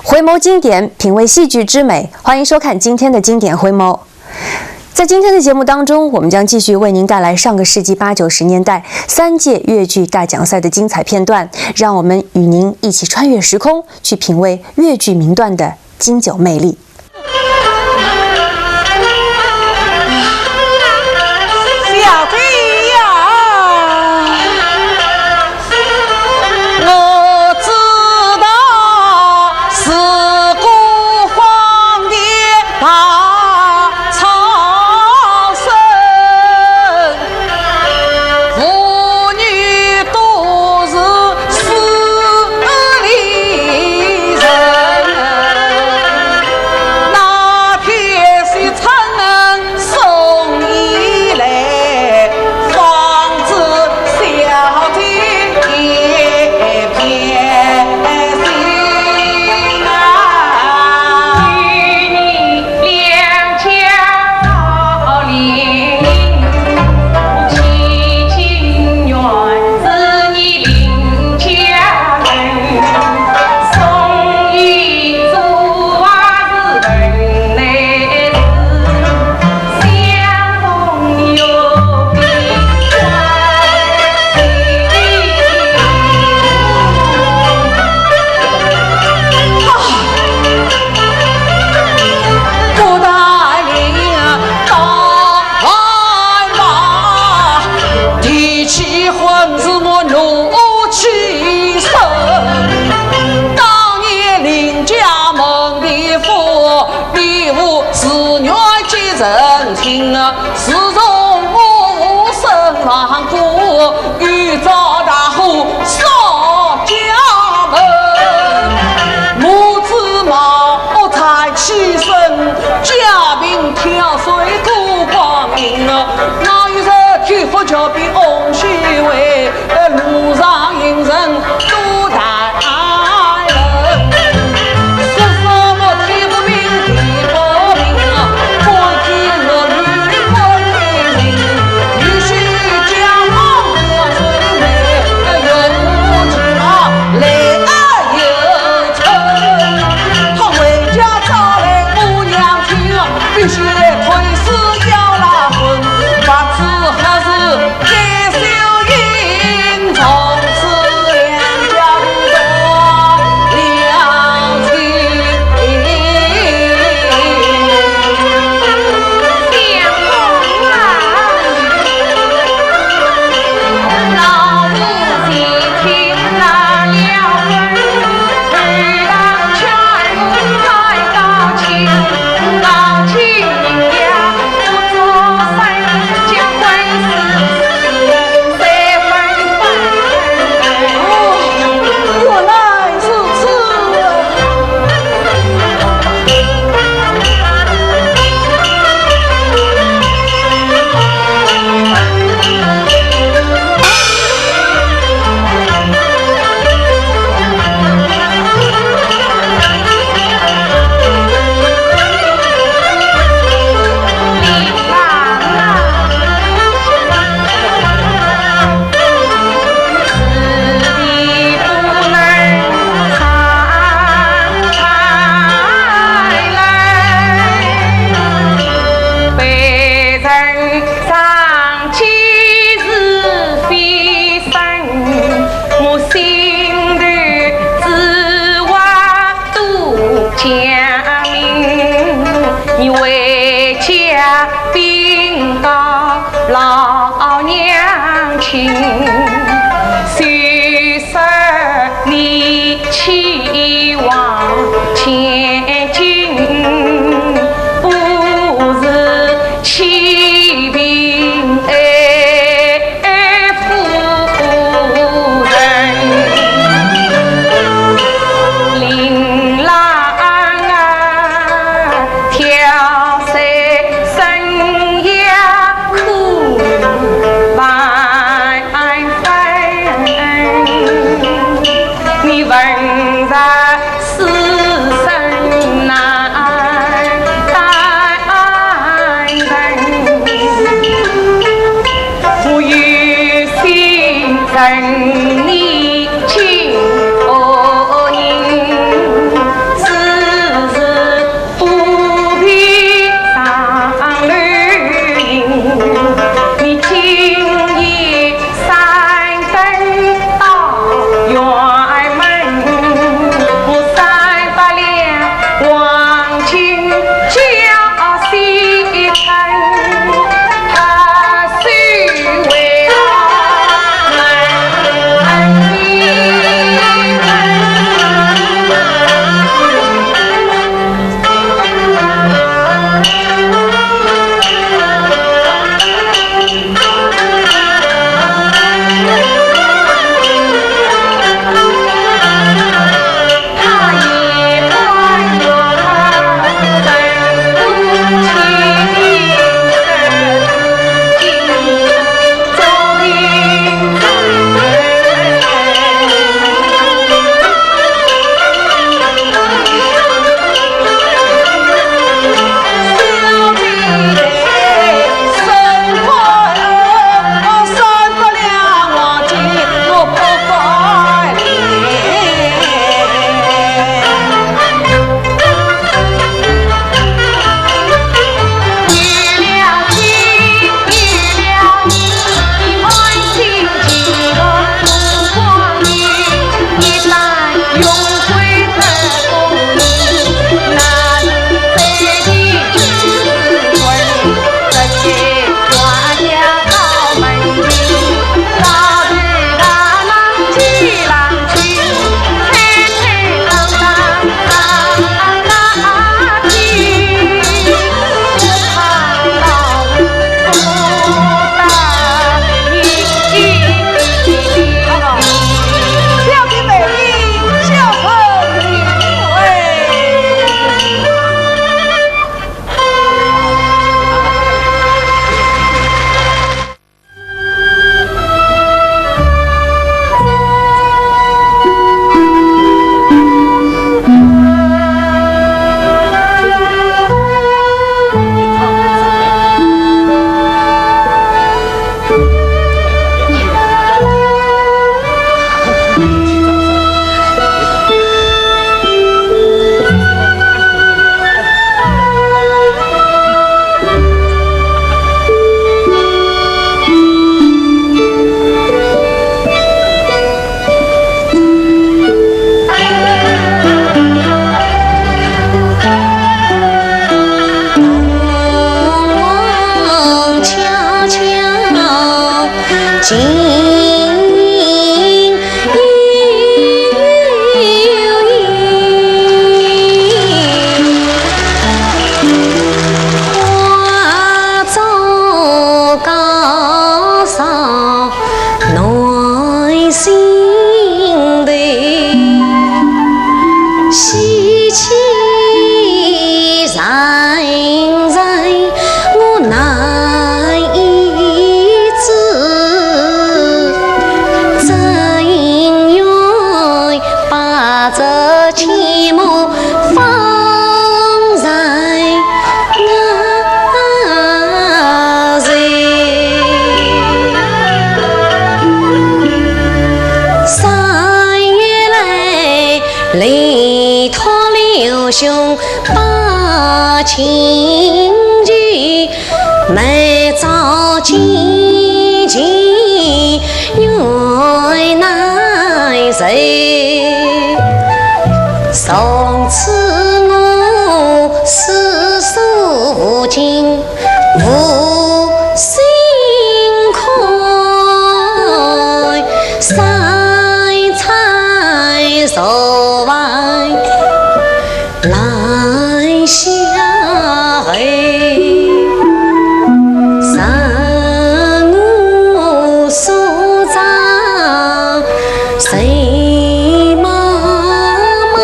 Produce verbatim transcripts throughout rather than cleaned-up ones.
回眸经典，品味戏剧之美，欢迎收看今天的经典回眸。在今天的节目当中，我们将继续为您带来上个世纪八九十年代三届越剧大奖赛的精彩片段，让我们与您一起穿越时空，去品味越剧名段的经久魅力。 小姐呀，我知道是孤芳的大草生，妇女都是 势利人，那天是春送衣来，方知小姐也偏心啊。 不但领到万马，提起棍子我怒气生。当年林家门第父，比武自愿见人亲啊，自从我身亡故， 又遭大火烧家门，母子矛盾起身，家贫跳水过光阴啊，哪有人天福桥边翁婿会，路上行人都谈论。 说什么天不平地不平啊，关天落雨关天晴，女婿家风要是没有情啊，来啊有春。他回家找来姑娘听啊，必须推辞要拉婚，不知何时该兄把亲情，每朝亲情原难受。从此我四书五经无心看，三餐坐饭 来下后，让我所长谁妈妈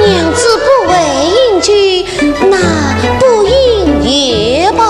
娘子不会饮酒，那不饮也罢。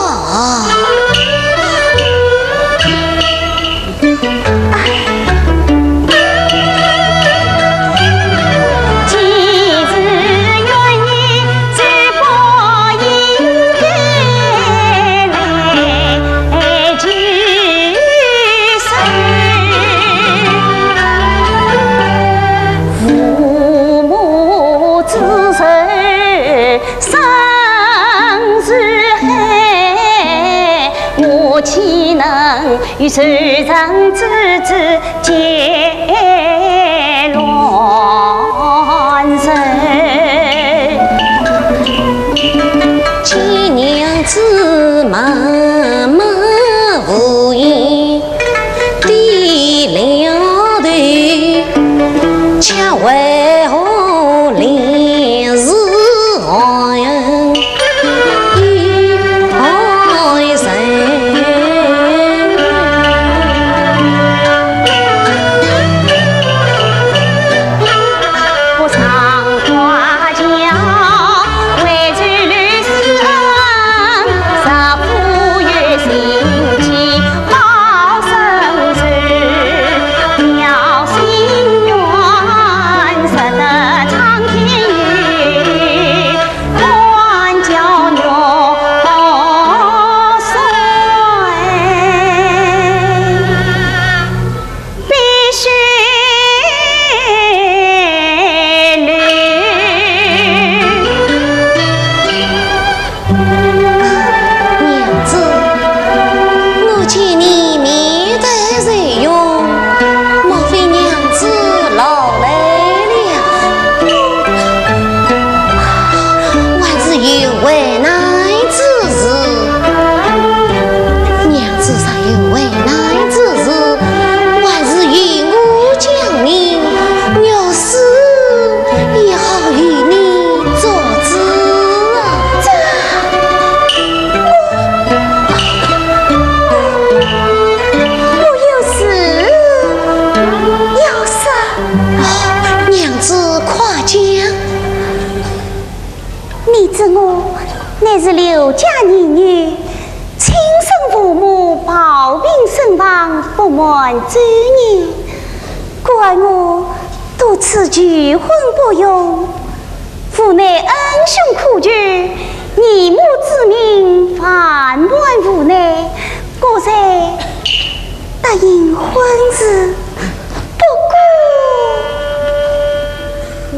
见娘子默默无言，低了头，却为何脸似寒？ 娘子，我见你面带愁容，莫非娘子劳累了？还是有为难之事？娘子若有为难之事，还是与我讲明，我是 也好与你做主啊。这，我，我有事要说。哦，娘子快讲。你知我乃是刘家义女，亲生父母暴病身亡不满周年，故而我多次求婚不用， 父乃恩兄苦舅，义母之命万般无奈，故才答应婚事。不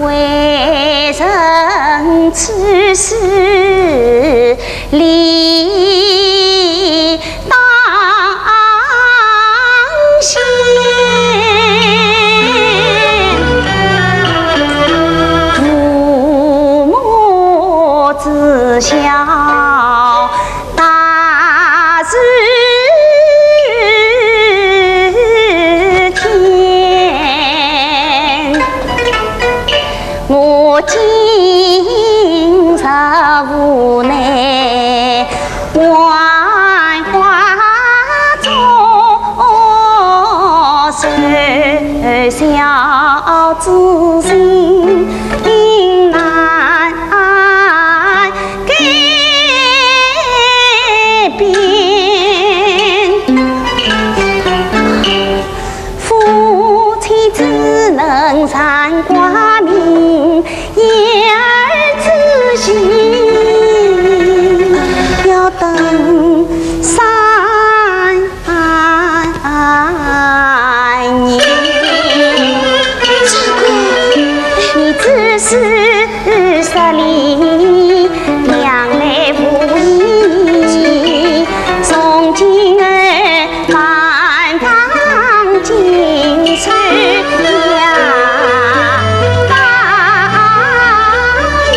过，为人处事理 当心。父母之孝，大似天。 我今日无奈，万花中受小之心，难改变。 夫妻只能善挂名，言而知心，要等三年。你只是 失礼，两来无意，从今后万望谨守呀，万言。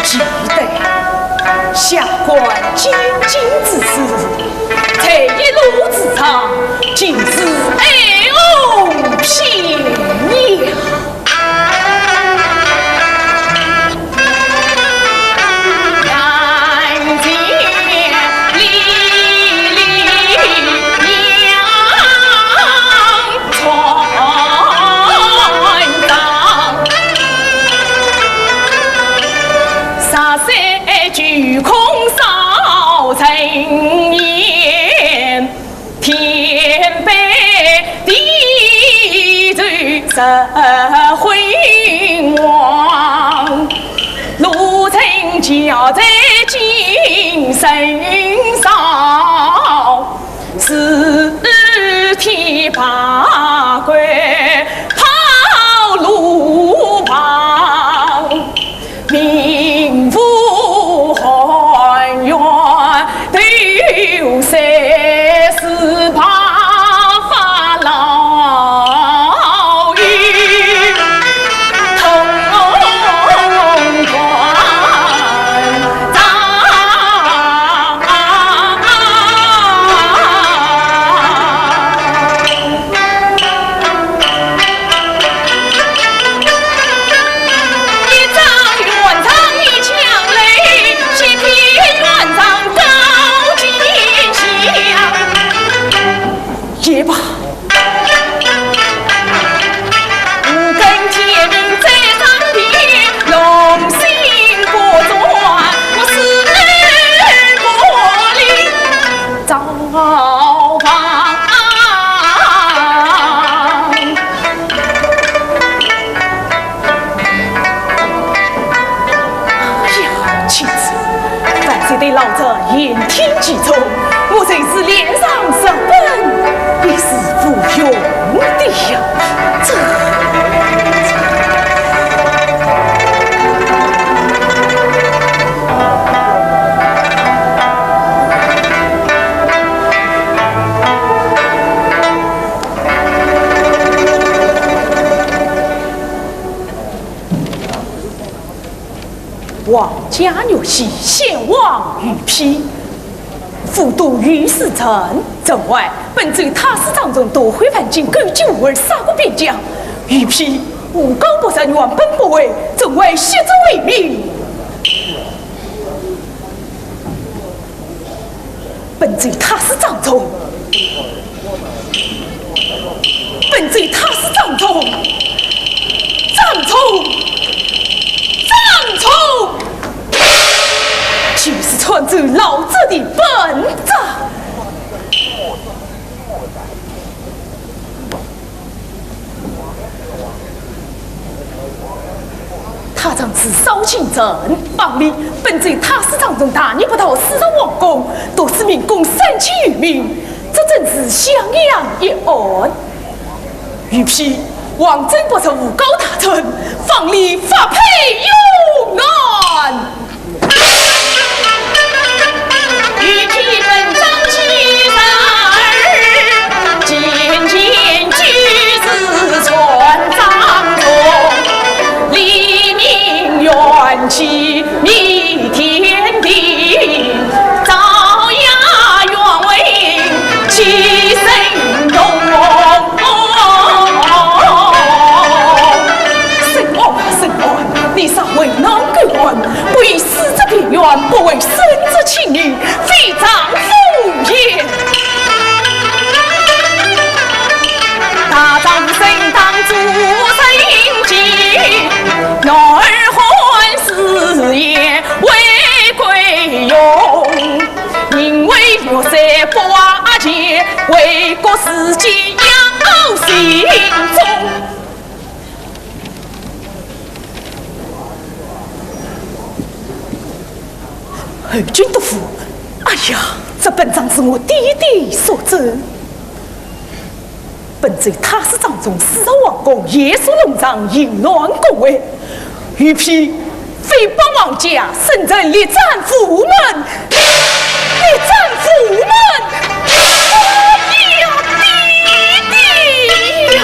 记得下官进京之时，在一路之上，尽是哀鸿遍野。对老贼言听计从，我就是脸上十分也是无用的呀。这……王家玉玺，献王于pir。副都御史陈，城外本州太师张崇夺回樊京，割据无耳，杀过边疆。于pir，武高伯山原本不为，城外息子为民。 本州太师张崇，本州太师张崇，张崇，张崇，就是篡走老贼的本章。 太常寺烧清城，方里本州太师张崇大逆不道，私入皇宫，毒死明公三千余名，这真是襄阳一案。于pir，王真不是武高大臣，方里发配幽南。 沈案啊，沈案，你杀为难狗案，不以死者边冤，不为生者情义，非丈夫也。大丈夫身当诛，人情，男儿汉誓言为贵用，宁为玉山不瓦解，为国事己要心中。 侯君督府，哎呀，这本章是我爹爹所奏。本州太师张崇私入皇宫，夜宿龙场，淫乱宫闱。于pir非帮王家，沈臣力斩无门，力斩无门。爹呀，爹爹呀！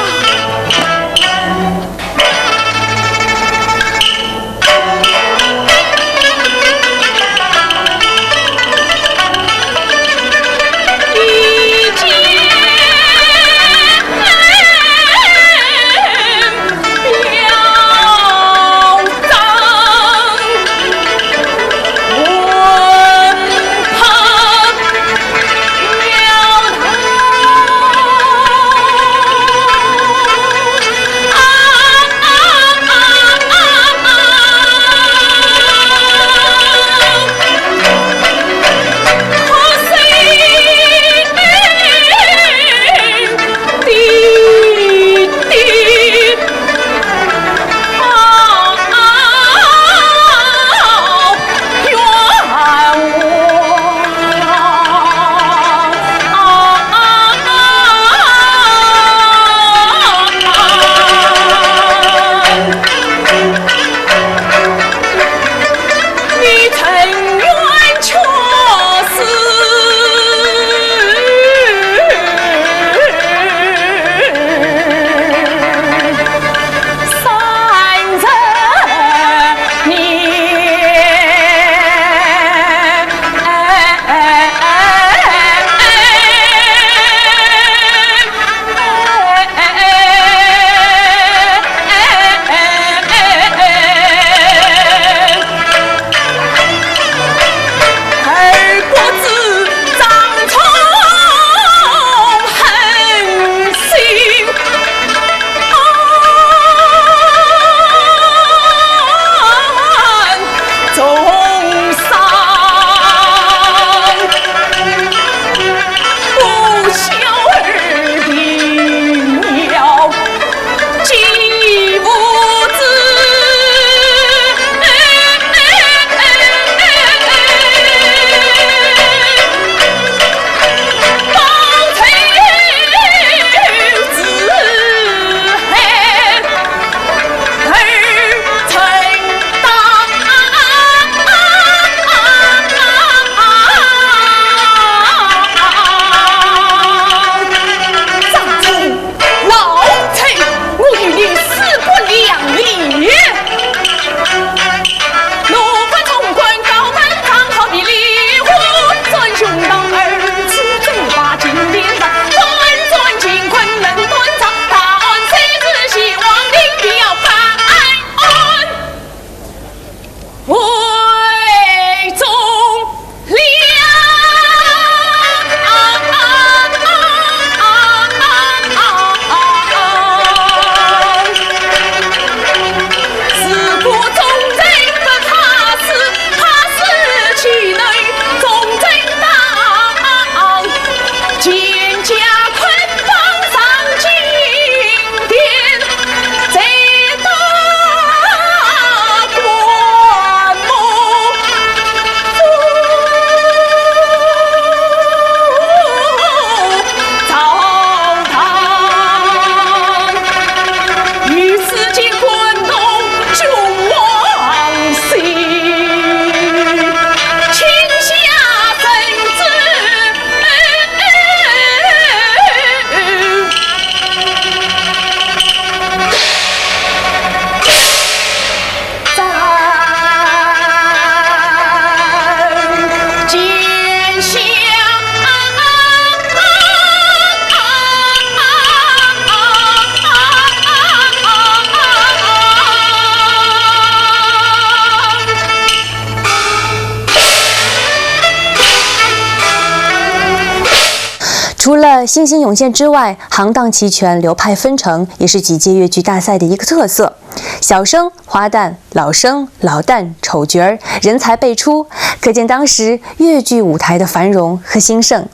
除了新型涌现之外，行当齐全、流派纷呈，也是几届越剧大赛的一个特色。小生、花旦、老生、老旦、丑角儿，人才辈出，可见当时越剧舞台的繁荣和兴盛。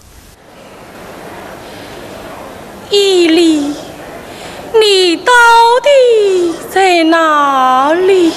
伊犁，你到底在哪里？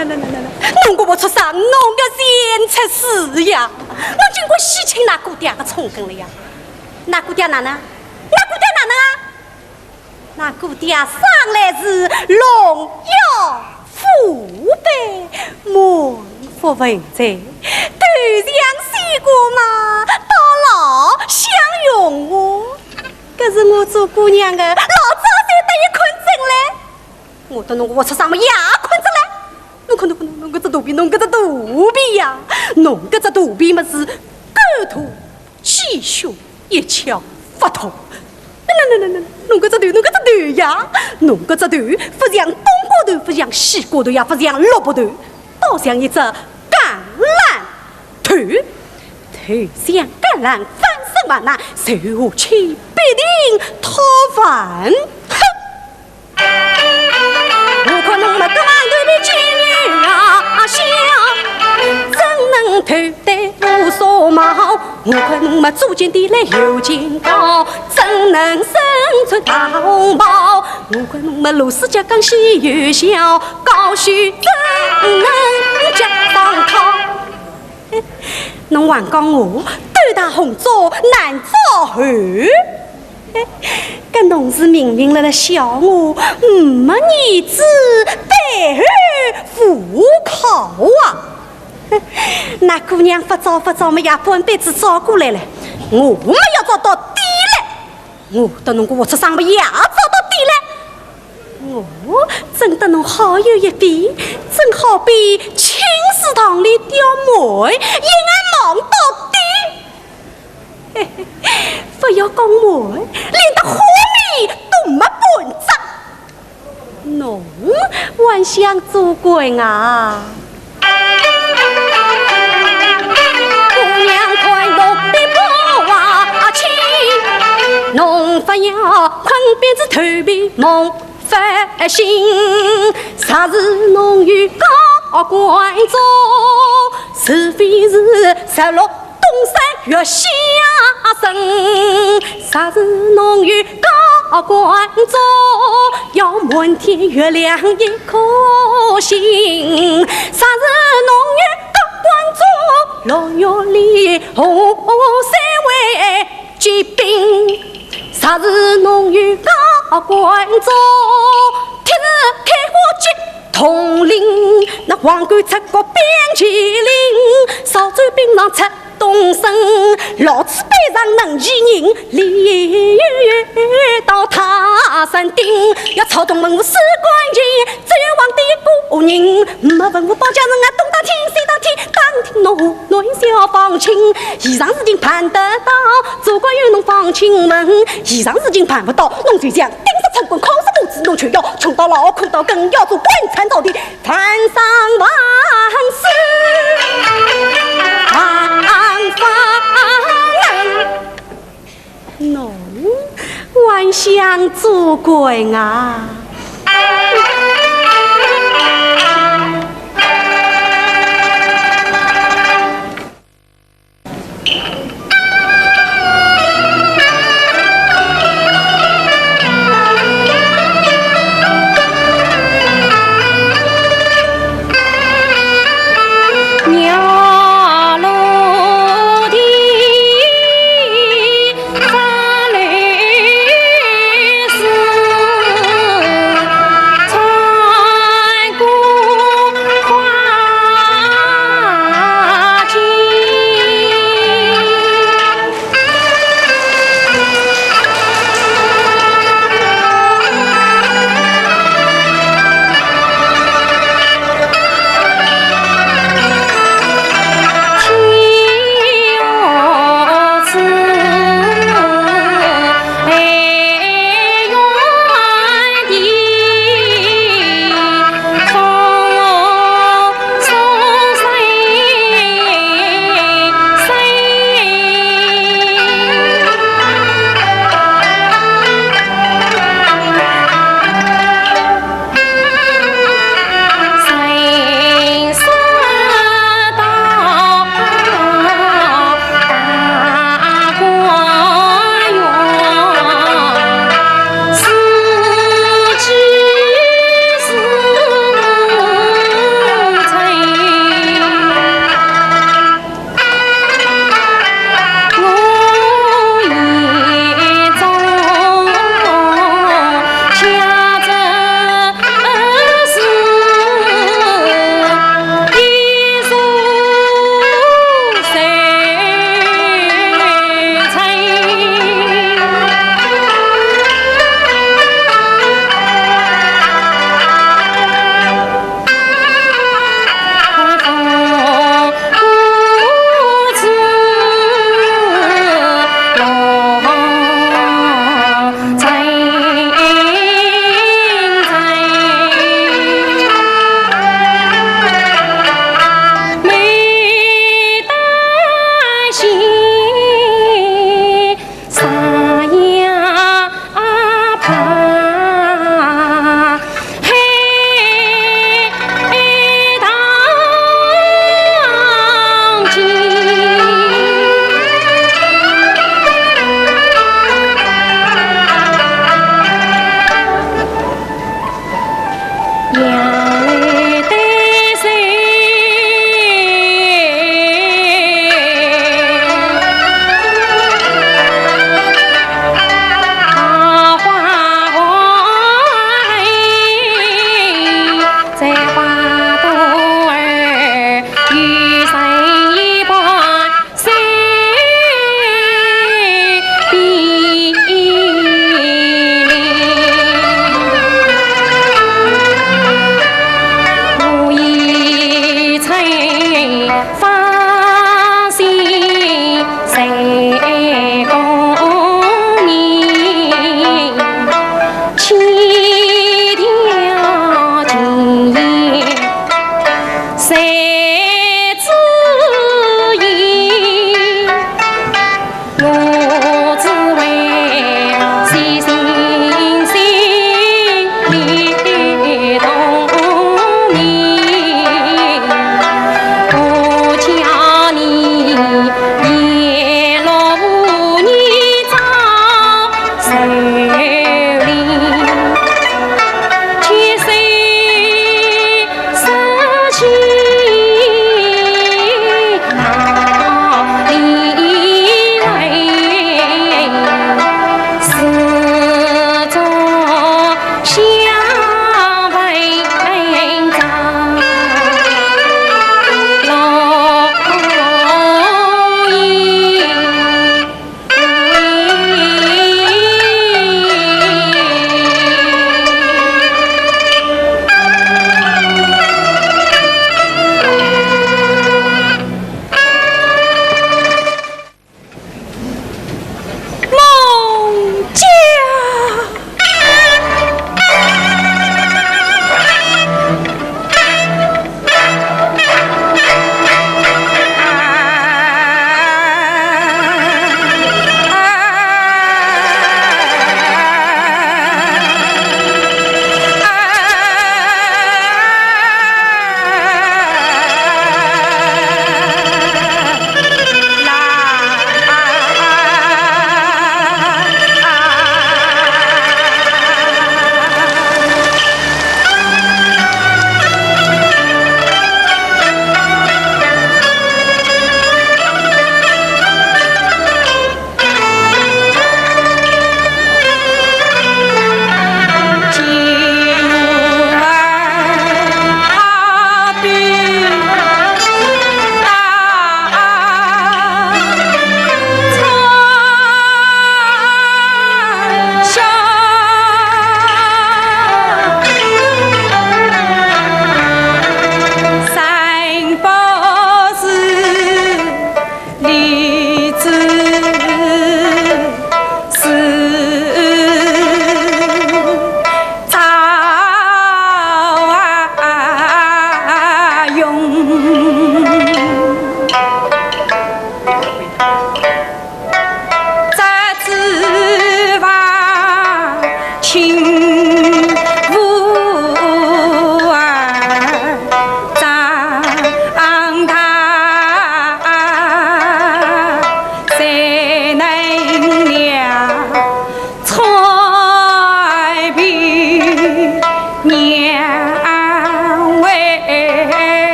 那那那那那，侬个活畜生，侬个贱畜生呀！侬竟敢戏弄㑚姑爹个聪根了呀！㑚姑爹哪能？㑚姑爹哪能啊？㑚姑爹生来是龙腰虎背，满腹文才，头像西瓜嘛，倒老像荣华。搿是我做姑娘个，老早就得一看准嘞。 我搭侬个活畜生么也看准了。侬看，侬看，侬搿只肚皮，侬搿只肚皮呀，侬搿只肚皮么是狗头鸡胸，一窍勿通。那那那那那，侬搿只头，侬搿只头呀，侬搿只头勿像冬瓜头，勿像西瓜头呀，勿像萝卜头，倒像一只橄榄头。头像橄榄，翻身还难，随下去必定脱凡。哼！ 我看侬么个馒头皮尖又啊小，怎能头戴乌纱帽？我看侬么左肩低来右肩高，怎能身穿大红袍？我看侬么螺丝脚刚细又小，高须怎能脚上套？ 侬还讲我头戴红毡难招后？搿侬是明明辣辣笑我，没儿子背后无靠啊！㑚姑娘勿招勿招么也半辈子招过来了，我么要招到底了。 我搭侬个活畜生么也招到底了。我真搭侬好有一比，真好比青丝塘里钓妹，一眼望到底。嘿嘿，勿要讲妹，连得花面都没半张。 侬还想做官啊？姑娘看侬的不啊亲，侬不要困边子头皮梦发醒。若是侬有高官做，除非是十六 东山月下生，若是侬有高官做，要满天月亮一颗星。若是侬有高官做，六月里河山为结冰。若是侬有高官做，天是开花结 铜铃，那黄狗出国变麒麟，烧酒冰上出东升，老鼠背上能骑人，李渊到泰山顶，要操纵文武四官人，只有皇帝一个人，没文武保驾人啊，东打听西打听，打听侬 侬小方卿，以上事情办得到，做官有侬方卿问，以上事情办不到，侬就像钉子寸棍，敲死母子，侬就要穷到老，苦到更，要做官惨朝廷，犯上万死，万万能。 侬还想做官啊？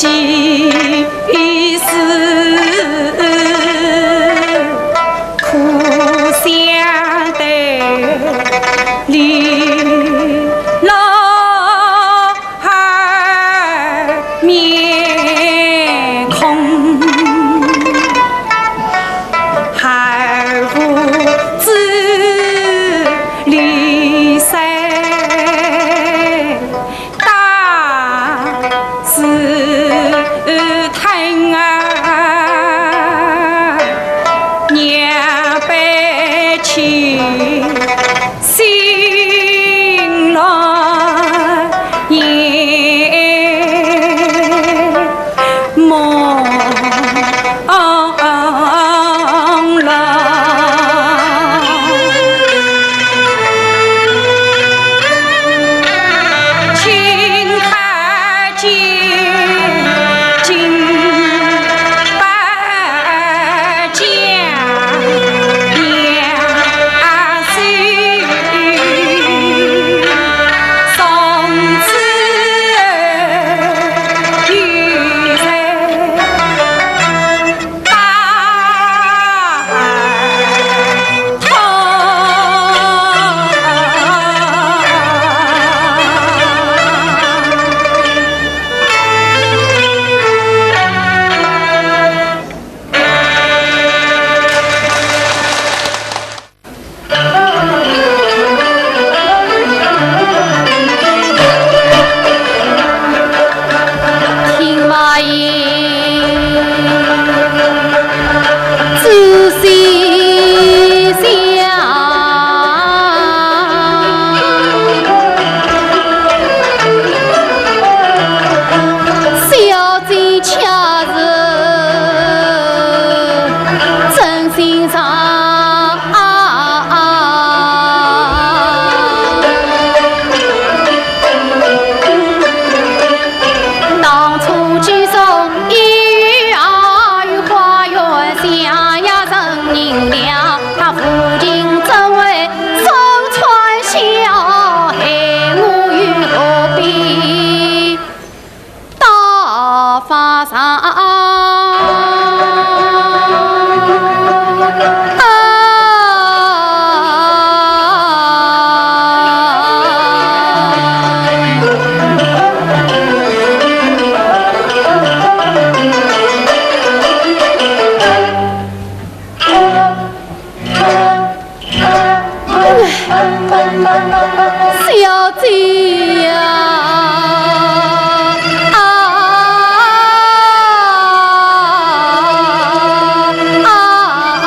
是苦相对，李老二面孔含糊之里塞。 大字疼啊，娘悲戚，心乱眼。 朦胧。小姐呀，啊，啊，啊。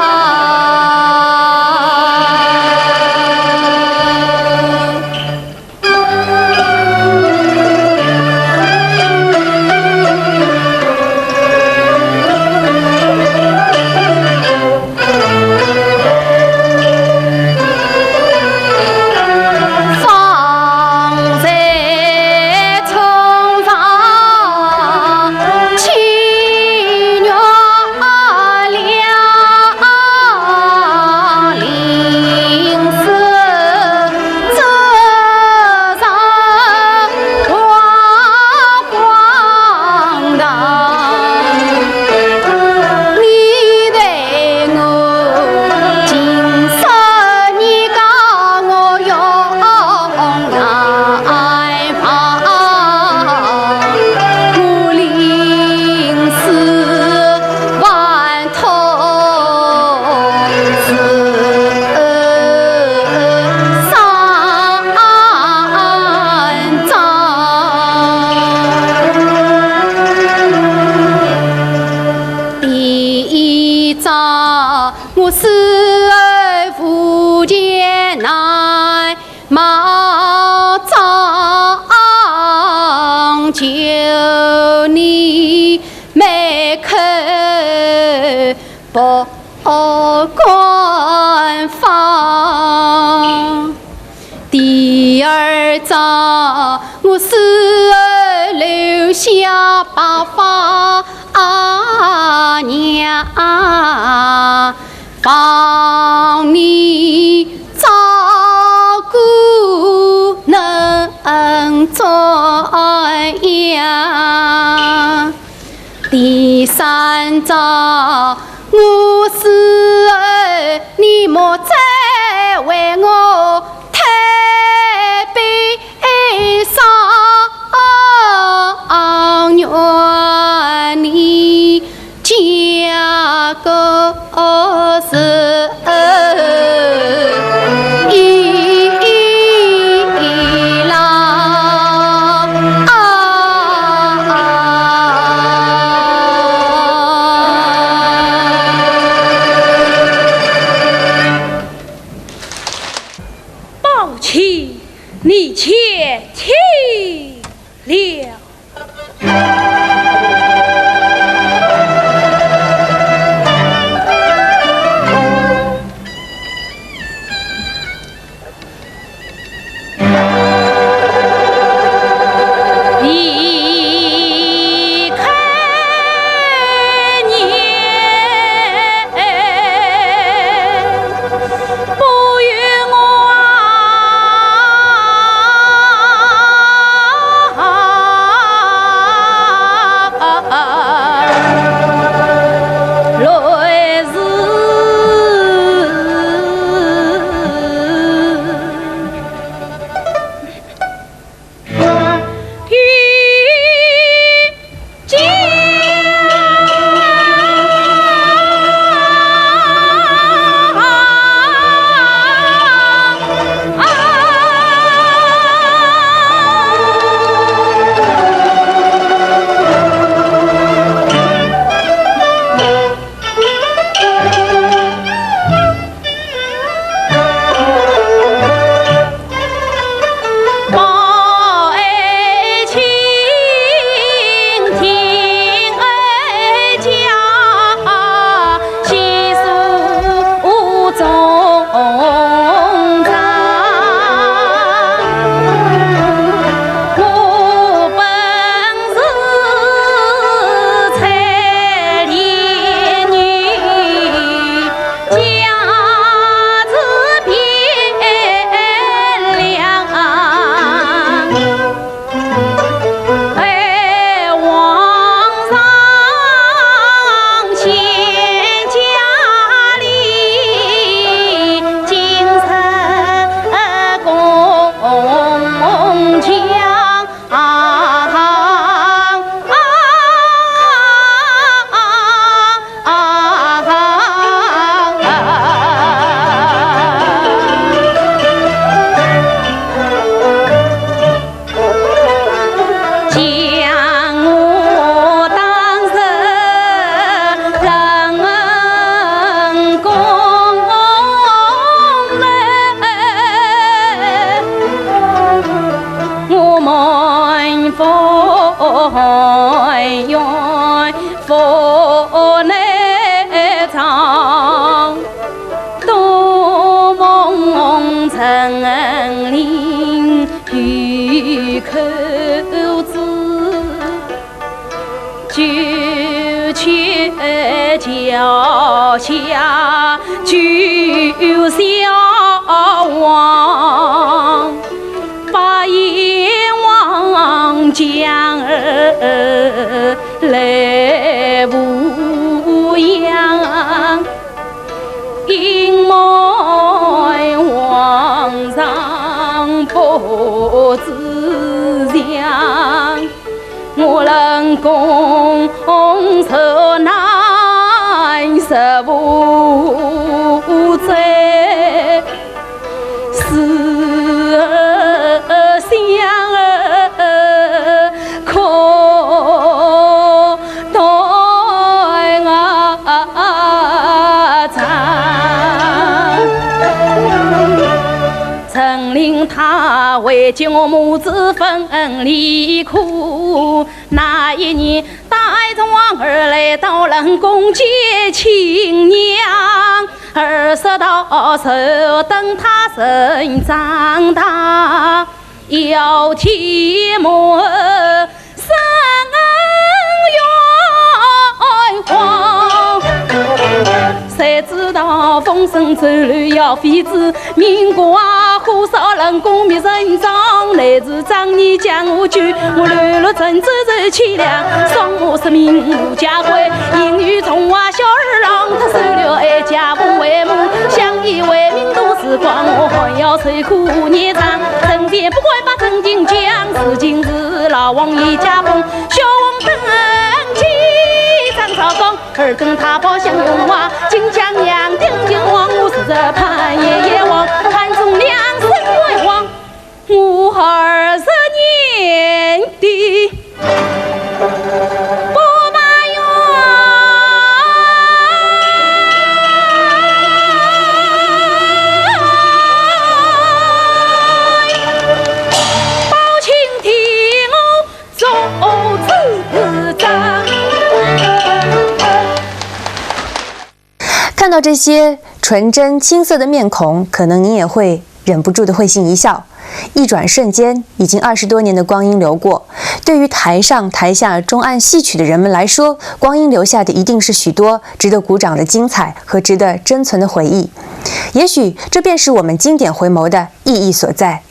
第一朝，我死后无钱来，茅草就你门口 不敢放。第二朝，我死后留下白发娘，望你照顾能转呀。三朝，我死后，你莫再为我太悲伤，愿你嫁个是一郎。 抱歉，你且听了。 离开你，不与我来世。是名无家规，因与中华小儿郎，他收留哀家奉为母，相依为命度时光，我还要受苦孽障，成天不怪把真情讲，如今是老王一家风，小王登基张朝纲，二更他跑向荣华，金江阳天金王，五十日盼夜夜望，汉中两省为王。 我二十年的不埋怨，包青替我做主张。 看到这些纯真青涩的面孔，可能您也会忍不住的会心一笑。一转瞬间，已经二十多年的光阴流过，对于台上台下中岸戏曲的人们来说，光阴留下的一定是许多值得鼓掌的精彩和值得珍存的回忆。也许这便是我们经典回眸的意义所在。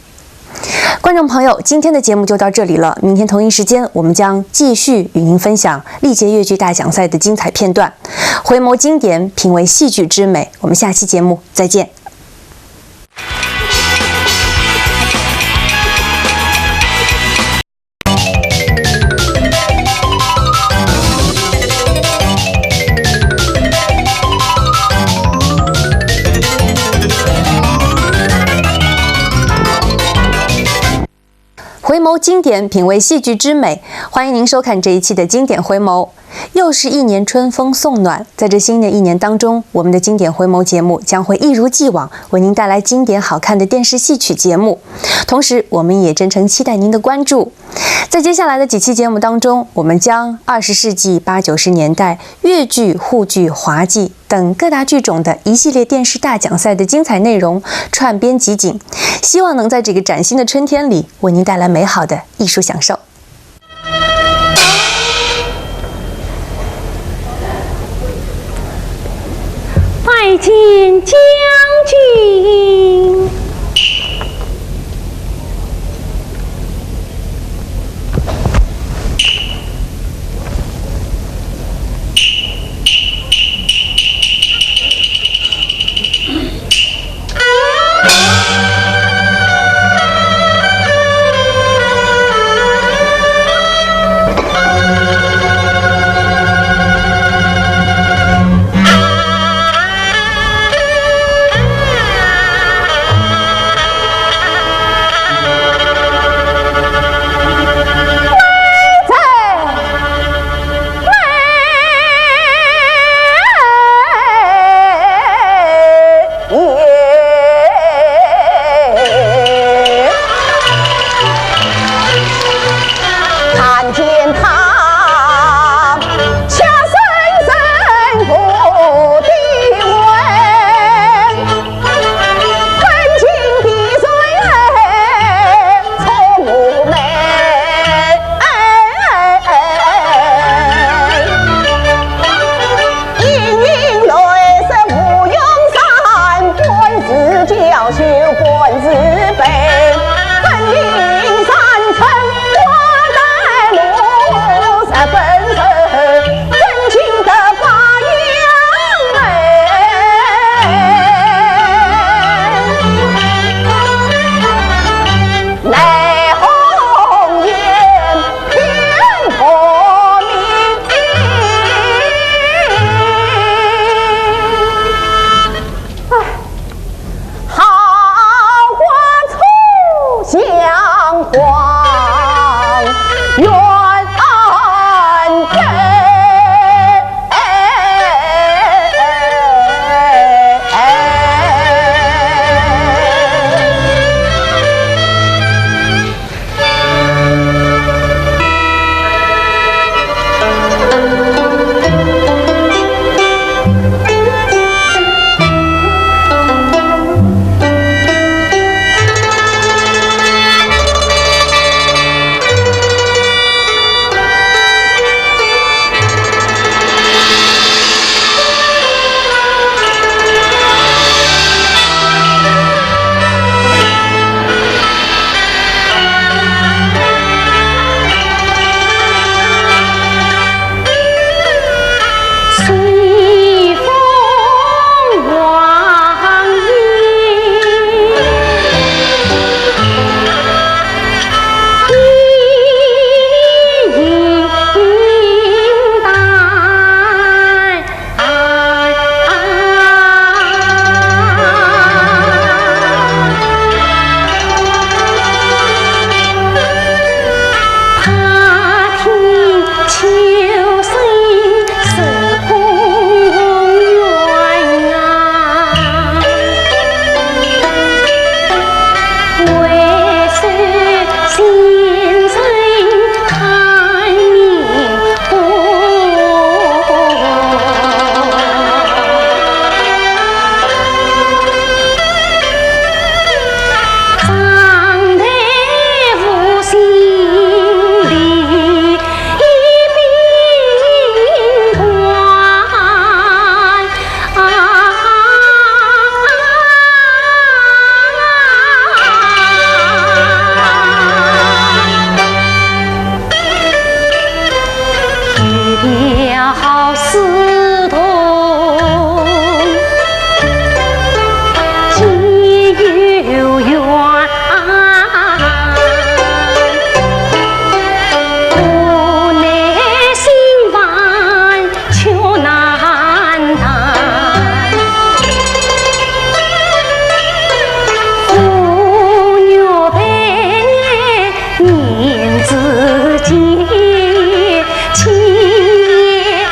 观众朋友，今天的节目就到这里了。明天同一时间，我们将继续与您分享历届越剧大奖赛的精彩片段，回眸经典，品味戏剧之美。我们下期节目再见。回眸经典，品味戏剧之美。欢迎您收看这一期的经典回眸。又是一年春风送暖，在这新的一年当中，我们的经典回眸节目将会一如既往为您带来经典好看的电视戏曲节目。同时，我们也真诚期待您的关注。在接下来的几期节目当中，我们将二十世纪八九十年代越剧、沪剧、滑稽等各大剧种的一系列电视大奖赛的精彩内容串编集锦，希望能在这个崭新的春天里为您带来美好的艺术享受。拜见将军。条死痛皆有缘，无奈心烦却难担。风月悲念念子建，千年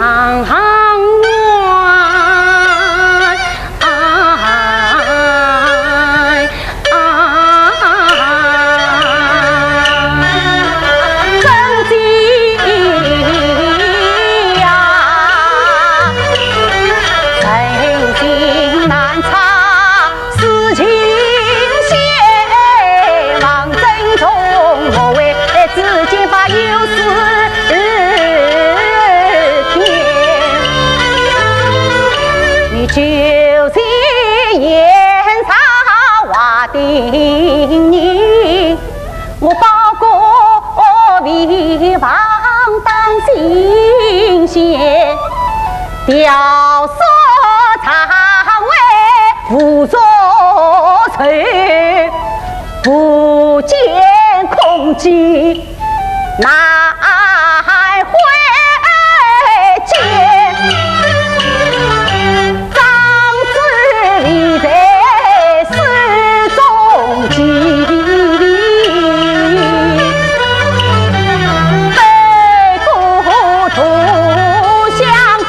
啊啊啊！真情呀，真情难测，痴情仙，望珍重，莫为痴情发又思 你究竟言啥话的呢？我包裹未放当新鲜，雕塑尚未无所求，不见空隙 难回见，张志未在书中记。悲孤独相空。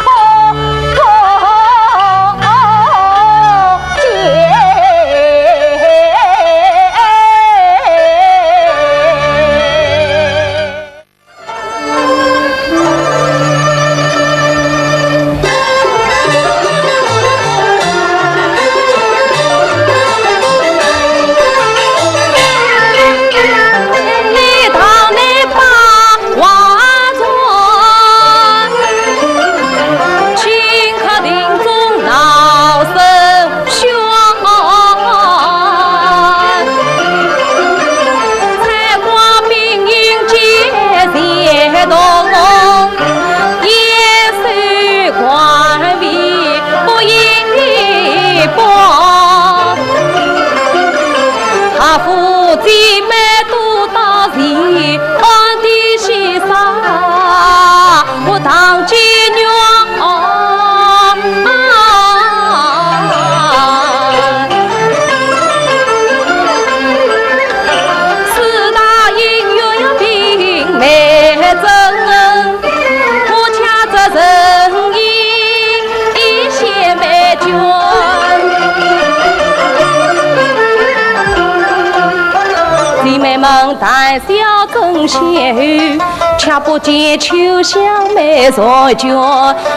姐妹们谈笑 正闲语，却不见秋香美婵娟。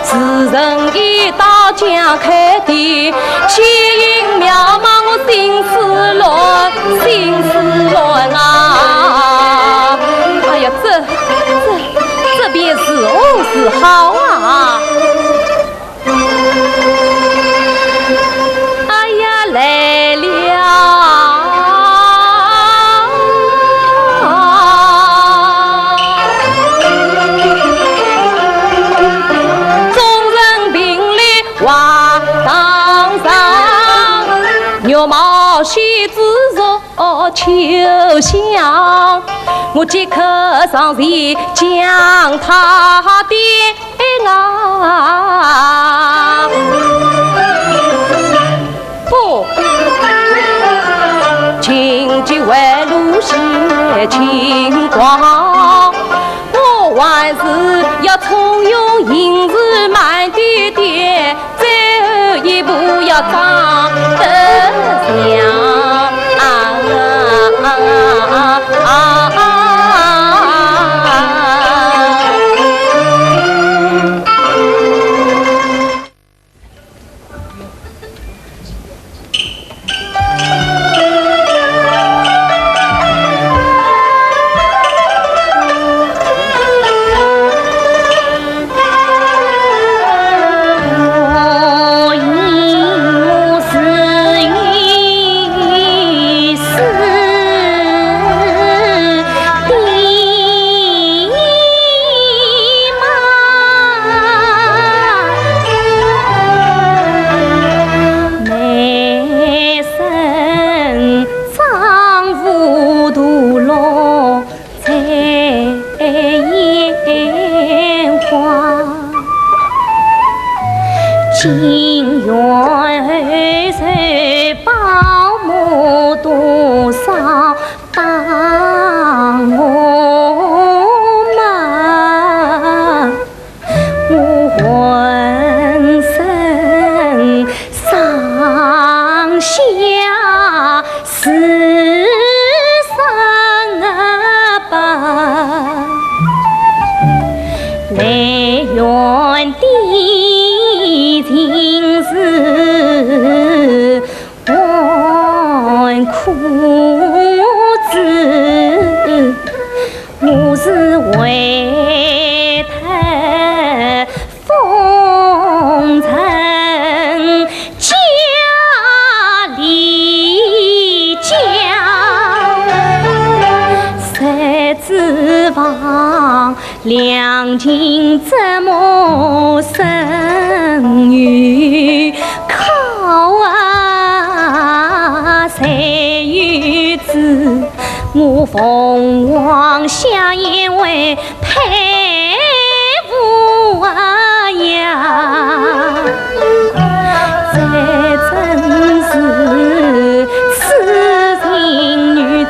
时辰已到将开店，喜迎渺茫我心思乱，心思乱啊！哎呀，这，这，这便如何是好啊？ 哎呀，来了！众人并列话当上，月貌喜之若秋香，我即刻上前将她点 啊！不，情急为路险情狂，我还是要从容行事慢点点，最后一步要装得像。啊啊啊啊啊！浑身上下四身白，来源的情是 纨绔子，我是为他奉承家里家，谁知望 良情折磨，深有考啊，谁又知我凤凰下也会配无啊呀？这真是痴情女子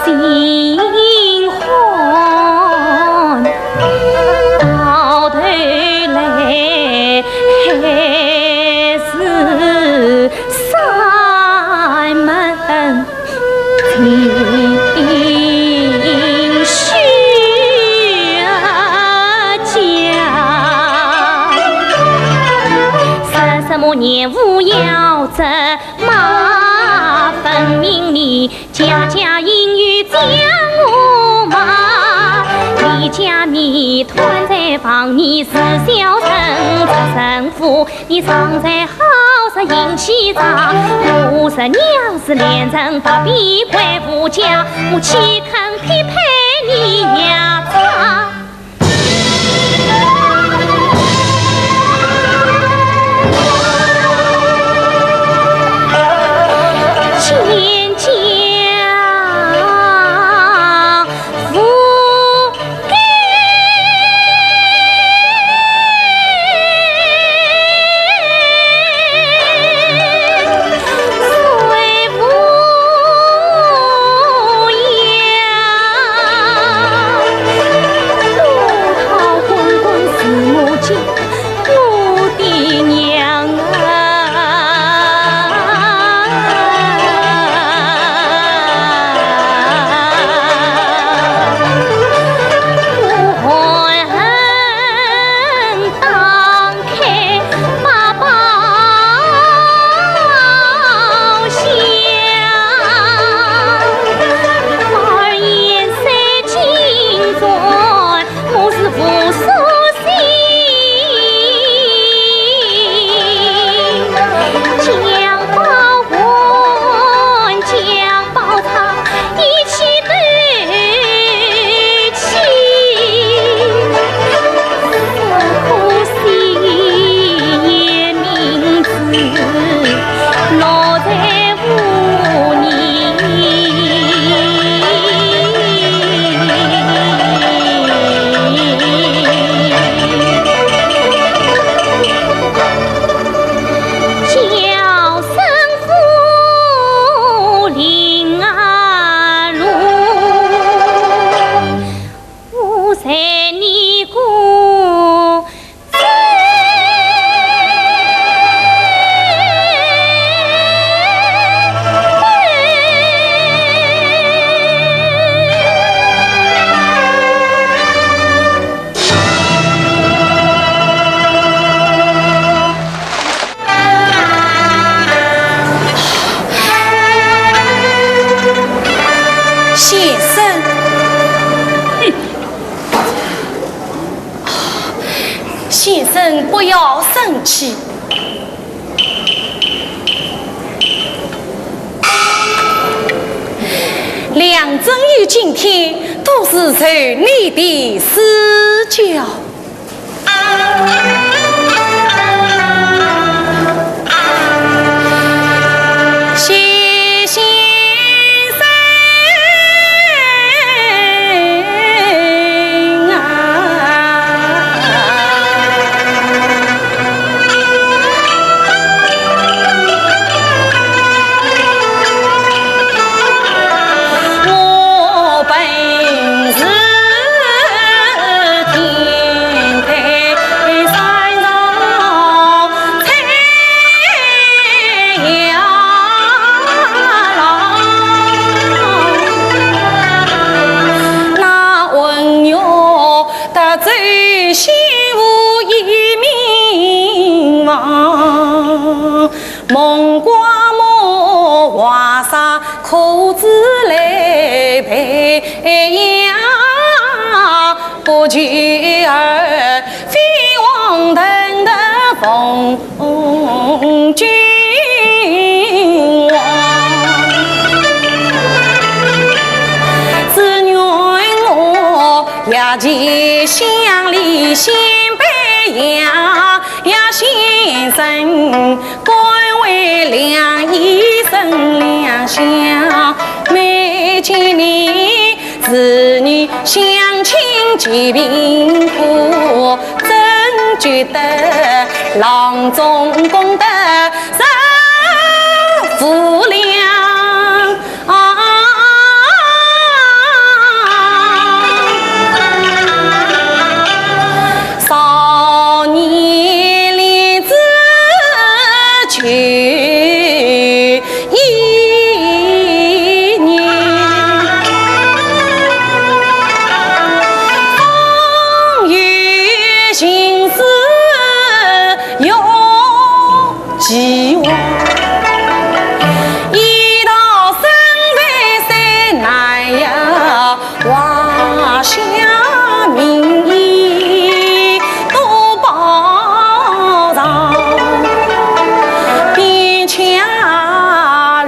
心寒，到头来还是山门情绪啊家。说什么年无要这 马分明你家家应有将我骂，你家你团在房，你是小人这神父，你常在好色引起杂，我是娘是恋人，不必怪无家，我岂肯匹配你呀？ 先生，哼，先生不要生气。梁振英今天都是受你的指教。 我本是天走仙府一名房，蒙刮目，画煞裤子来培养，不求而飞黄腾达凤君王。只愿我 夜间乡里先拜阳，杨先生，敢为良医伸良相，每见你子女乡亲皆贫苦，怎觉得郎中功德实无量。 啊，少年立志求医人，方有寻死 药计划，医道身在山难呀，华夏名医多宝藏，边疆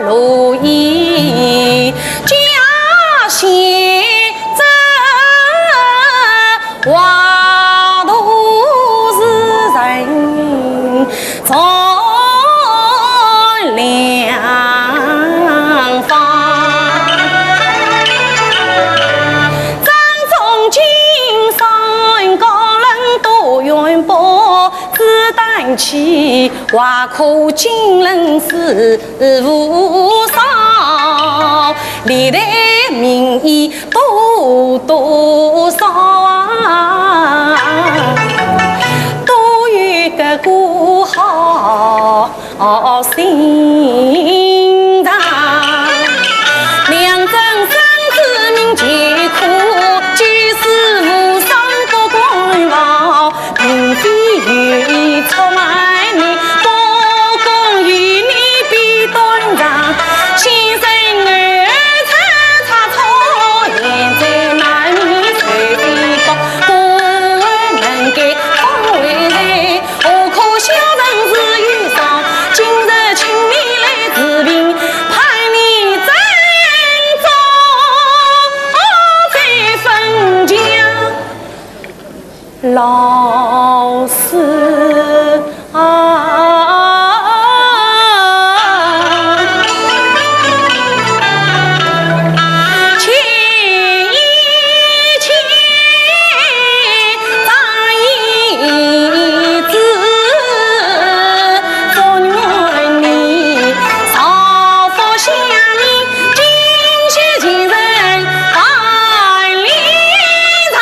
辂医家先者 华佗是人从良方。张仲景山高冷多远薄，子弹起，华科金人是无少，历代名医 多多少啊，都有个个好心肠。梁真生子名皆可，九死无伤不官忘。 并非有意出卖你，不过与你比短长。先生儿出差错，现在难免受非国，不问门该方为谁，何苦小人是忧伤？今日请你来治病，盼你珍重再分讲。 老师啊，请一请，张医治，祝愿你造福乡民， 今昔前程万里长。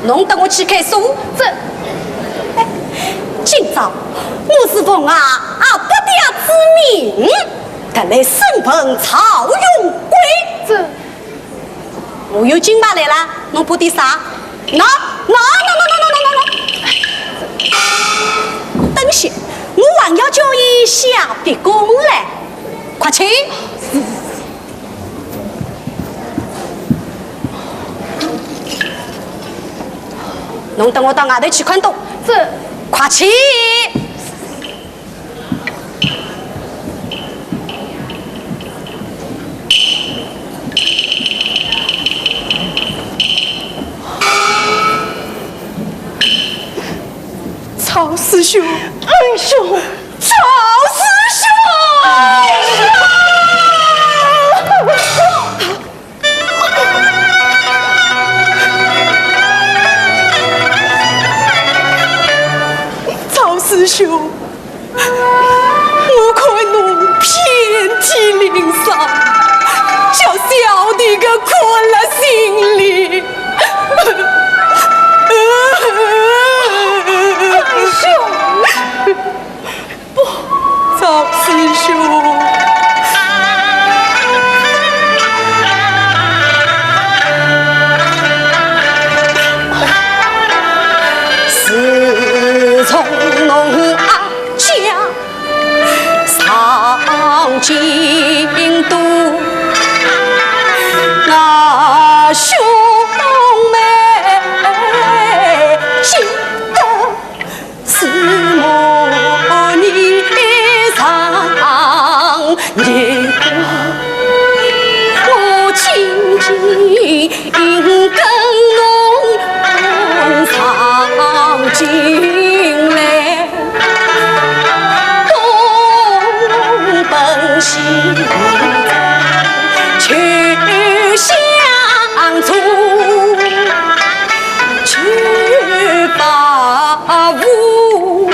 侬等我去开锁。这，哎，今朝我是奉阿阿伯爹之命，特来审问曹永贵。这，我有金牌来了，侬怕点啥？喏，喏，喏，喏。等歇，我还要叫伊下笔供嘞，快去。 侬等我到外头去看东。这，快去！曹师兄，恩兄，曹师兄！ 曹师兄，我看侬遍体鳞伤，叫小弟个苦了心里。恩兄。 不，曹师兄。自从侬阿姐上京都，那兄妹见得 是母女上一个，我紧紧跟侬上京来，东奔西走，去相助。 去把舞，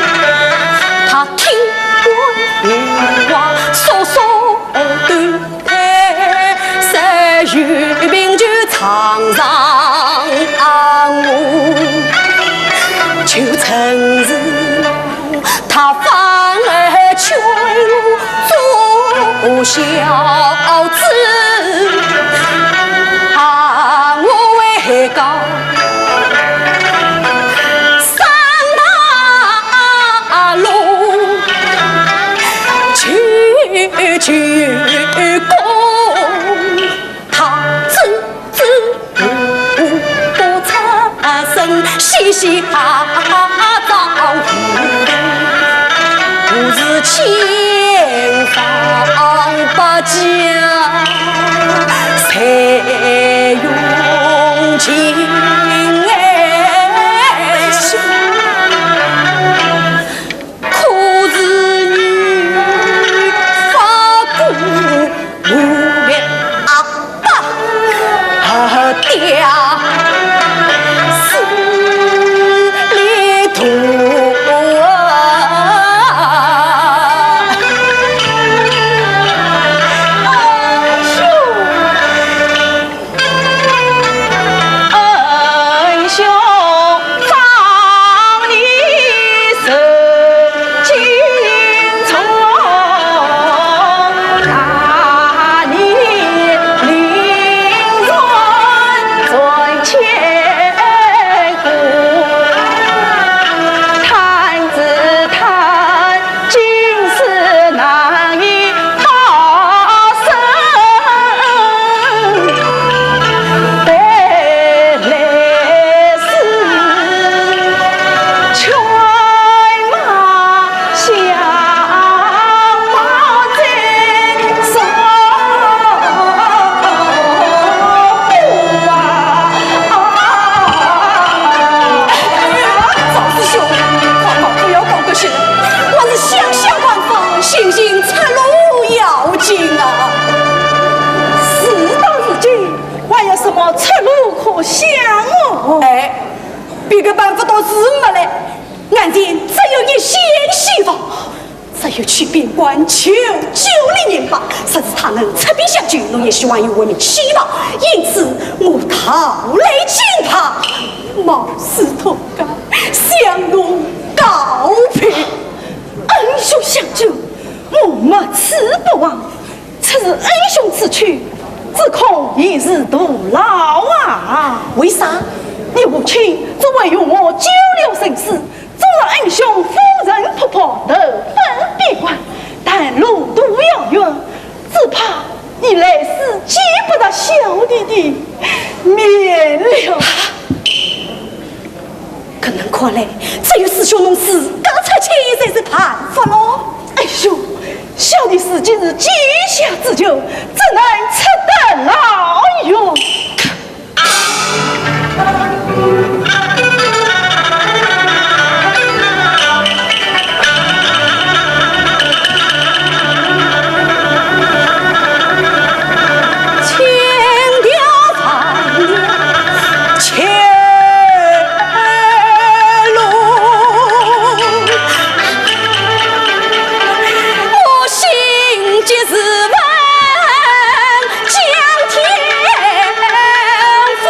他听官话，说说对对，三句名句唱上我，就真是 他反而劝我做孝子，啊，我为个上大路去求功。 他支支吾吾不插身，嘻嘻哈哈招呼，不是千方百计才用情哎。 可是你发过我的阿爸阿爹势力大啊！哎呦！ 啊，就去边关求救了人吧。若是他能出兵相救，我也希望有活命希望。因此，我逃来京吧。冒死通告，向侬告别。恩兄相救，我没此不往。 此次恩兄此去，只恐也是徒劳啊！为啥？你父亲只为与我救了生死，纵然恩兄夫人仆仆投奔边关，但路途遥远，只怕你来世见不到小弟的面了。 搿能看来，只有师兄侬自家出去才是办法咯。哎呦，小弟如今是阶下之囚，怎能出得牢哟？千条万条 千路，我心急如焚，江天风。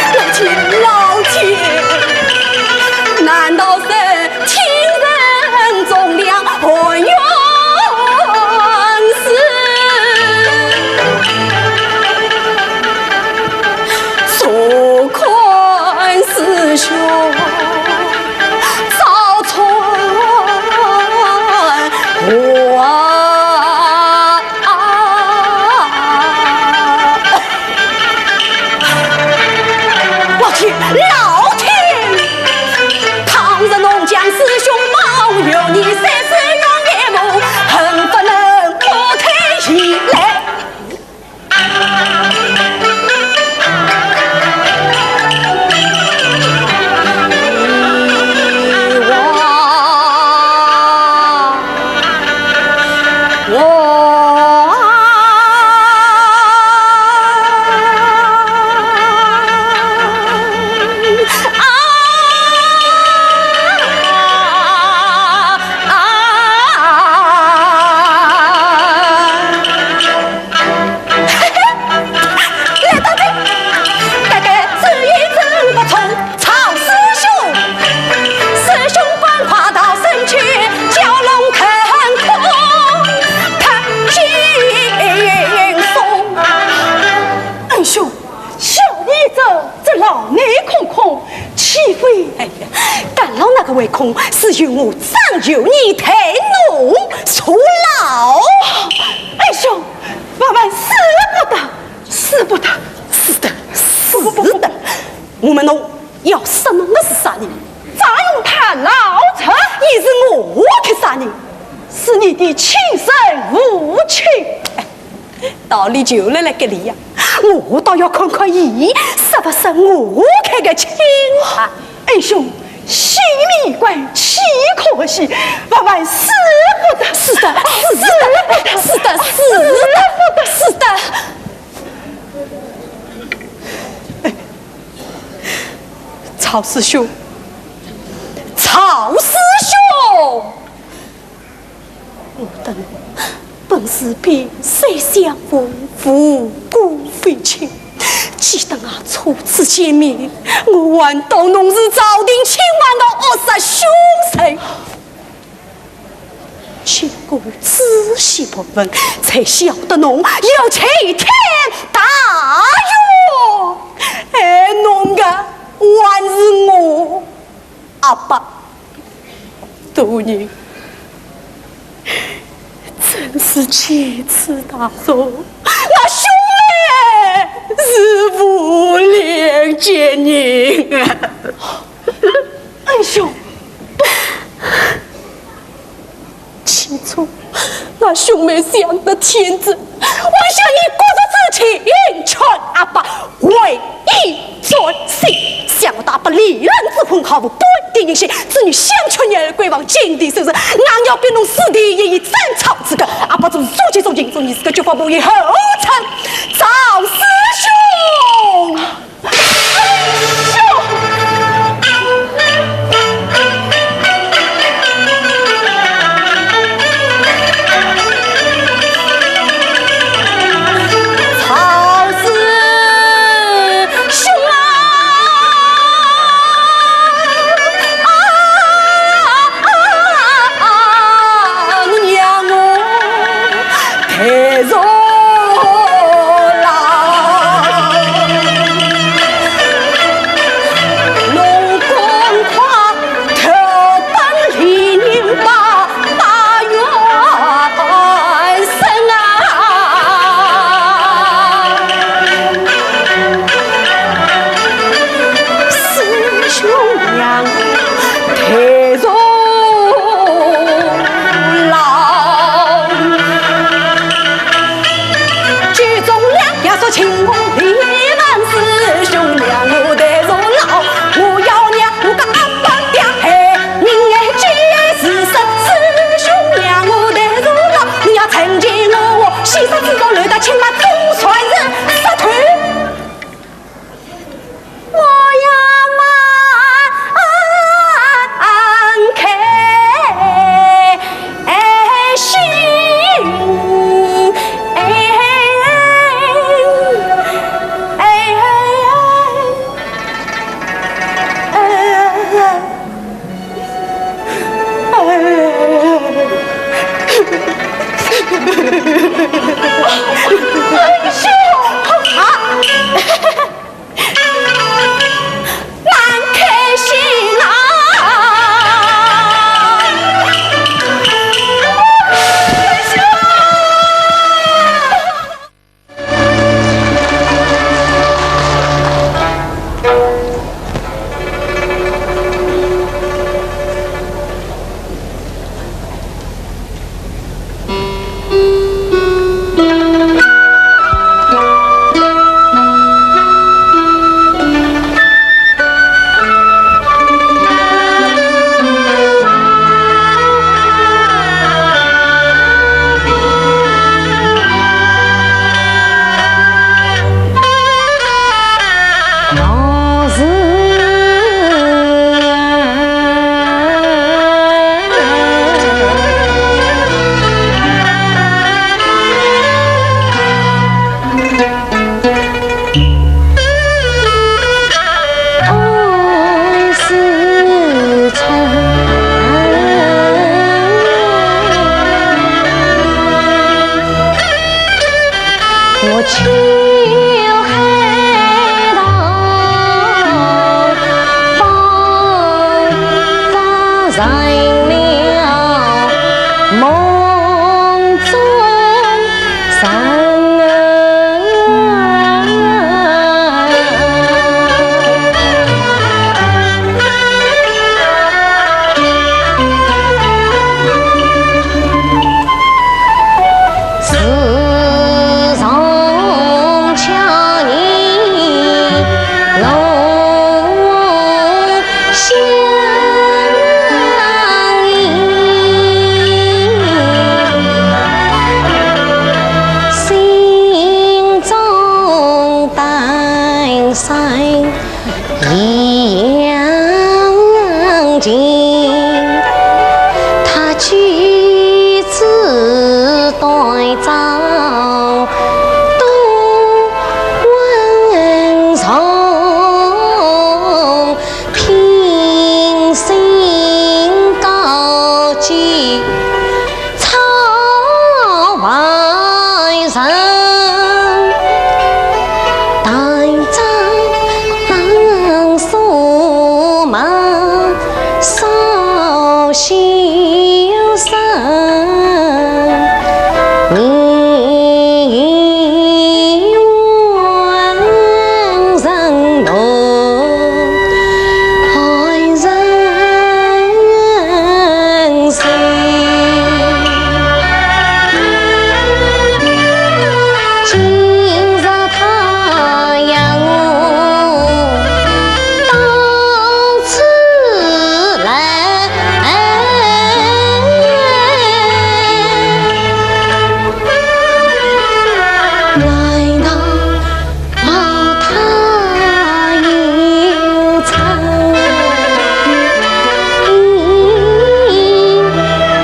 老天，老天，难道是 天人忠良，何用死？坐看师兄遭春祸。 啊！老天，老天！倘若侬将师兄保佑，你三世冤孽，恨不能不退一来。 来到这，大概只有这个虫，曹师兄，师兄赶快到身去，蛟龙腾空，踏进风。恩兄，小弟这，这牢内空空，岂非？哎呀，敢牢那个围困，是由我张九你代侬坐牢。恩兄，万万使不得。 使不得。使得，使得。我问侬，要杀侬的是啥人？张永泰老贼。也是我害杀人，是你的亲生父亲。哎，道理就辣辣搿里呀，我倒要看看伊杀不杀我害个亲啊！恩兄，性命关，岂可不惜？万万使不得。使得，使得，使得，使得，使得。 曹师兄，曹师兄！我等本是萍水相逢，无故非亲，既得啊初次见面，我还道侬是朝廷钦犯的恶杀凶手。 经过仔细盘问，才晓得侬有齐天大愿，害侬的还是我阿爸。大人，真是奇耻大辱，我兄妹是无脸见人啊！ 恩兄，起初我兄妹想得天真，还想以国贼之情劝阿爸，为伊转心。想不到阿爸离人之婚，毫无半点音信，子女相劝也归往井底之时，硬要逼侬师弟一一斩草除根。阿爸做如今做情，做你是个绝法无疑后患。曹师兄！ 哎呦！情，他举止端庄多稳重，品行高洁 超凡人，淡妆素抹少修身，你愿人同 爱人生。今日他呀我到此来，难道 他有藏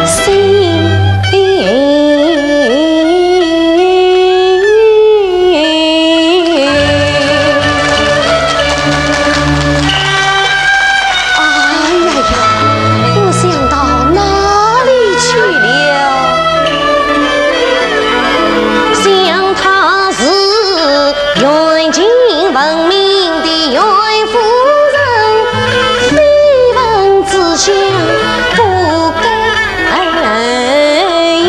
心。哎呀呀，我想到哪里去了？ 想她是远近闻名的袁夫人，非闻之下不敢言。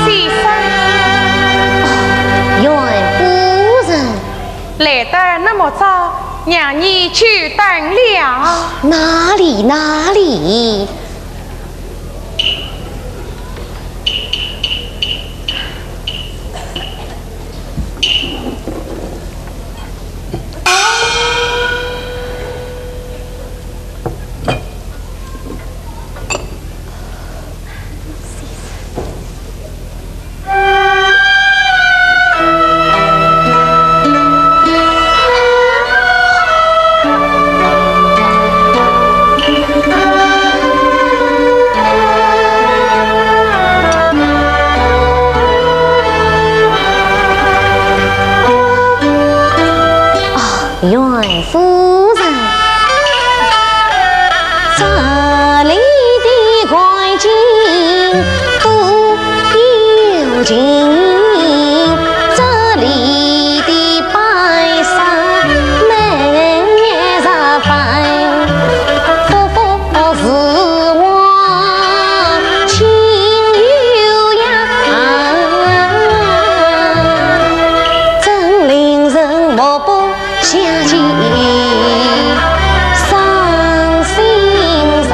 先生。哦，袁夫人。来得那么早，娘儿久等了。哪里，哪里。 哦，袁夫人。这里的环境都有情，这里的摆设每日摆，服服是我情有呀，真令人目不 相见伤心人。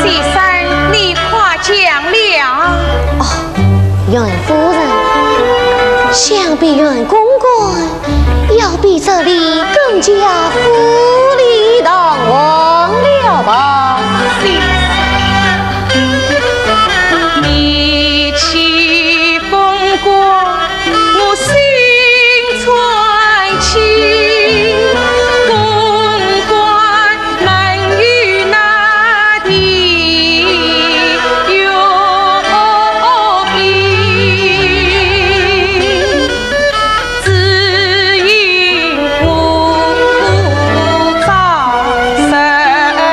先生，你夸奖了。哦，袁夫人，想必袁公馆要比这里更加富丽堂皇了吧？先生，你去公馆 我心传情，公馆难与那地有比。只因我早十年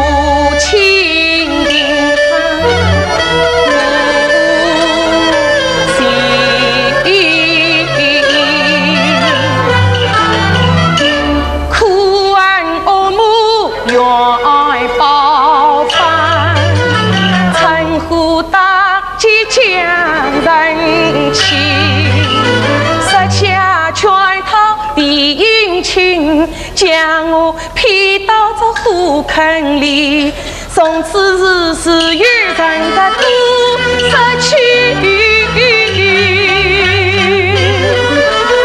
无亲 将我骗到这火坑里，从此日是有人的都失去，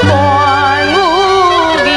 还我的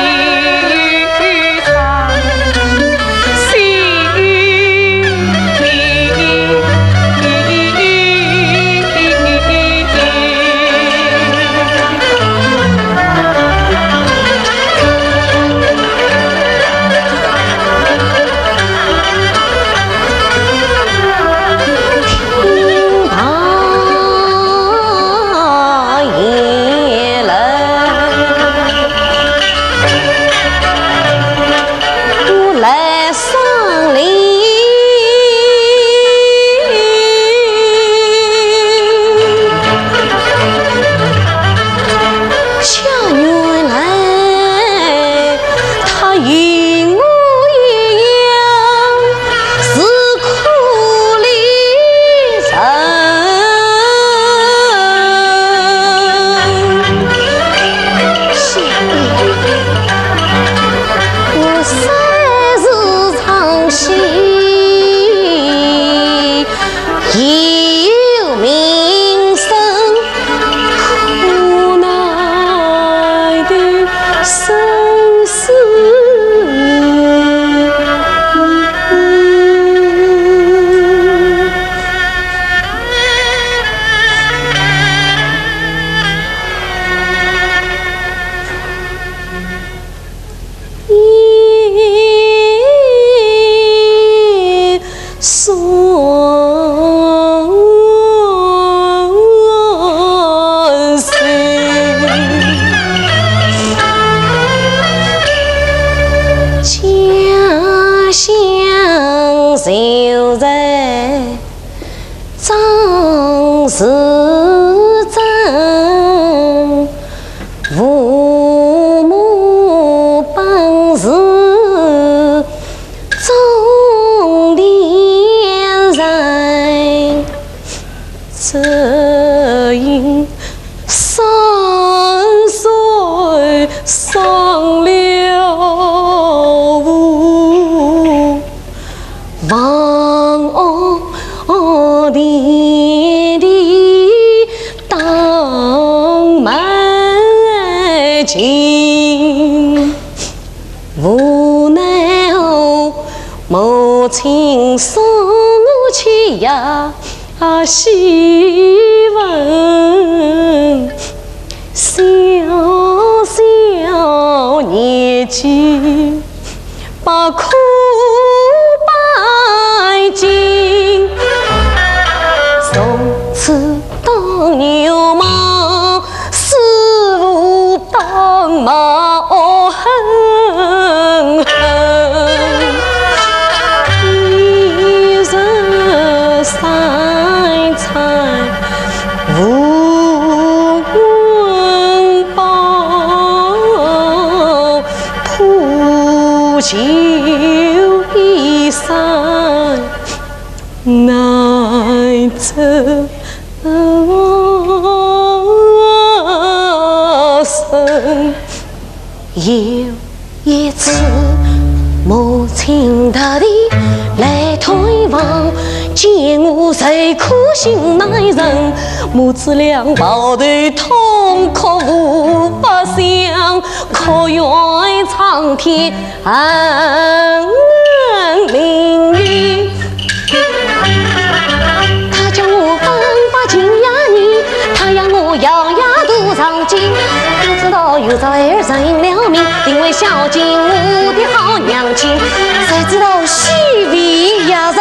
亲送我去呀，啊，西门。小小年纪，百苦百尽，从此当牛马，师父当马，哦，恨恨。一日三餐无温饱，破旧衣衫难遮身。有一次，母亲特地来探望，见我愁苦心难忍，母子俩抱头痛哭无法想，哭怨苍天 暗灵灵。他叫我方法情呀你，他要我咬牙度长进。不知道有朝儿认了命，定为孝敬我的好娘亲，谁知道西边也人。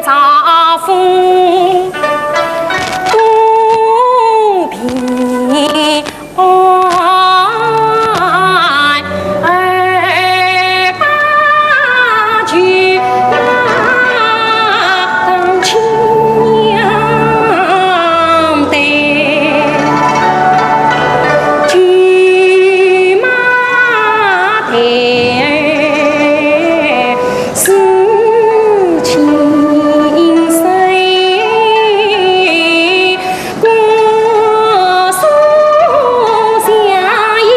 丈夫不平安，二八舅妈当亲娘的，舅妈的。 是亲生，姑苏相依。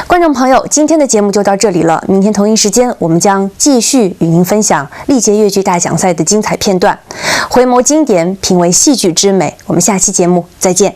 观众朋友，今天的节目就到这里了。明天同一时间，我们将继续与您分享历届越剧大奖赛的精彩片段，回眸经典，品味戏剧之美。我们下期节目再见。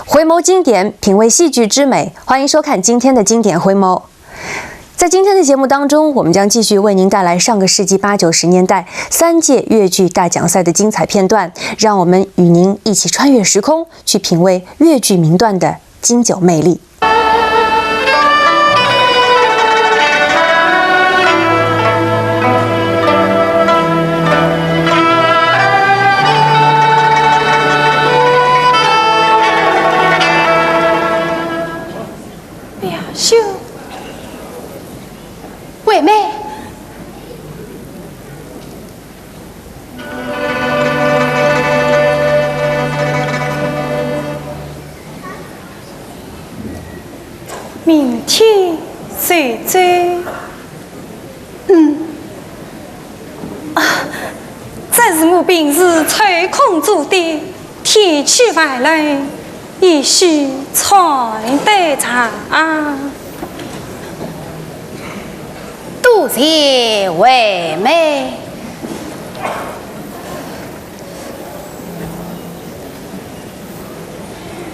回眸经典，品味戏剧之美，欢迎收看今天的经典回眸。在今天的节目当中，我们将继续为您带来上个世纪八九十年代三届越剧大奖赛的精彩片段，让我们与您一起穿越时空，去品味越剧名段的经久魅力。 表兄，惠妹。明天随走。 嗯。啊，这是我平时抽空做的，天气寒冷，也需穿得长。多谢惠妹。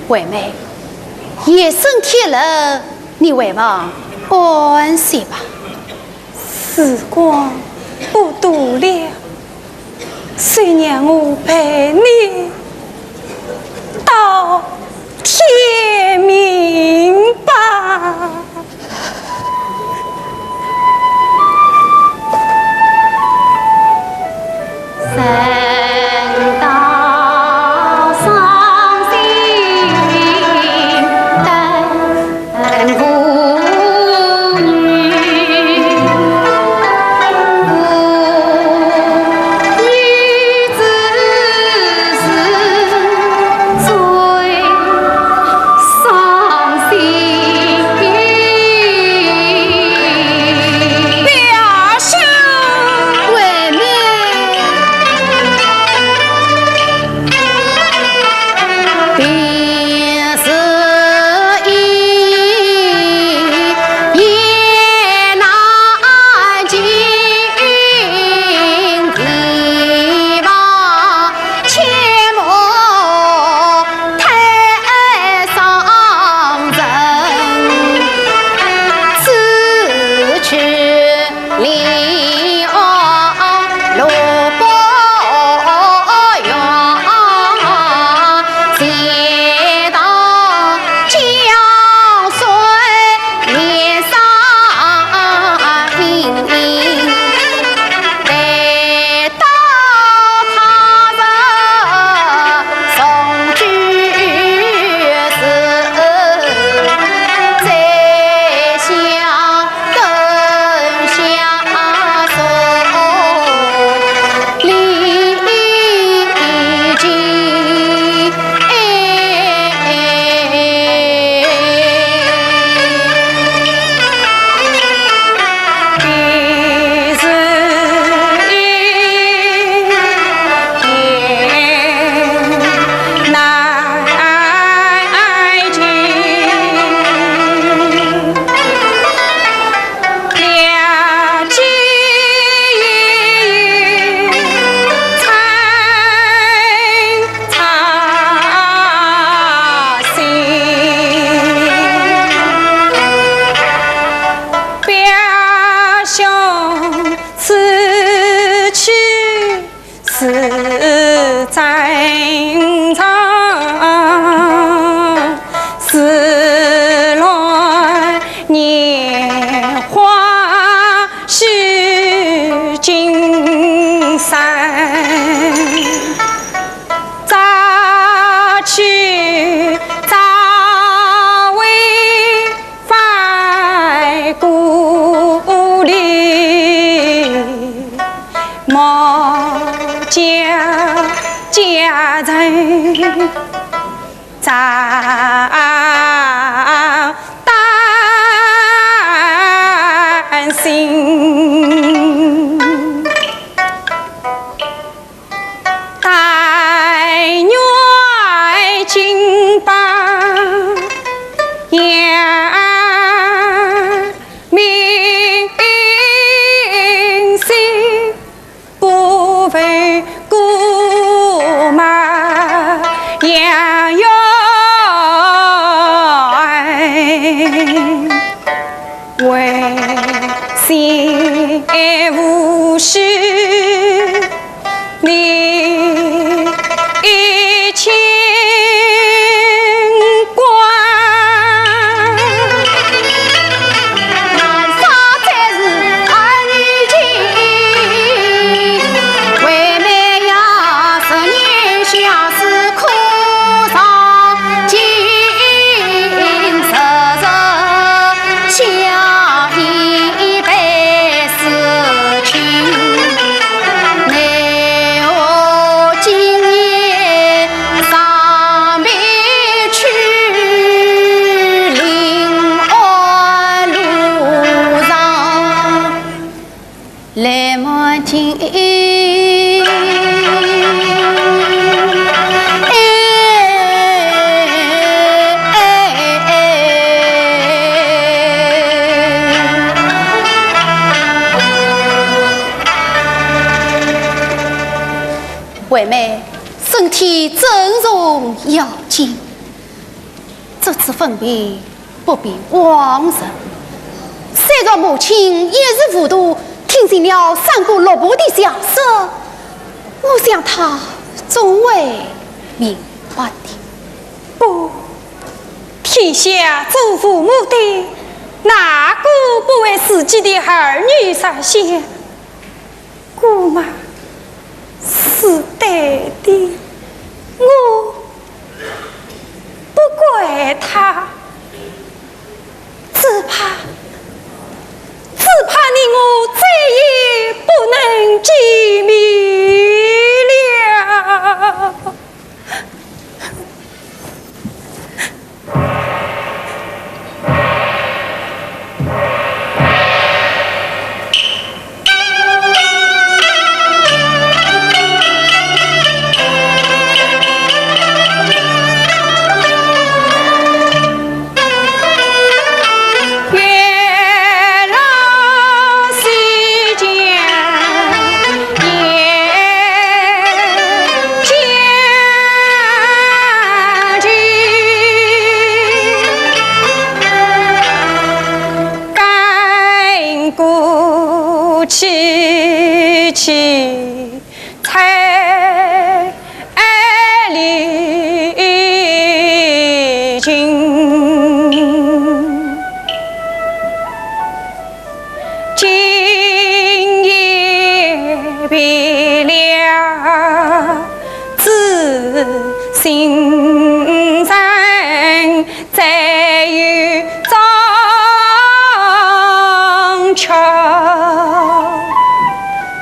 惠妹，夜深天冷，你回房安歇吧。 时光不多了，就让我陪你到天明吧。人早担心，但愿金榜扬名。 不为国马扬远，为心无事。 你一清官。难杀才是儿女情，为妹呀，十年相思苦尝尽，日日想你百思情。 奈何今夜长眠去，临安路上泪满襟。惠妹，身体尊重要紧，这次分别不比往日。虽然母亲一时糊涂，听信了三姑六婆的假说，我想她总会明白的。不，天下做父母的，哪个不为自己的儿女着想？ 姑妈是对的，我不怪她，只怕，只怕你我再也不能见面了。 今夜别了知心人，再有中秋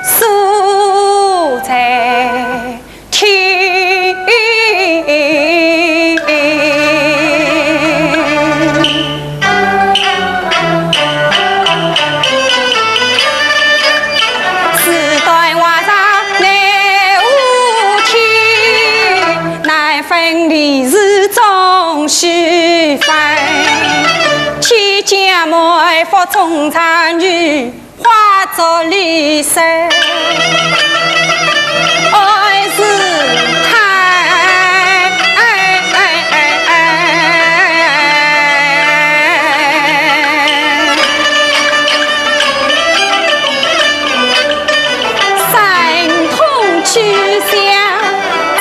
宿在 天。事断话长奈何天，难分离事终须分。千金难复终长女， 花烛里深，爱是太。三通之下，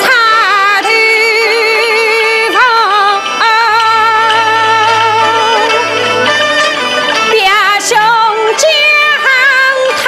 插头房。 别兄将他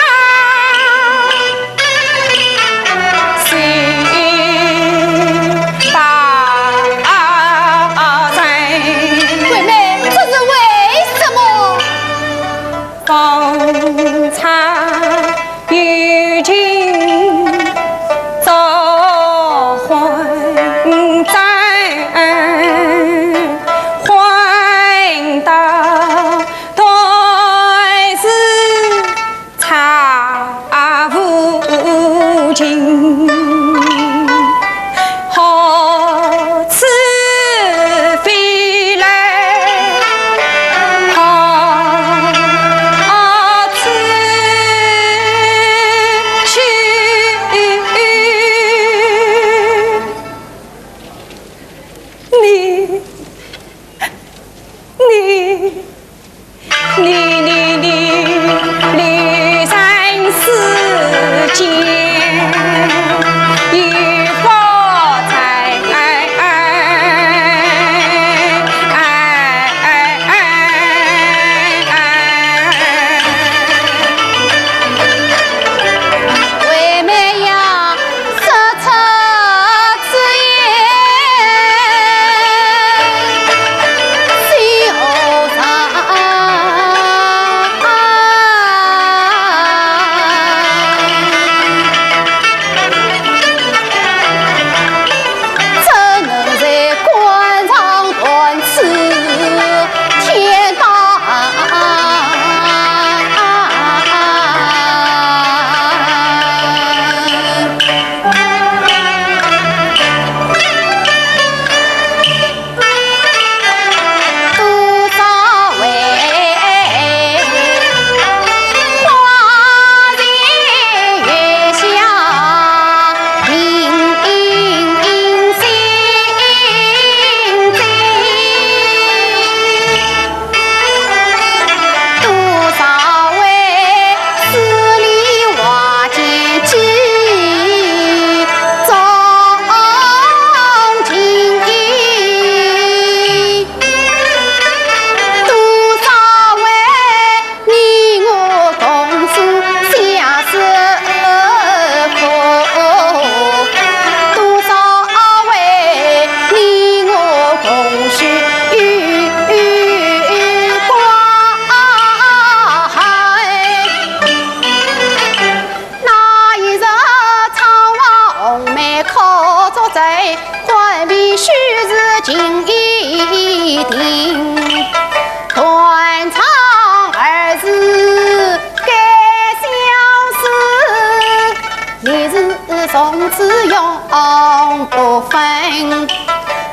子永不分。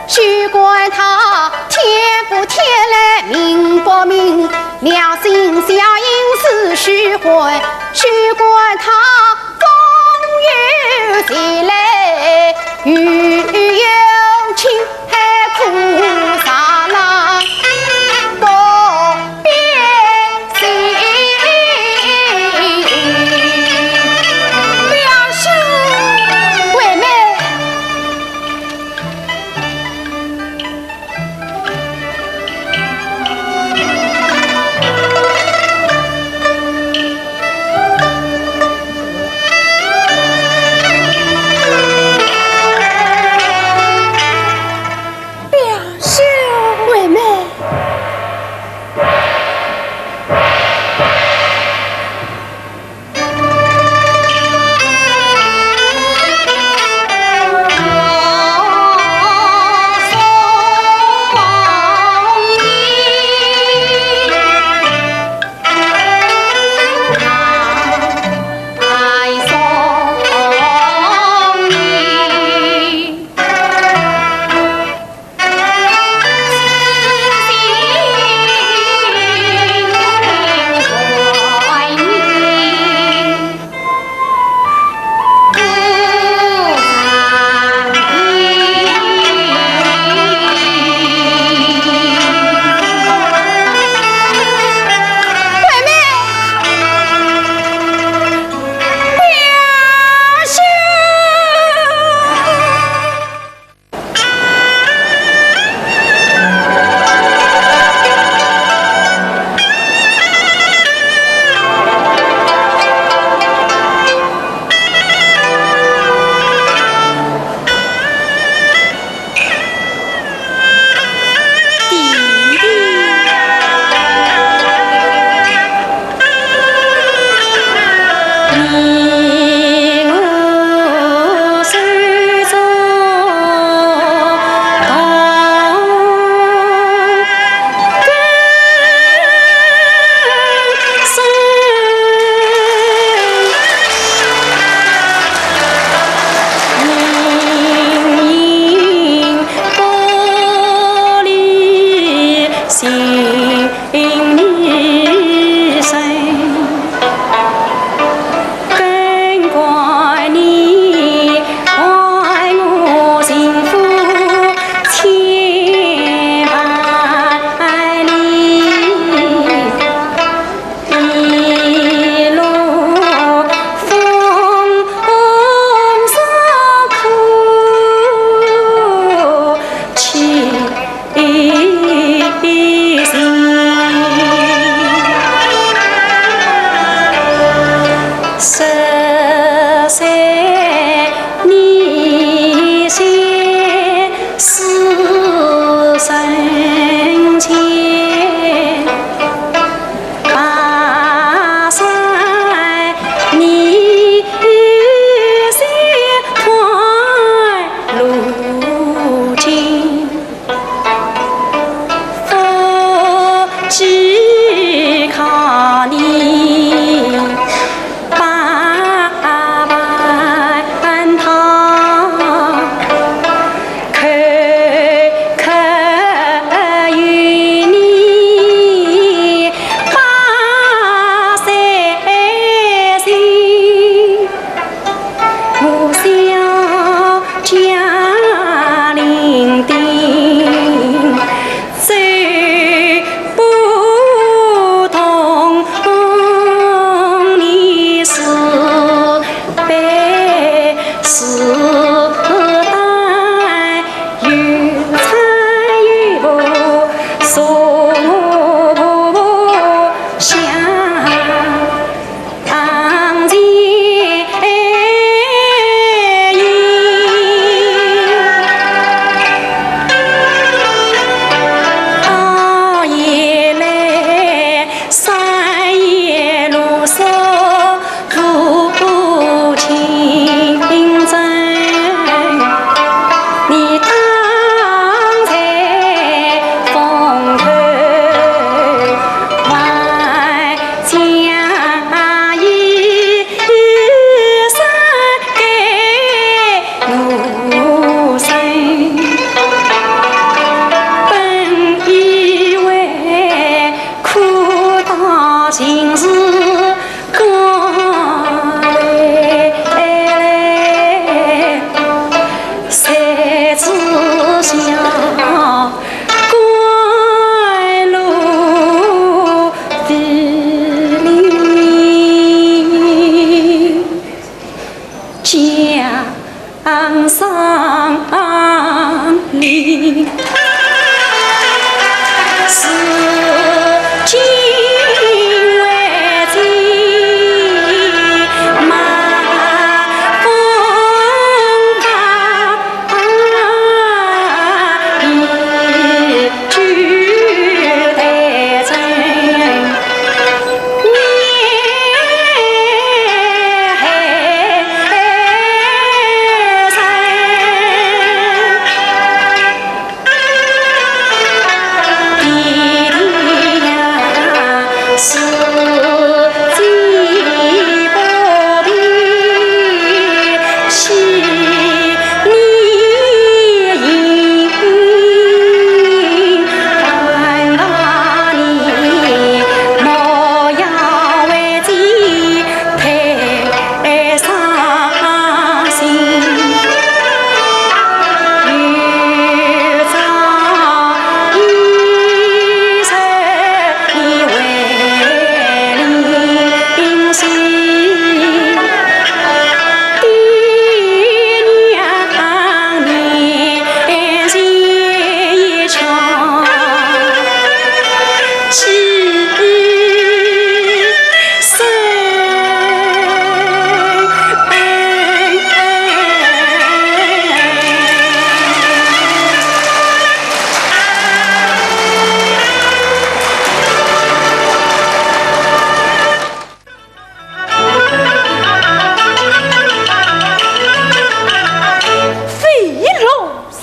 休管他天不天来命不命，良心小人是虚混，休管他风雨谁来与有情，还苦啥啦？不 表兄，妹妹。今日赶来，谁知晓赶路费哩，江上哩。 飞龙山。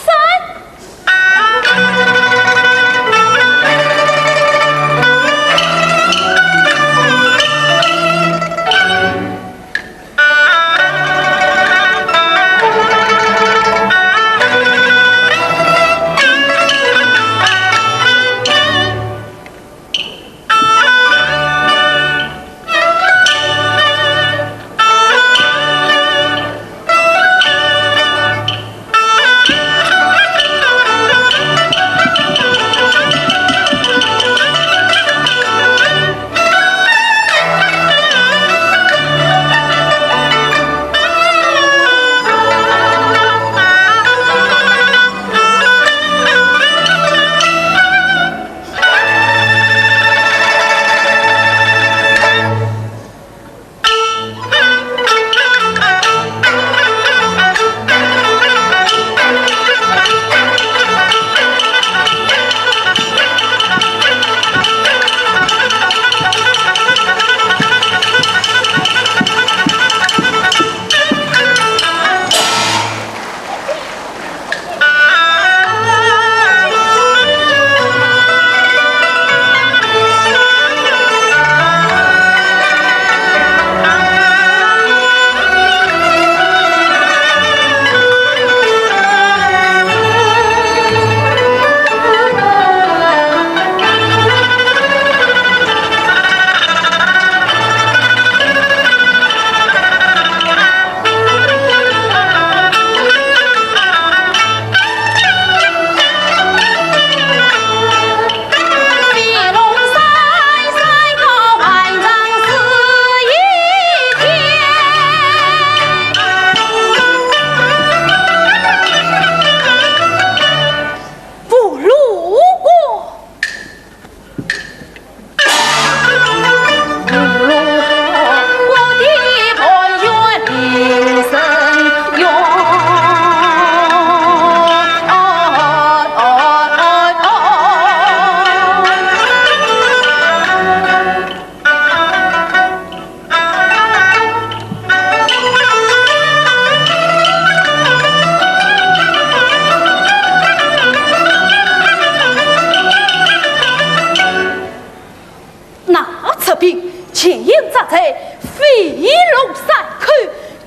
那贼兵全营扎在飞龙山口，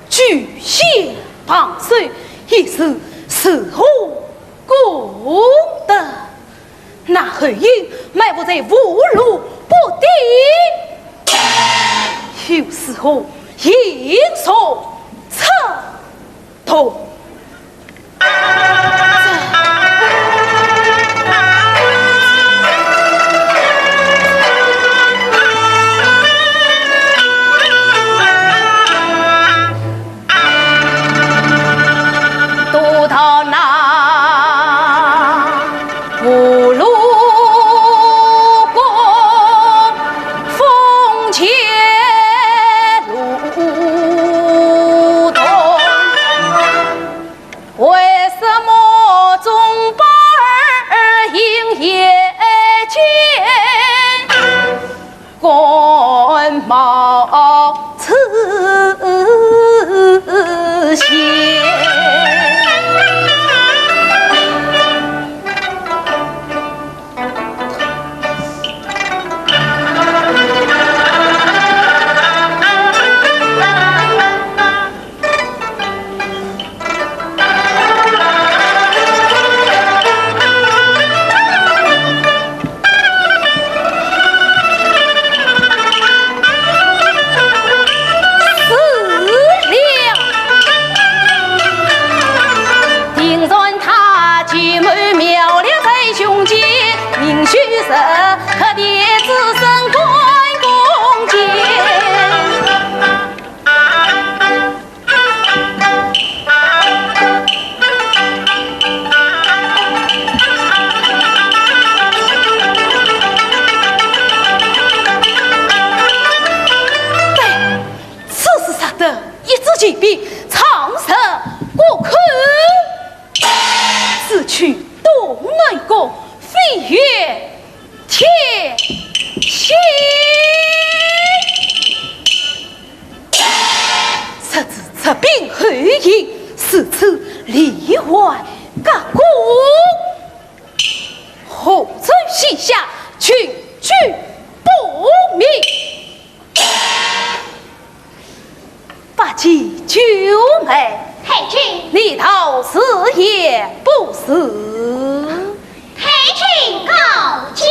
据险防守，一时如何攻得？那后营埋伏在无路不抵就是我英雄出动。都到那 无路过风前路东，为什么忠报儿应夜间？ 官帽出现。是了。定然他既满庙了在胸前，明须时刻的子孙关公间。 对，此事杀得一支骑兵，长蛇过口，此去东南角，飞越 天险。若是出兵后迎，如此利害各国，何罪西夏，群居不明。 八戒、九妹，太君，你道是也不是？太君高见。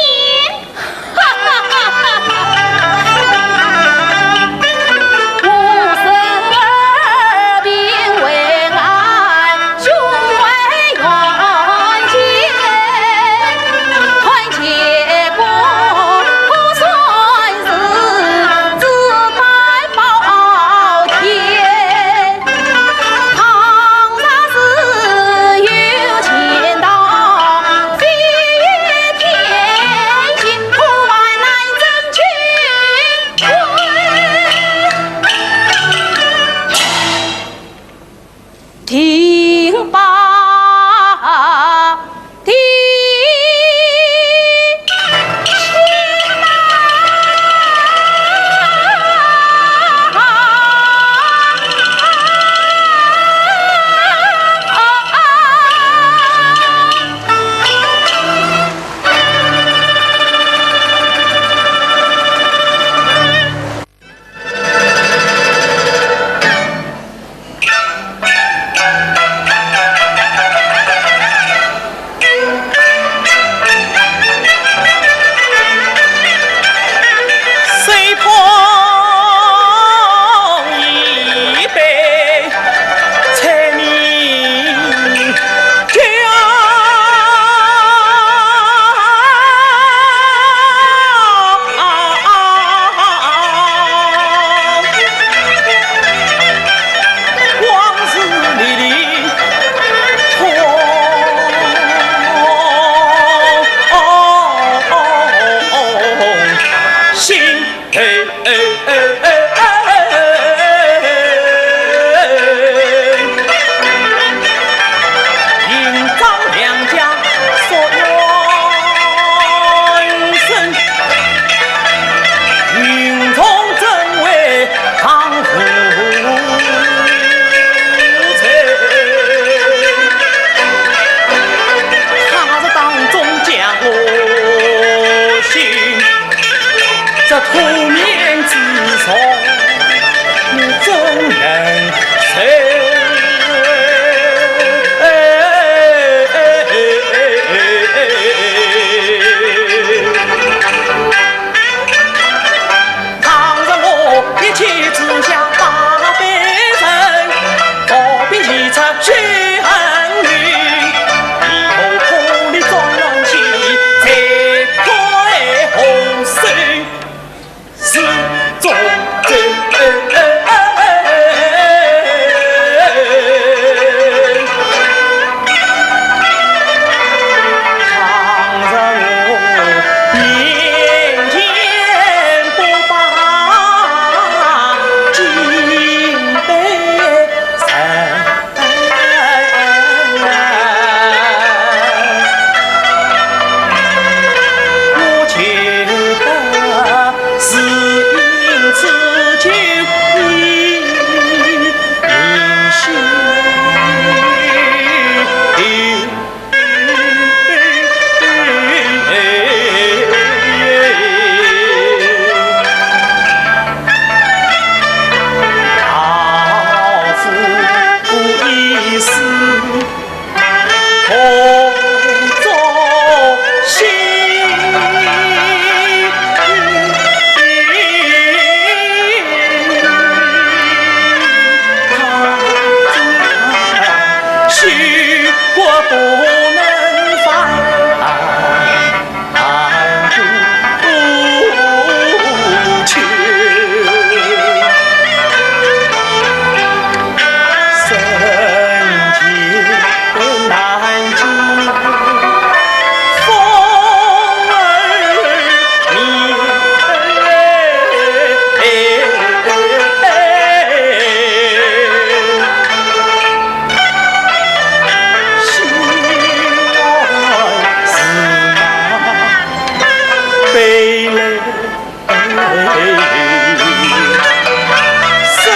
生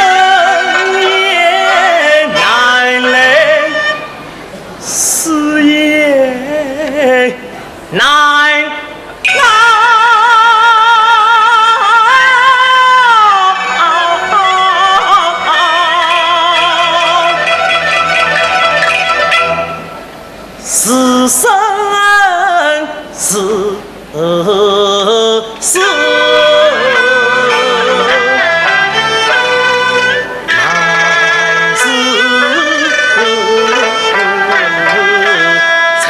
也难来，死也难老。是生是 是难是罪。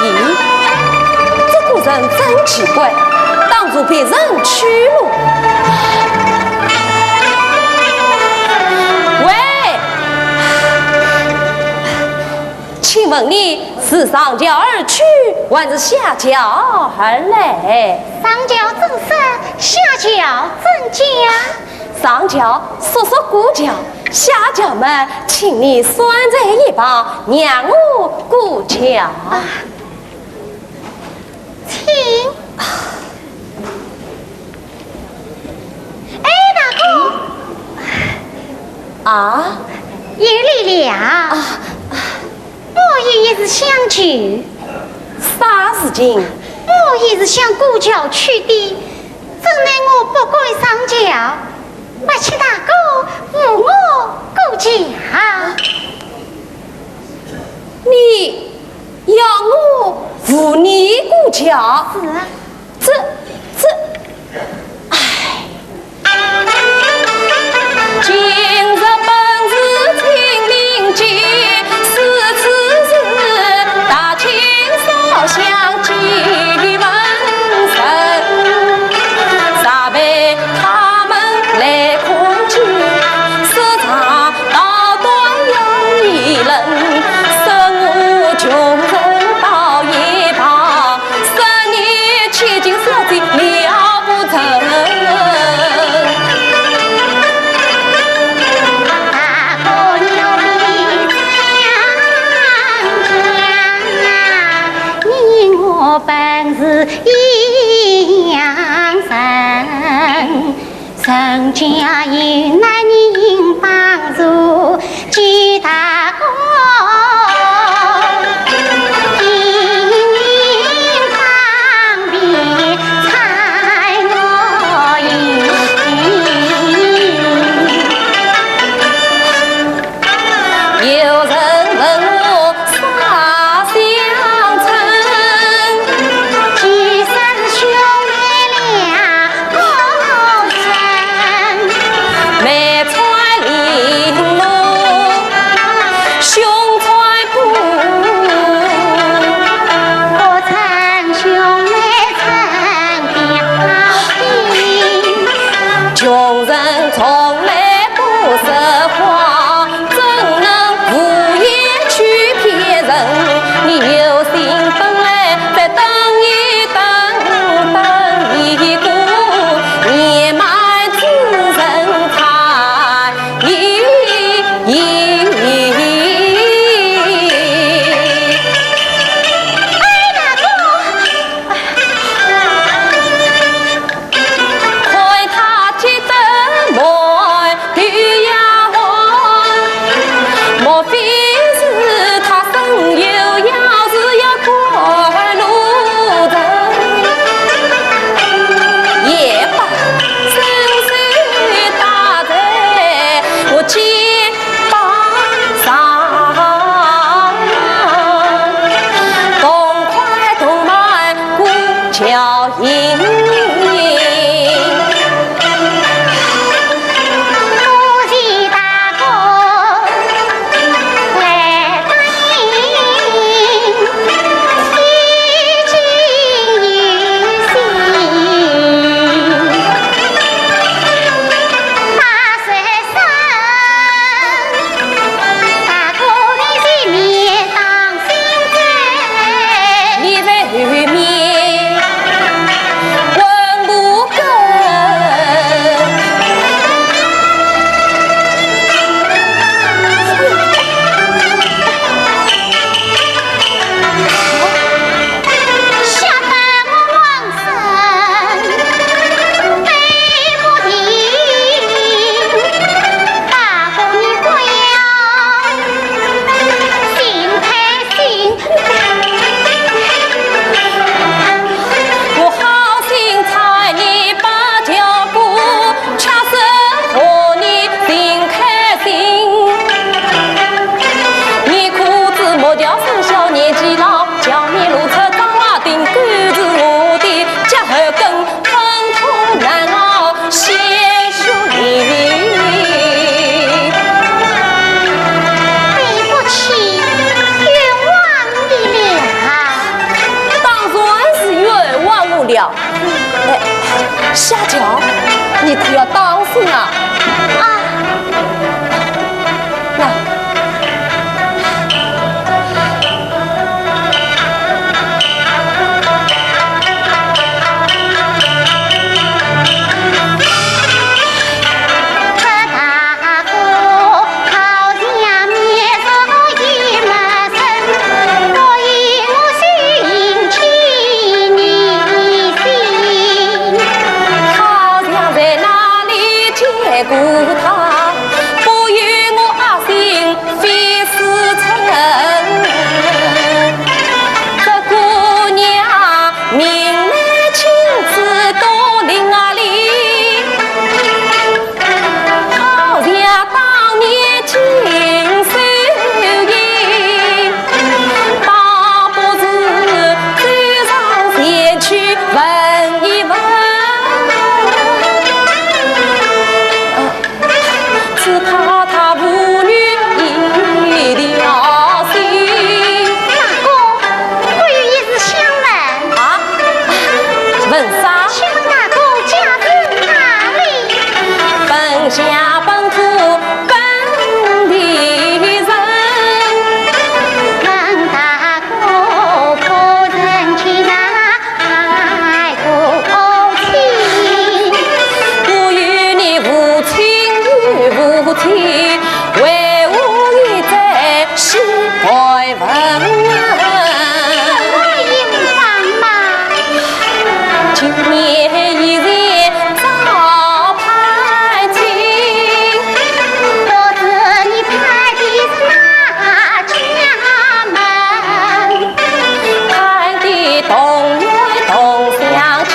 咦，这个人真奇怪，当初被人欺负。喂，请问你是上轿而去，还是下轿而来？上轿正身，下轿正轿。上轿说说过轿，下轿嘛，请你拴在一旁，让我过轿。啊，请。哎，大哥。啊？有礼了。啊。 我与你是相救。啥事情？我也是想过轿去的，怎奈我不敢上轿，还请大哥扶我过轿。你要我扶你过轿？是啊。这，这，唉。 今日本是清明节，是此时大清烧香祭文神，茶杯他们来空敬，是茶道端有一人，说我穷人到一旁。 生意千金小姐了不成。大哥，你要比张家啊，你我本是一样人。 人家有难人帮助，几大个，一人方便搀我行。 有人问我啥乡村，其实是兄妹两个人。每为何一再是不闻？我也不帮忙。今夜一夜照盼情。不知你盼的是哪家门？盼的同月同 相亲，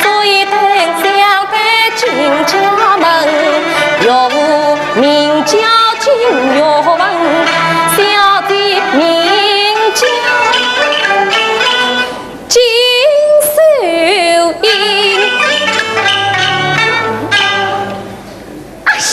做一对相对进家门，岳父名叫金玉文，小姐名叫金秀英。阿喜！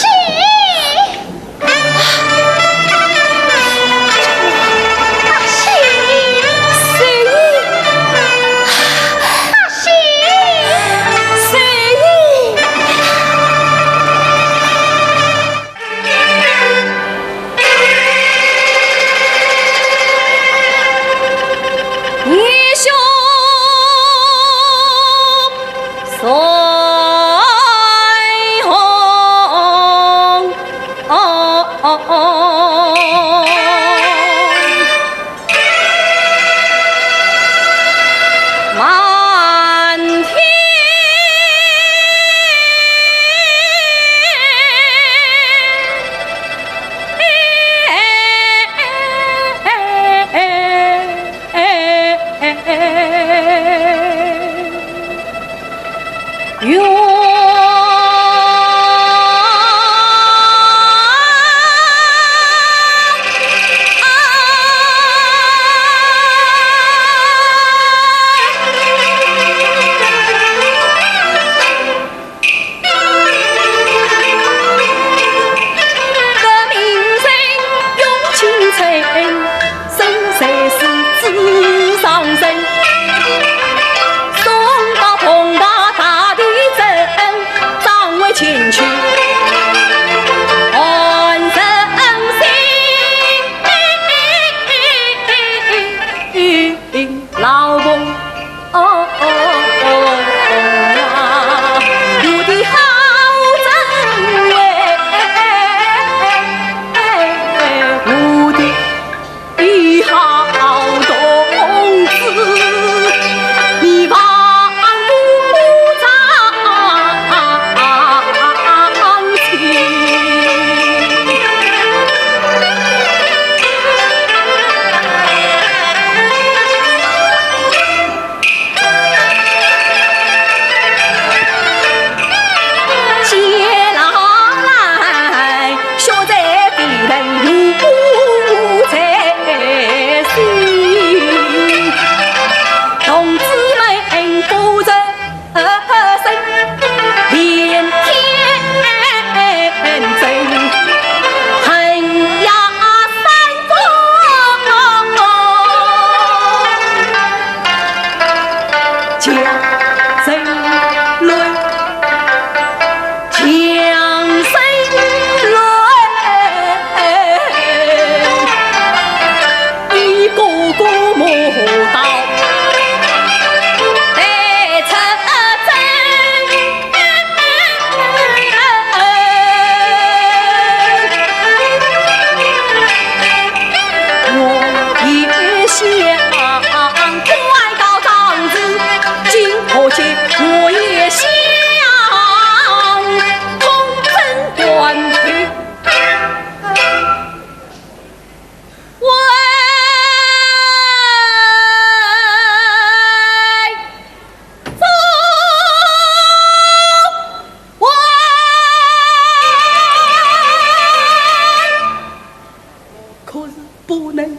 可是不能，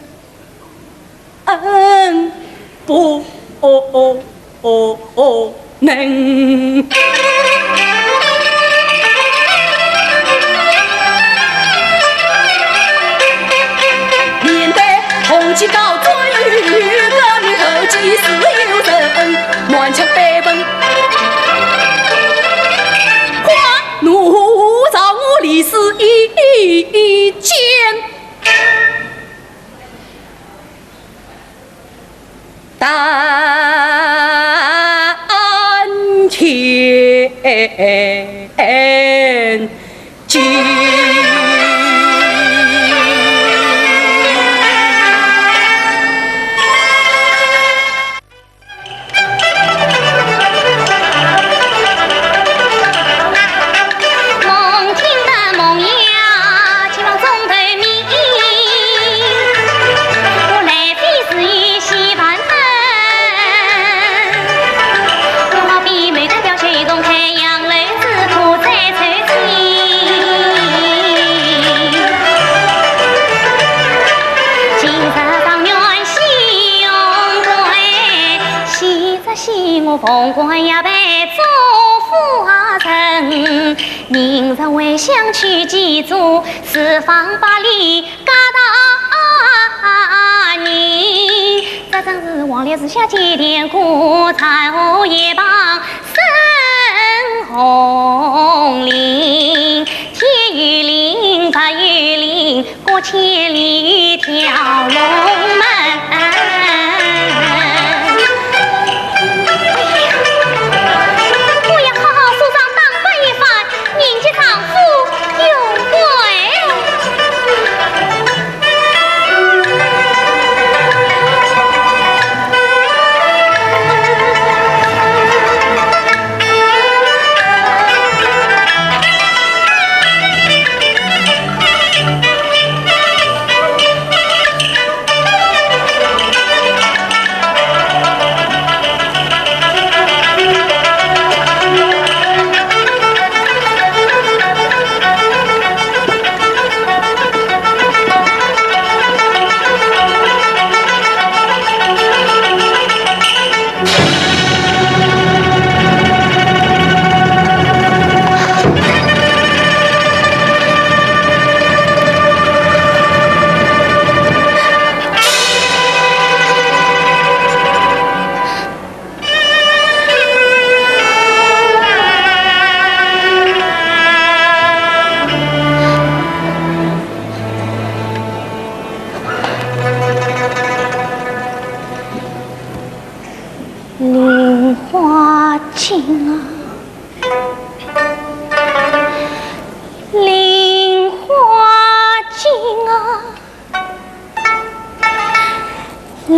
嗯，不能。汏管要陪祝福人，明日回乡去祭祖，四方八里皆大人。这正是黄鹂树下接天歌，在河一旁生红林。天有灵，佛有灵， 过千里跳龙门。哎呀，我要好好梳妆打扮一番，迎接丈夫永归。 菱花镜啊，菱花镜啊，菱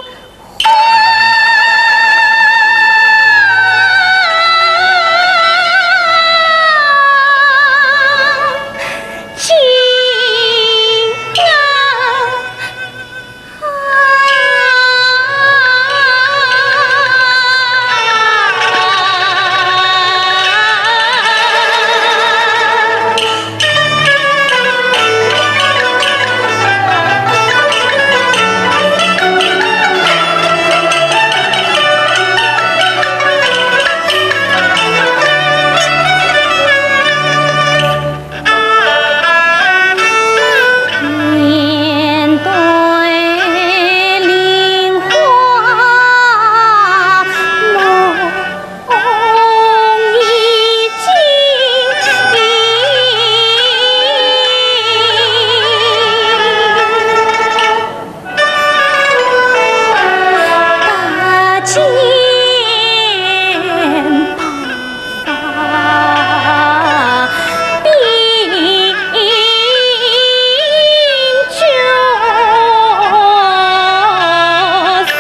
花镜啊。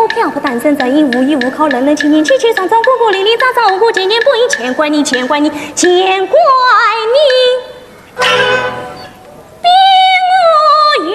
漂泊单身，人影无依无靠，冷冷清清，凄凄爽爽，孤孤零零，朝朝暮暮，见念不应，全怪你，全怪你，全怪你，逼我有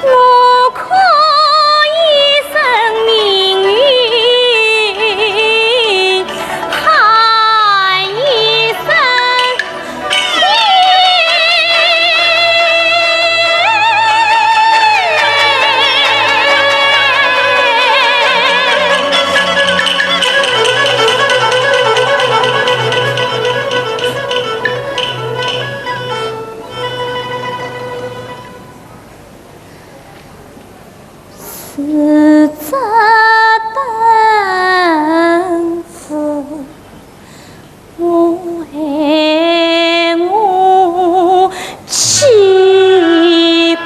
我可以生命运，喊一声。是这等福，我爱我去过。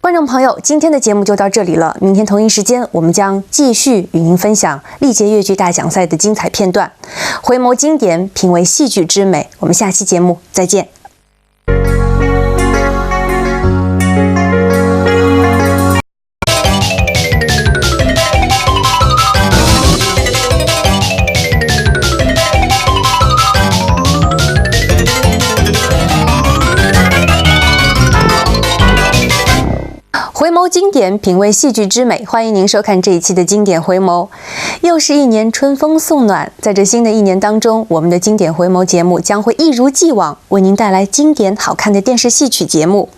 观众朋友，今天的节目就到这里了。明天同一时间，我们将继续与您分享历届越剧大奖赛的精彩片段，回眸经典，品味戏剧之美。我们下期节目再见。回眸经典，品味戏剧之美，欢迎您收看这一期的经典回眸。又是一年春风送暖，在这新的一年当中，我们的经典回眸节目将会一如既往为您带来经典好看的电视戏曲节目。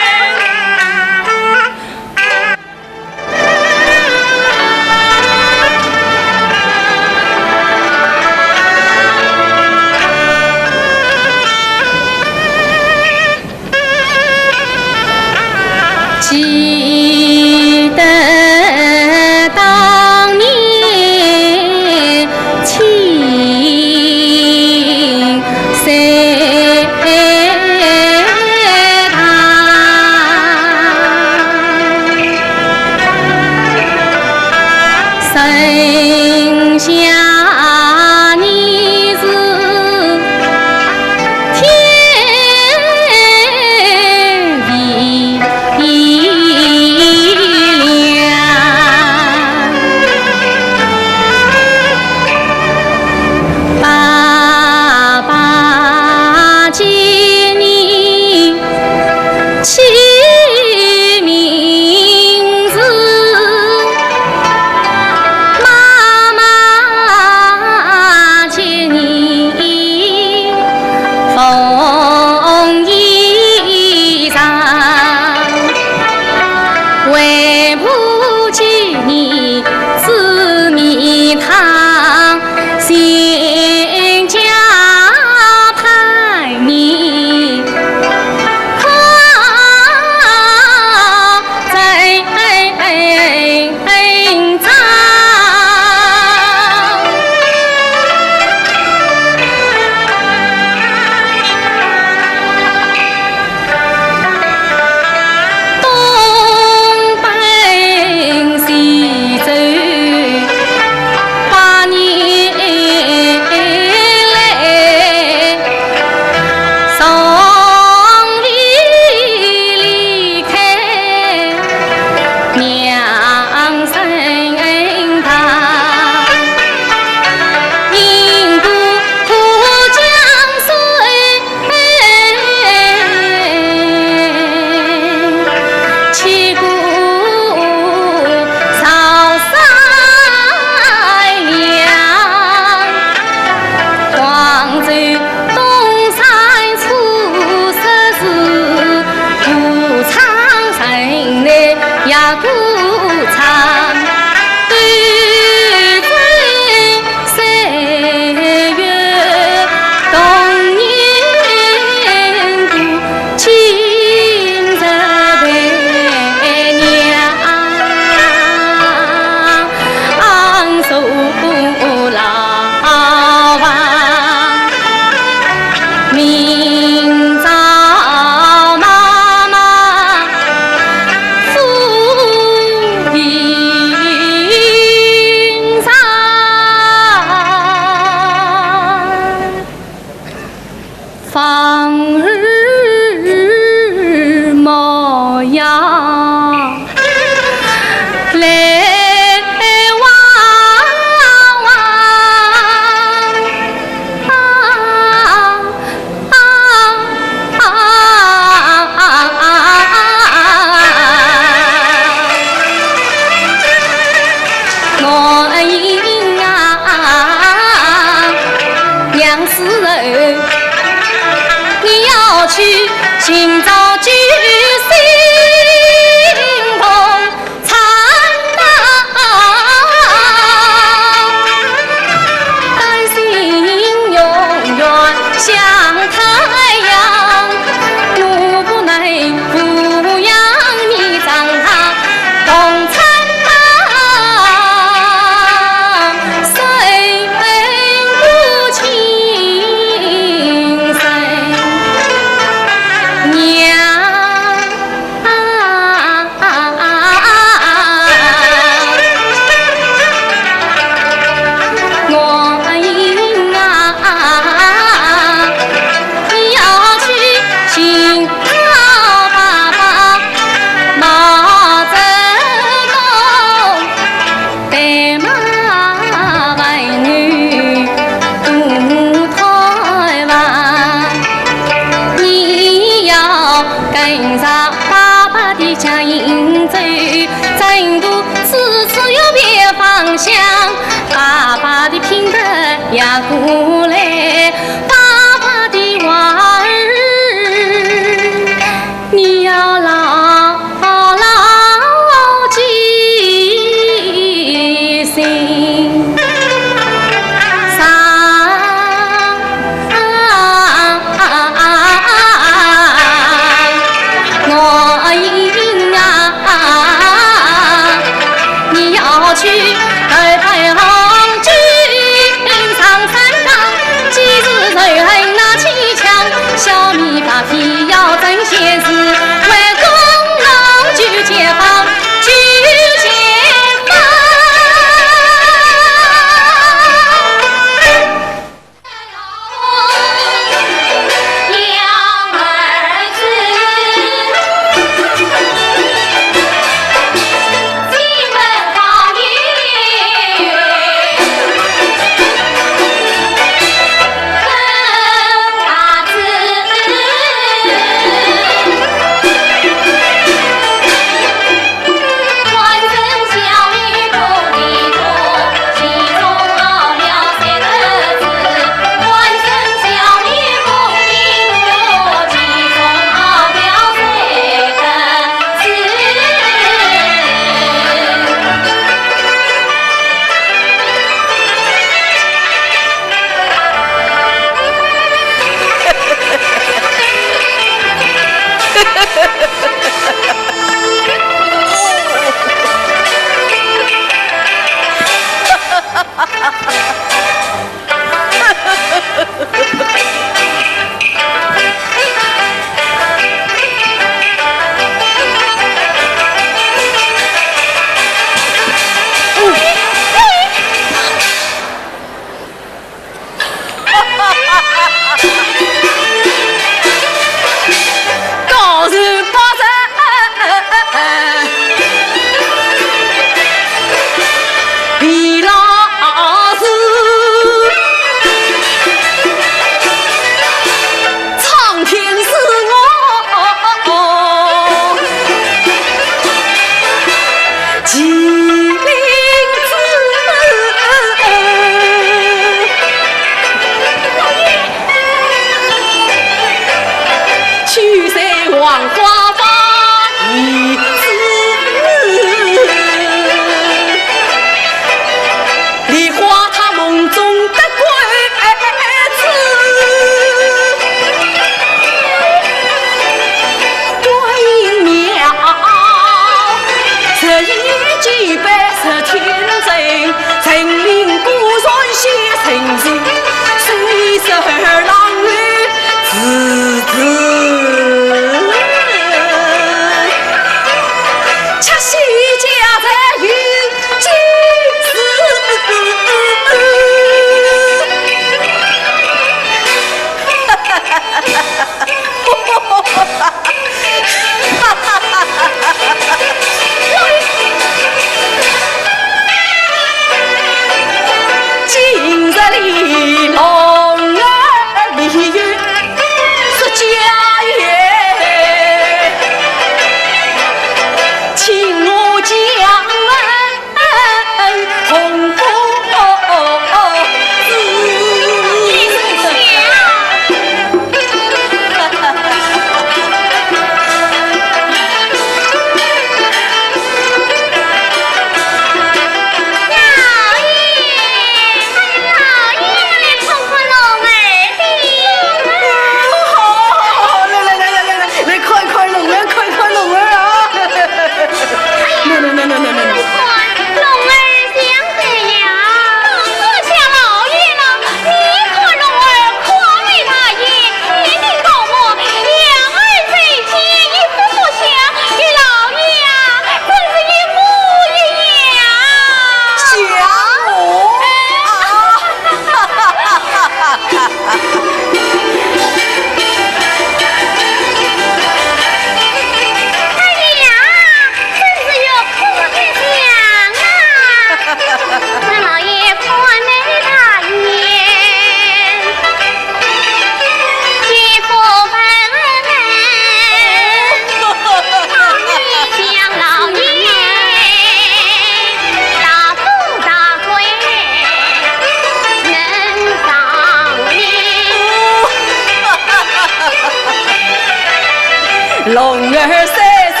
龙儿三子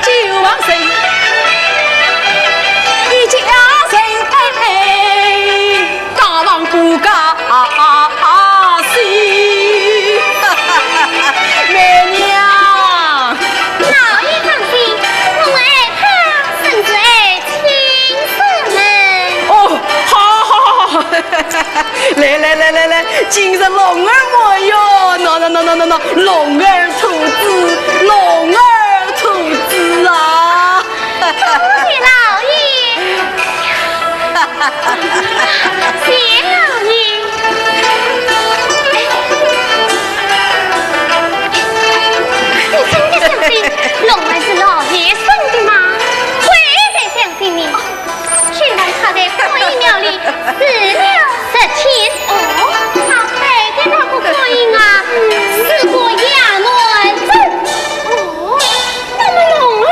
救王孙，一家人，哎，哎，家亡不家死。美娘。老爷放心，我们爱他胜似爱亲生们。哦，好，好，好，好。 来来来来来，今日龙儿满月，喏喏喏喏喏喏，龙儿吐子，龙儿吐子啊！谢老爷，谢老爷。哎，你真的相信龙儿是老爷生的吗？我也相信你。 听说他在观音庙里住了十天。哦，他拜的那个观音啊，是个哑囡囡。哦，那么龙儿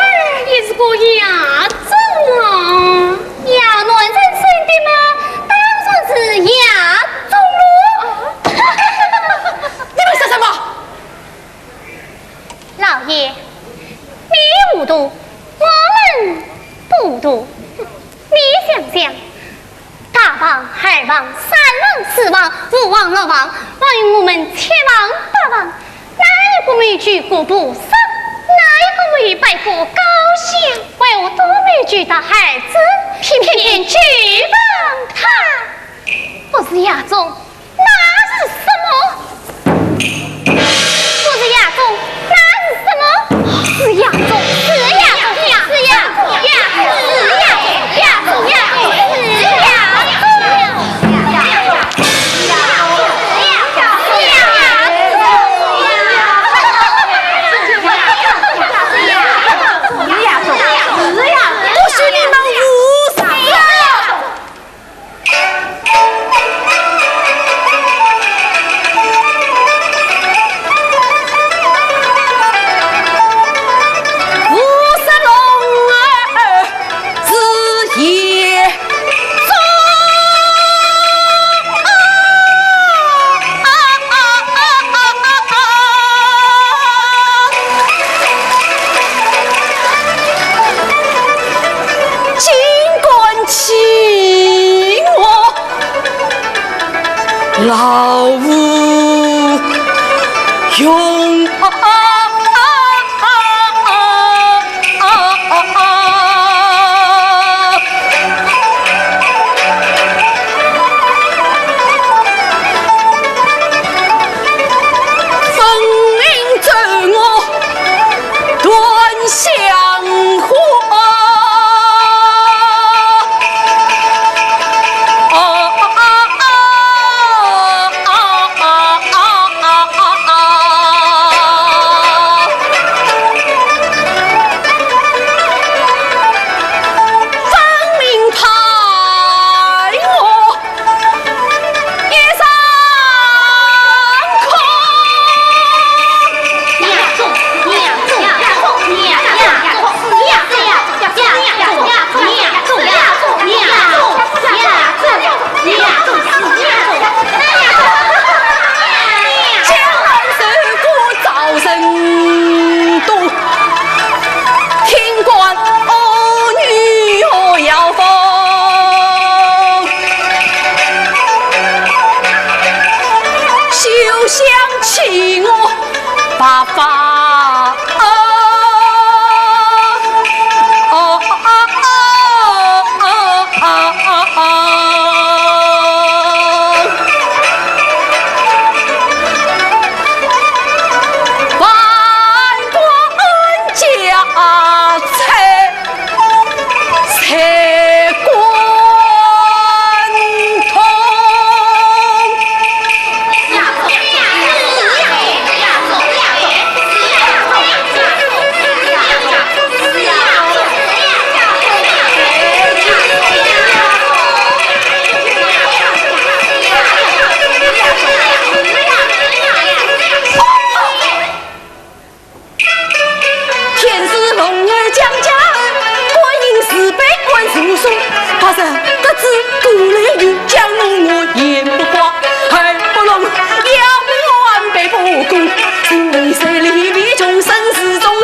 也是个哑种啊。哑囡囡生的嘛，当然是哑种喽。你们说什么？ 老爷，你糊涂，我们糊涂。你想想，大房、二房、三房、四房、五房、六房，还有我们七房、八房，哪一个没有求过菩萨？哪一个没有拜过高香？为何都没有求到孩子，偏偏求到他？不是哑种， 那是什么？不是哑种，那是什么？是哑种，是哑种，是哑种，哑种，是哑种，哑种，哑种，是哑种。不许你们胡说！ 无色龙儿是也。 竟敢欺我老无用啊！ 分明咒我断香火。天官，哦，女儿要否？休想欺我白发啊！哦，哦，哦，哦，哦，哦。 万贯家财在关中。天子龙儿降驾恩，观音慈悲观世音，八十个子过来有，将我言不挂，耳不聋，腰不弯，背不弓，心里水里比众生死中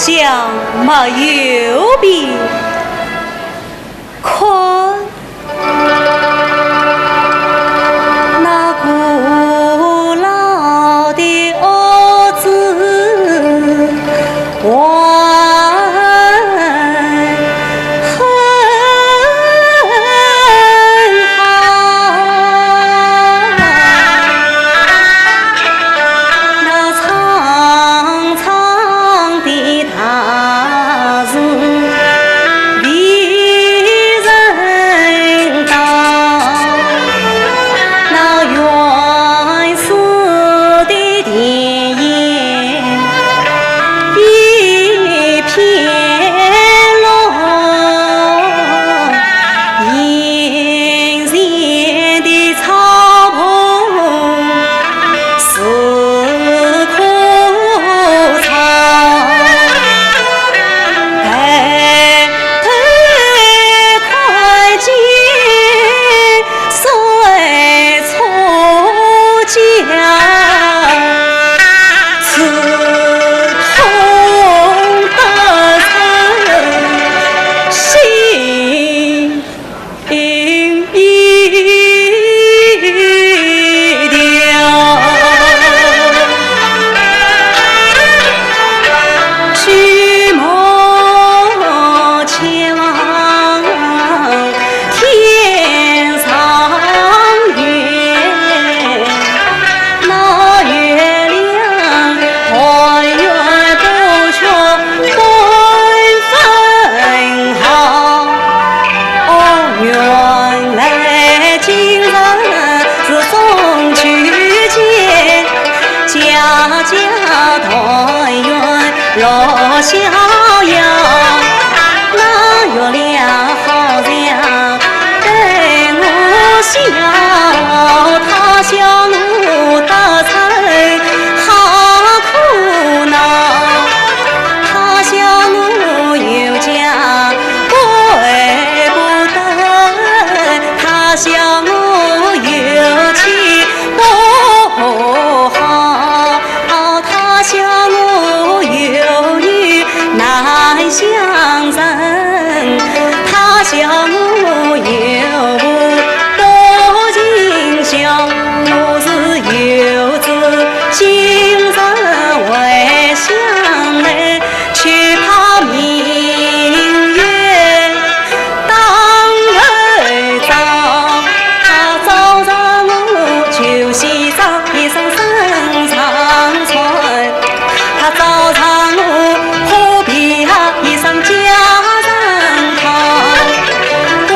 想没有病，看那古老的屋子，还很好。那苍苍的大树 离人道，那原始的田野一片落，眼前的草棚 是枯草，抬头看见水出江，刺痛得人心 那月亮团圆不缺半分好。哦，原来今日是中秋节，家家团圆乐逍遥。那月亮好像 对我笑，他笑我得愁好苦恼，他笑我有家归不得，他笑我有妻不好。 他笑我有女难相认，他笑我有福多情，笑我是游子今日回乡来，却怕明月 当头照，他照着我旧西装一身身上穿，他照着我破皮鞋一身家常套。归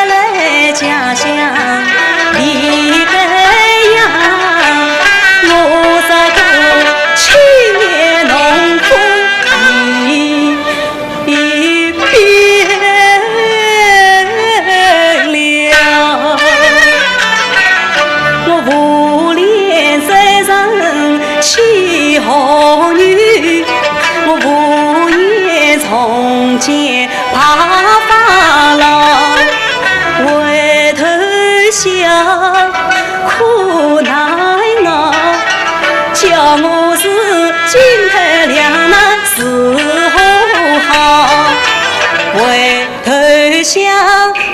来家乡离开呀，我这个青年农夫已 已变了。我无脸再生妻和女，我无颜重见白发老。回头想，苦难熬，叫我是进退两难 如何好？回头想，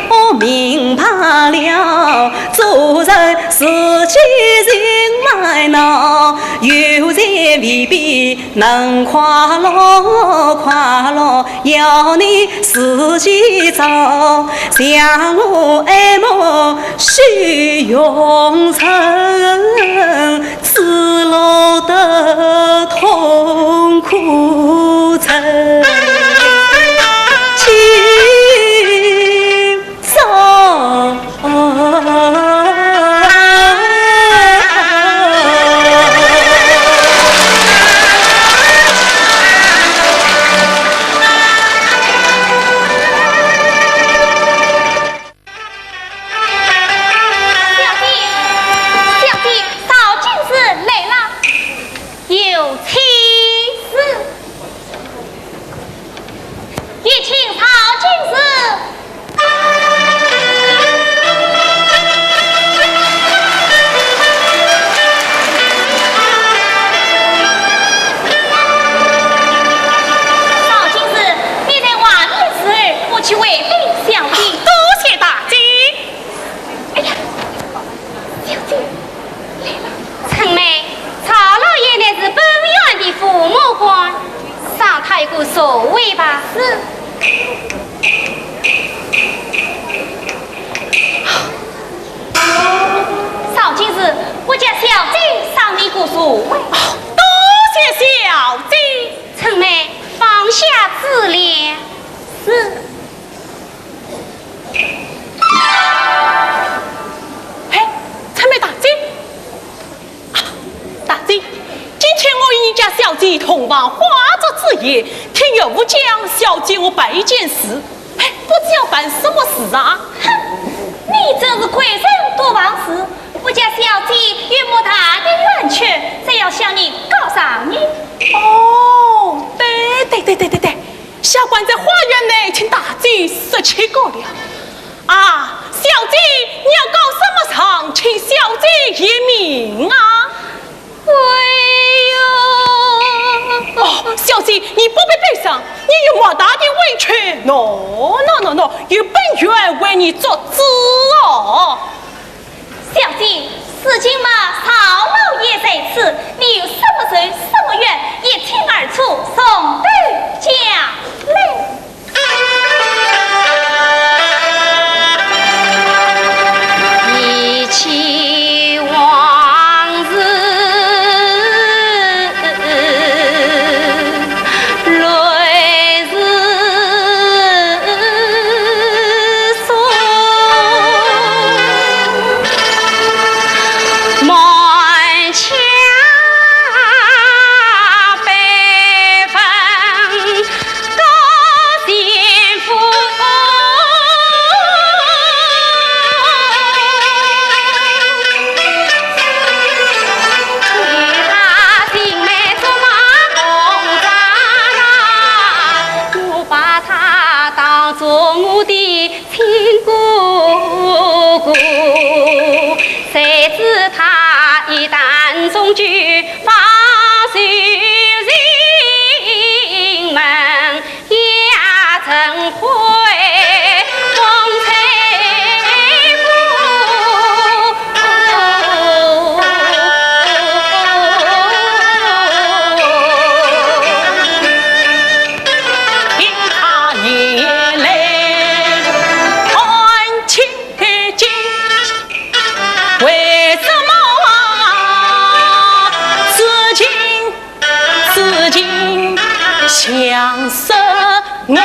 我明白了，做人自己心烦恼，有钱未必能快乐，快乐要你自己找。像我爱慕许荣成， 失落得痛苦成今朝。座位吧。是。少卿是，我家小姐赏你个座位。哦，多谢小姐。春妹，放下珠帘。是。哎，春妹大姐。 啊，大姐，今天我与你家小姐同房花烛之夜，听岳父讲，小姐我办一件事，哎，不知要办什么事啊？哼，你真是贵人多忘事，我家小姐有莫大的冤屈，正要向你告状呢。哦，对对对对对对，下官在花园内听大姐说起过了。 啊，小姐，你要告什么状？请小姐言明啊！哎呦，哦，小姐，你不必悲伤，你有莫大的委屈。喏，喏，喏，喏，有本院为你做主哦。小姐，如今嘛，曹老爷在此，你有什么仇什么怨，一清二楚，从头讲来。 一起往事泪如诉，满腔悲愤 高兴福。其他青梅竹马红妆啊，我把她当作我的亲哥哥，谁知他一旦中举，放手进门。 也成灰风吹过。听他言来看清 为什么痴情痴情相思我？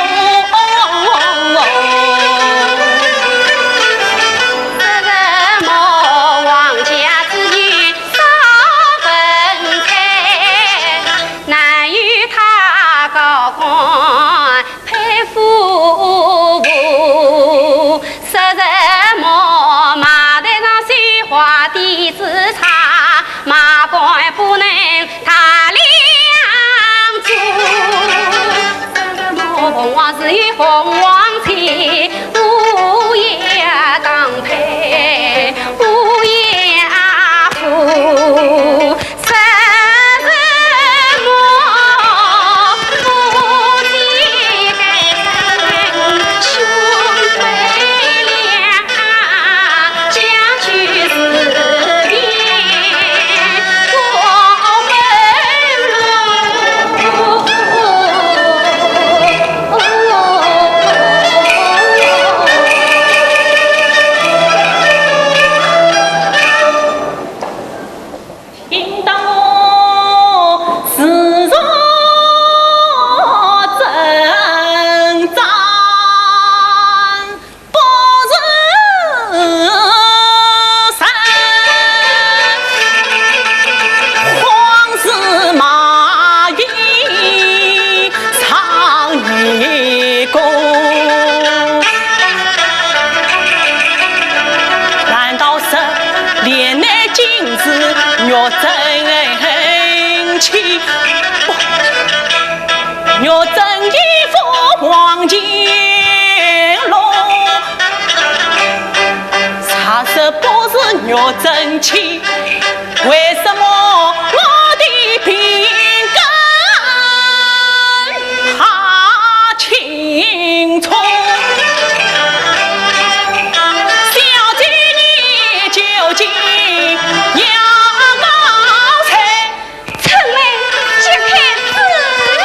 说什么王家之女少文采，难与他高官 配夫妇，说什么马台上绣花的紫钗，马官不能踏良珠。说什么凤凰是有凤凰翅，乌鸦当配乌鸦夫。 应当我自作主张，不如神，荒是马衣 唱一个。难道是怜爱今日玉珍妻？不，玉珍一副黄金罗，若是不是玉珍妻， 为什么我的病根怕青虫？小姐你究竟要告谁？春妹，解开珠帘。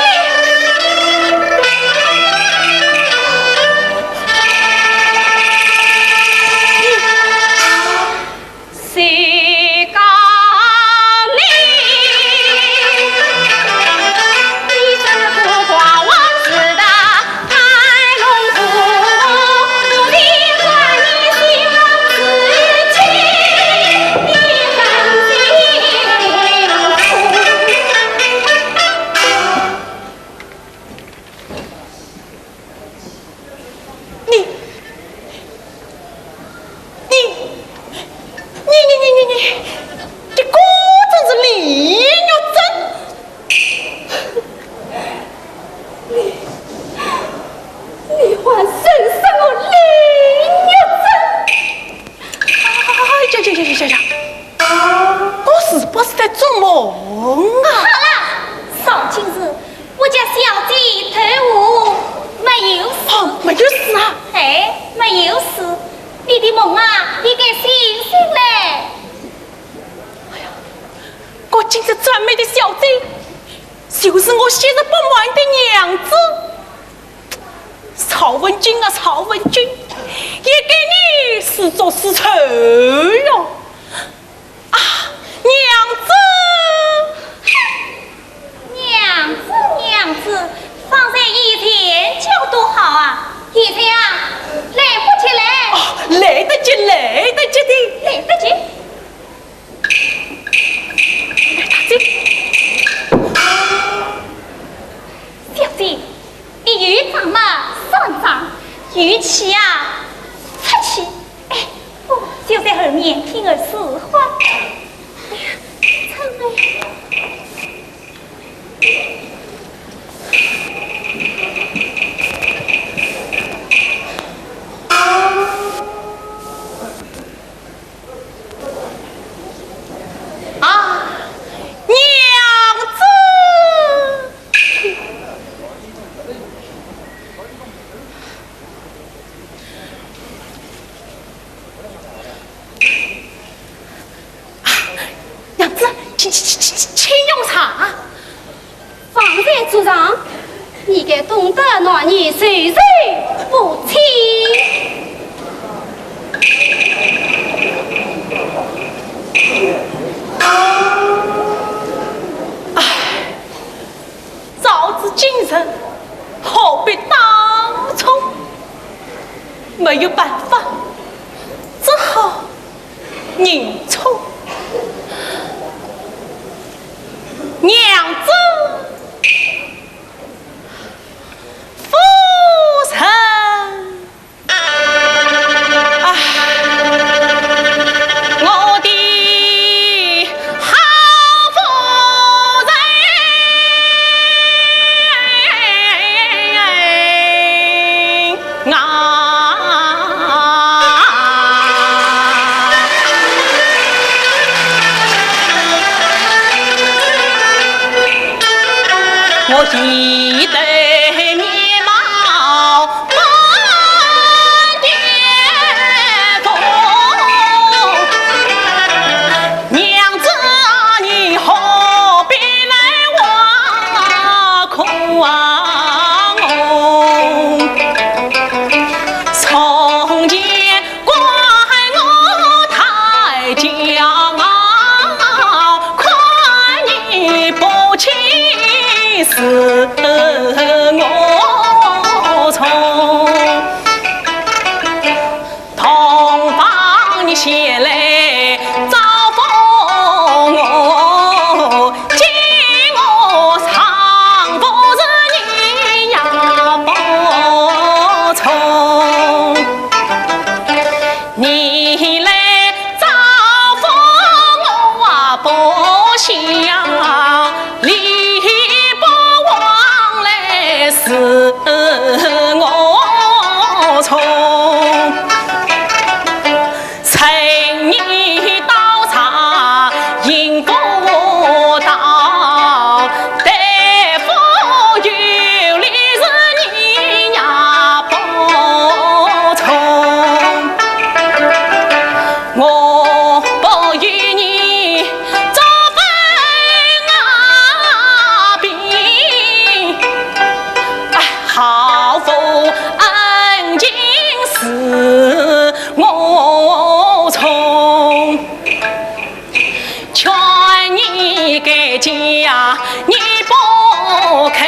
今日专卖的小姐，就是我昔日不满的娘子。曹文金啊，曹文金，也该你自作自受哟。啊，娘子！娘子，娘子，方才以前叫多好啊！以前啊，来不及来。哦，来得及，来得及的。来得及。 小姐，你有账吗？算账，有气啊，出气。哎，我就在后面听候使唤。哎呀，真的。 啊，娘子！啊，娘子，请，请，请，请用茶。 方才做账，你该懂得拿你受受不亲。唉，早知今日，何必当初？没有办法，只好 认错。娘子，夫人。啊，我的好夫人。 啊，我一对面貌半点风，娘子啊，你何必来挖苦我？从前 怪我太骄傲，看你不起是我错。同房你前来招风我， 见我丈夫是你也不从，你来招风我啊不响，礼不往来是我从。 趁你倒茶饮不到，对付有理是你也不从。我不与你做分啊比，哎，好负恩情是 我从，劝你改嫁你不肯，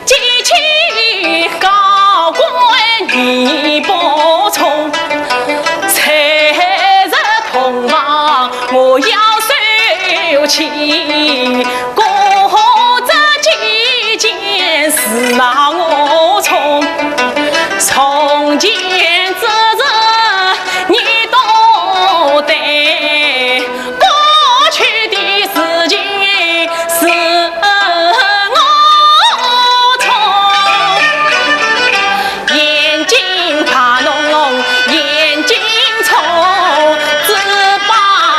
既去高官你不从，才是同房我要受气，过这几件事啊我从。 从前之事你多对，过去的事情是我错。眼睛怕侬，眼睛错，嘴巴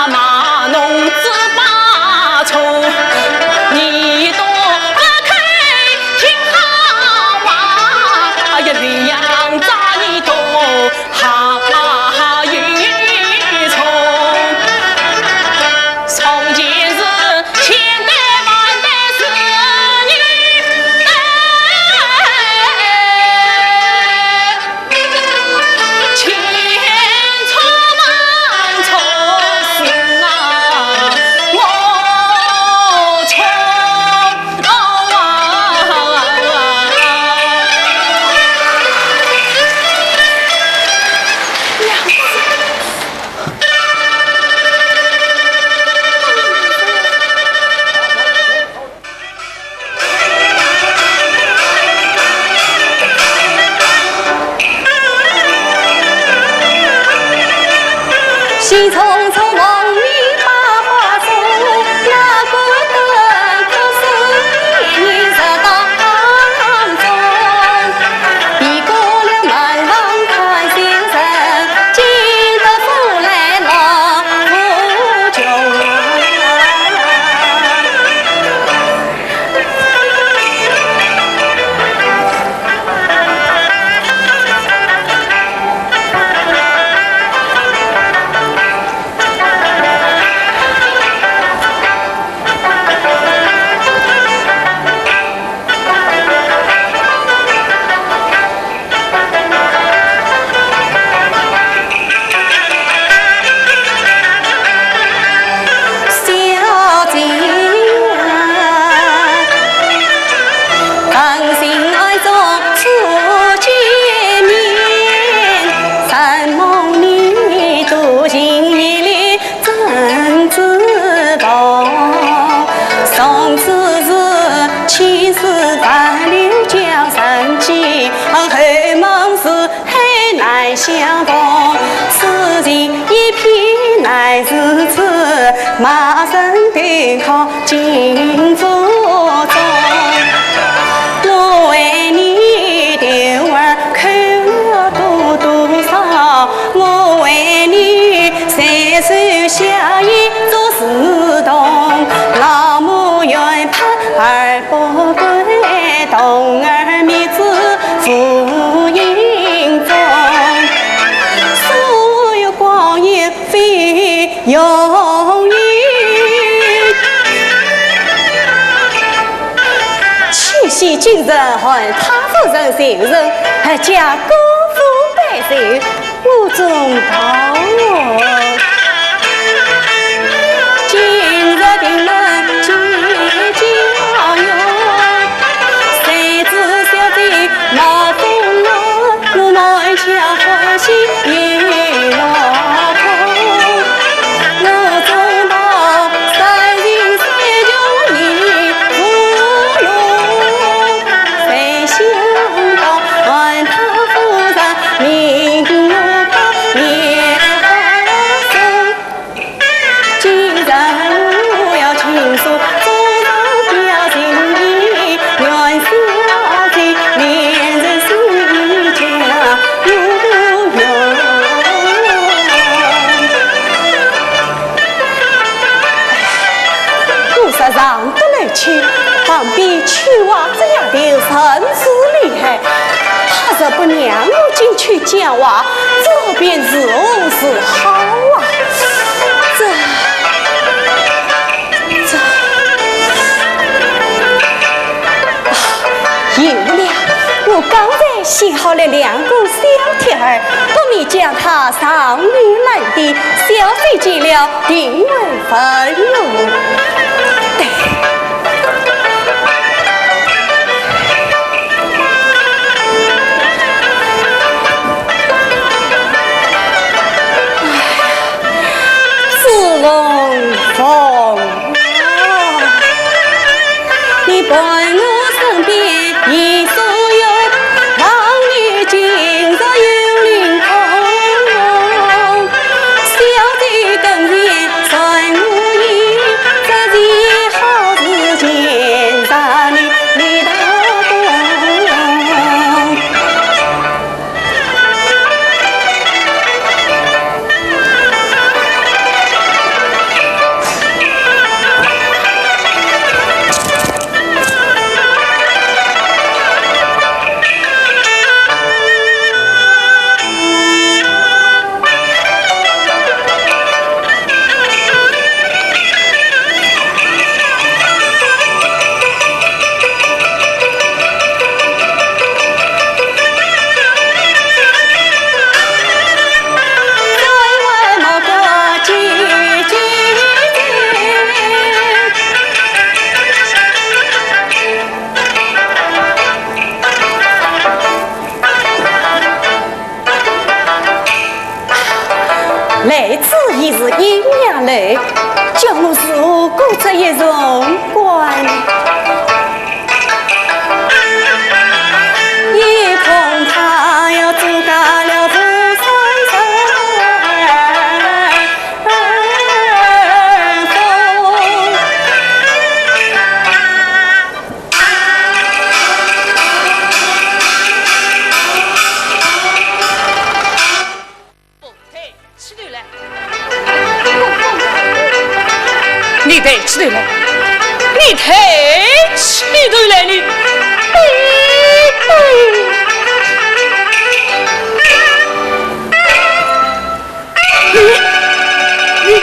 骂侬，嘴巴错。小姐啊，当心爱中初见面，山盟你独行一里 怎知道？从此是千丝万缕交缠结，后梦似海难相逢。此情一片难自持，马上对靠金烛中。我为你头儿 口多多少，我为你三手下眼做事童。老母怨怕儿不归，童儿觅子无影踪。所有光阴 飞扬云。七夕今日还他夫人情深，阖家各府拜寿无中道。今日定门见家园，谁知小姐 闹风浪，我满腔欢喜一落空。我总道三心三穷已无路，谁想到还他夫人命我面花生。 今日我要亲手做人表情意，愿小姐面如水家有缘。我说上得楼去，旁边秋华这丫头甚是厉害，她若不让我进去讲话，这便如何是好啊？ 这，这，啊，有了！我刚才写好了两个小帖儿，不免将它上于门第，小姐见了定会问我。对。 朱凤凤啊，你伴我身边已数月，望你今日有灵通。小姐更言传我言，这件好事情让你，你道不？ 来此已是阴阳楼，叫我如何过这一重关？也恐怕要阻隔了夫人。对了，你抬起头来，你，你，你，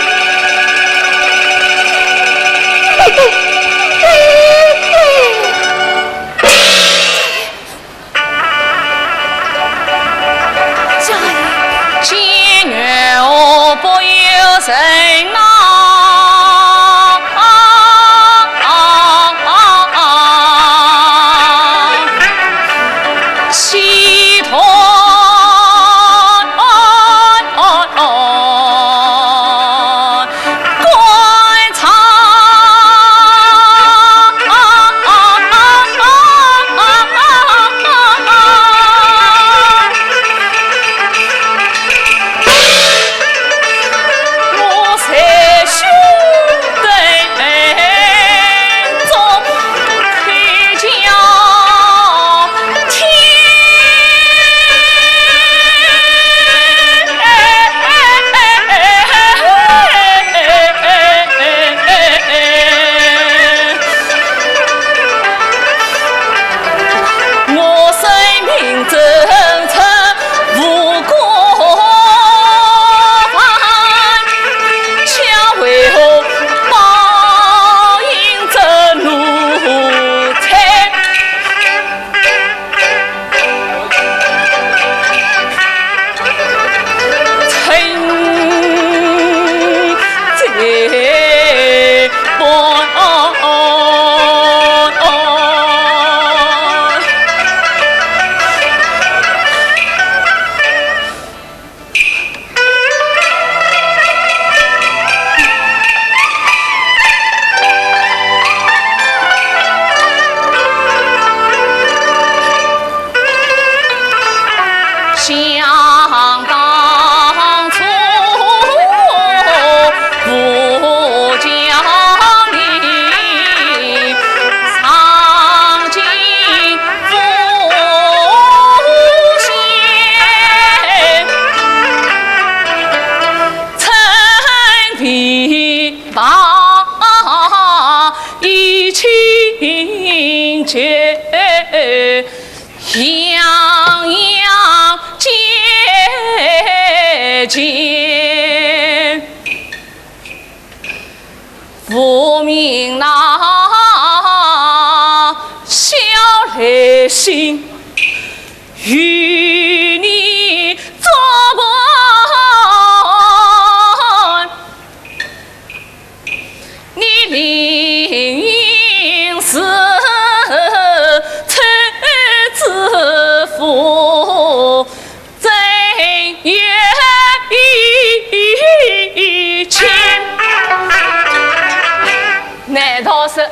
难道是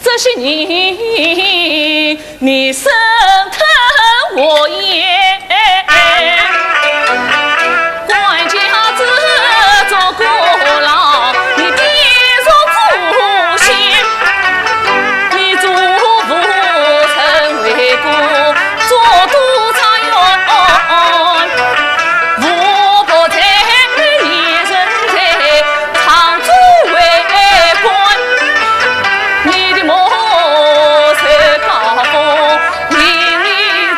这些年 你生吞活咽，管家子做过牢，你爹做祖先，你祖父曾为官，做督察院，无不在你人在，常州为官。 你的母亲高风，命你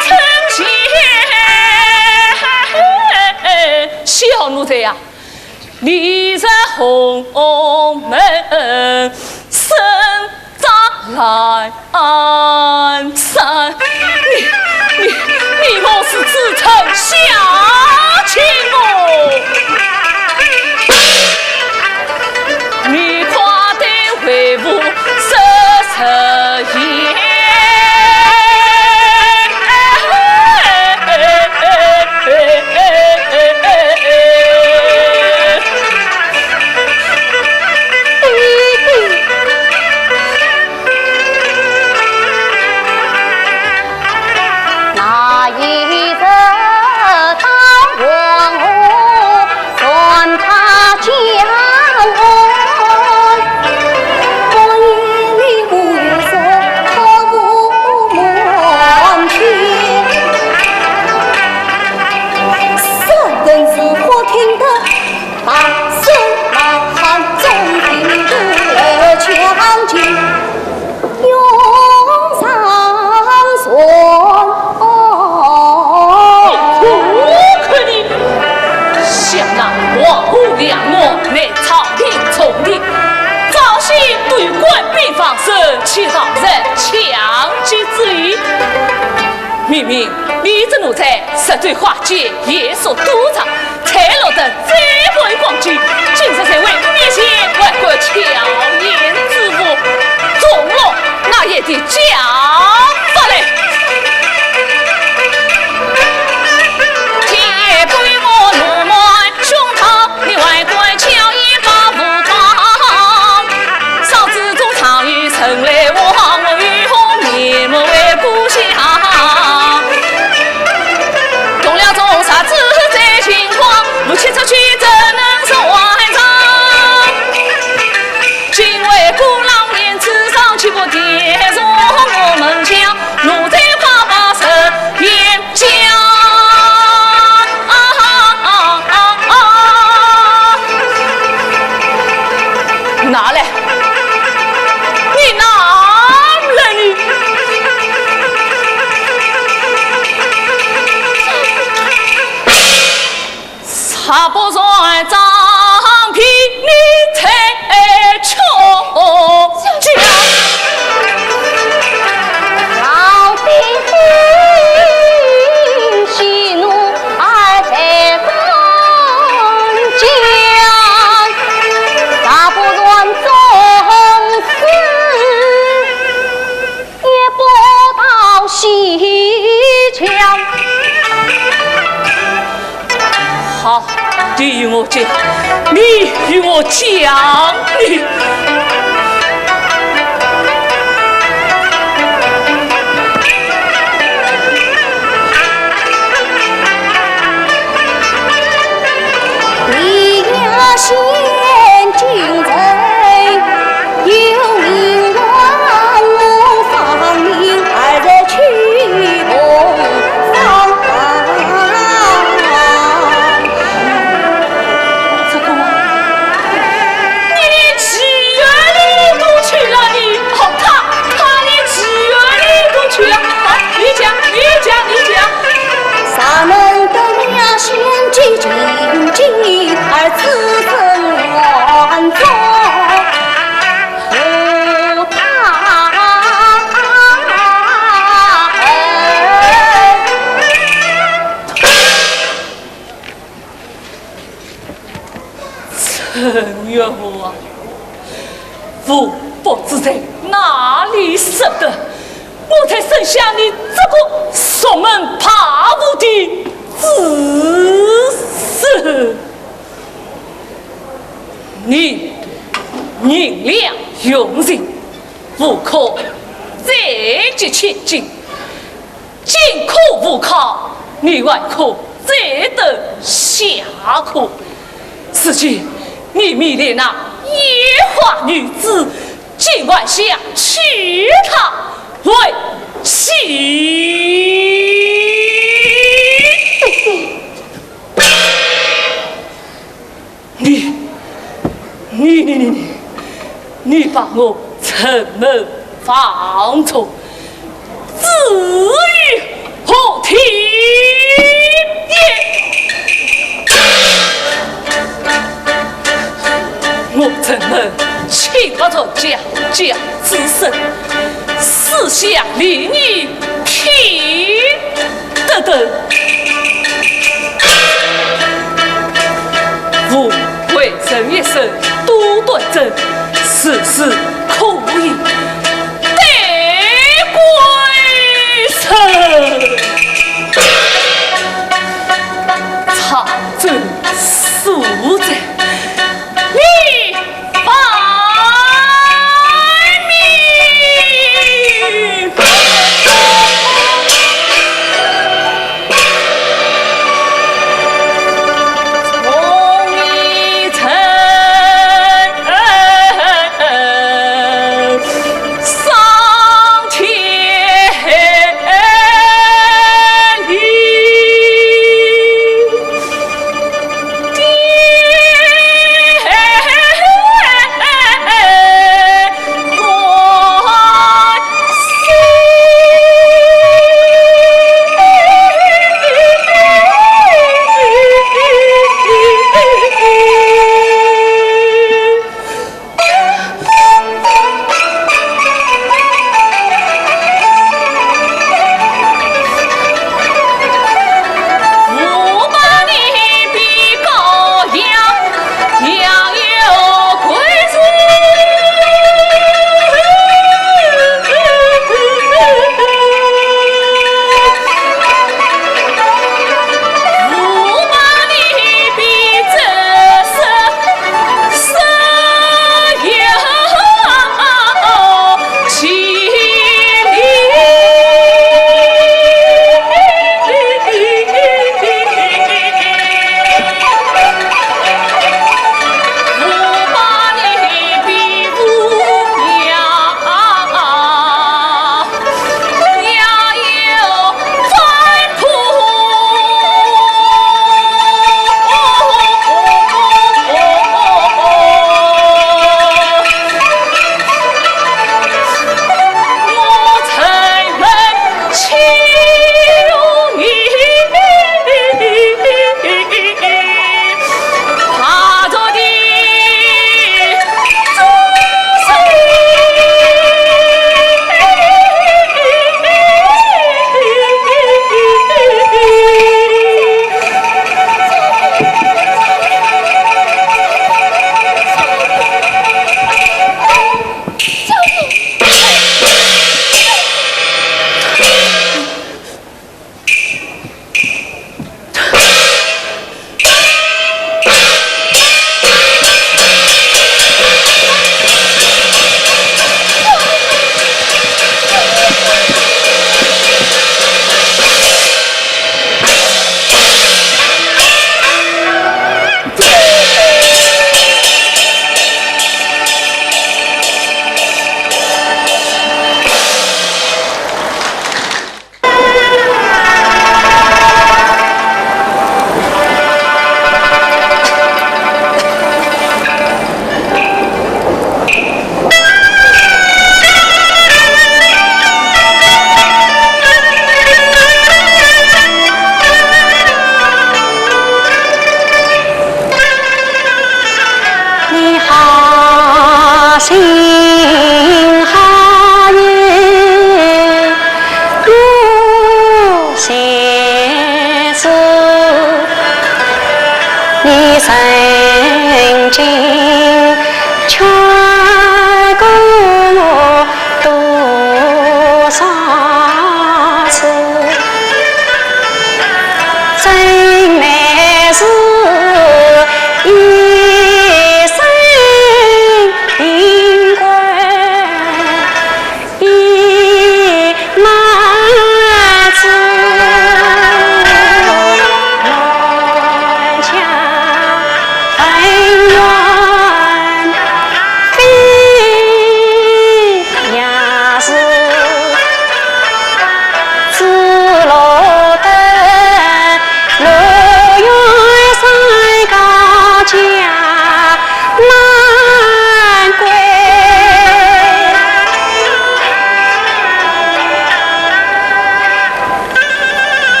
称贤。小奴才呀，你在红门生长来 安山，你，你，你莫是自称下贱哦！你快点回府说实言。兵放手，岂道人强敌之理？明明你这奴才，实对花间夜宿赌场，才落得这般光景，今日才为面前外国巧言之物，中了哪一点家法嘞？ 拿来！你拿来！你！ 好，你与我讲，你与我讲，你。这个，你连妓院里都去了，你，好，他，他连妓院里都去了。好，你讲，你讲，你讲。 陈元华啊，无妄之罪哪里说得？我才生下你这个熟门怕户的子孙。你宁良用刑，无科再及千金。 进可无考，你还可再得下科。如今你迷恋那烟花女子，竟还想娶她为妻。你，你，你，你，你把我陈门放逐， 置于何地也？我陈门清白传家，家子孙，四下离你拼得得。我为人一生多端正，事事可以 得归顺。常州宿贼，你反命！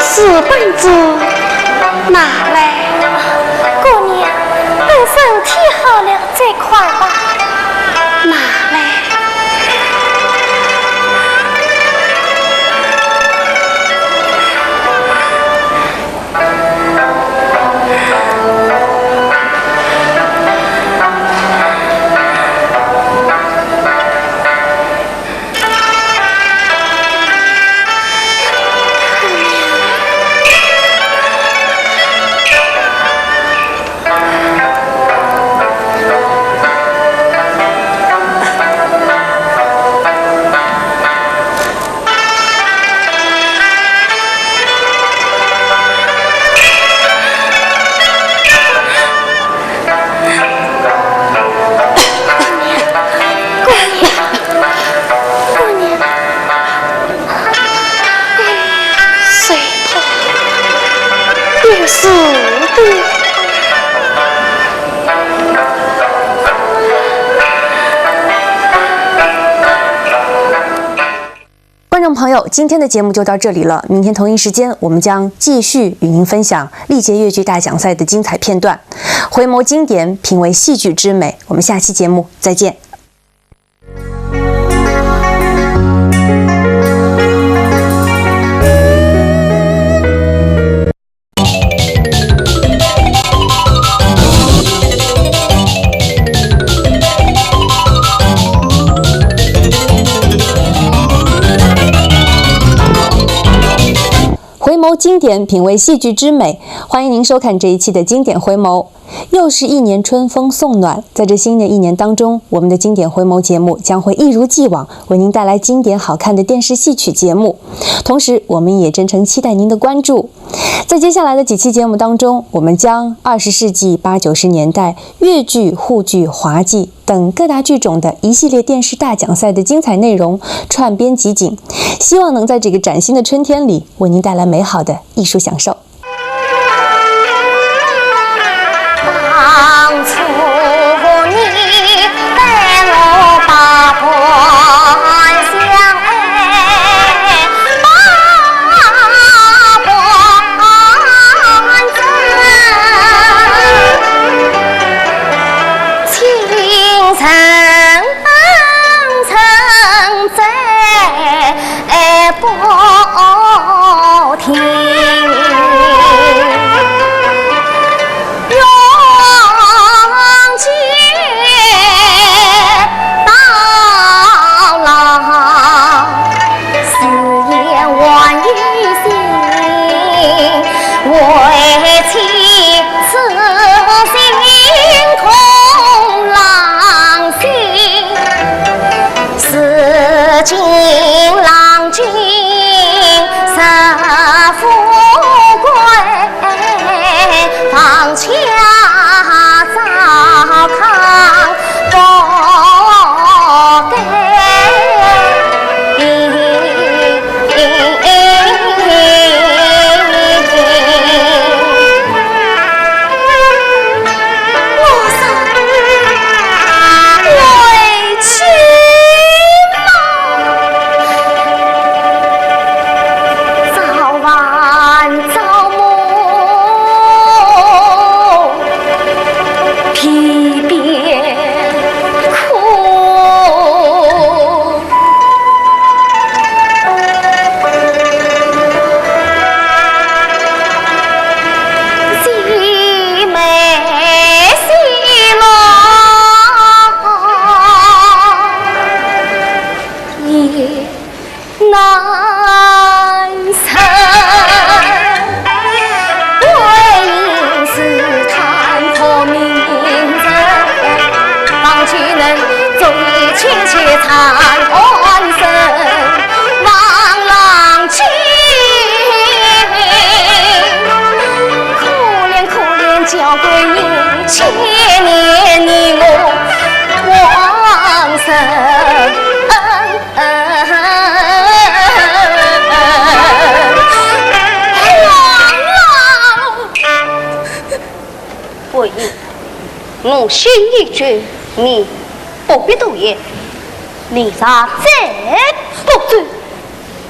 四本子拿来。姑娘，等身体好了再看吧。拿来。观众朋友，今天的节目就到这里了。明天同一时间，我们将继续与您分享历届越剧大奖赛的精彩片段。回眸经典，品味戏剧之美。我们下期节目再见。回眸经典，品味戏剧之美。欢迎您收看这一期的经典回眸。又是一年春风送暖，在这新的一年当中，我们的经典回眸节目将会一如既往为您带来经典好看的电视戏曲节目。同时，我们也真诚期待您的关注。在接下来的几期节目当中，我们将二十世纪八九十年代越剧、沪剧、滑稽等各大剧种的一系列电视大奖赛的精彩内容串编集锦，希望能在这个崭新的春天里为您带来美好的艺术享受。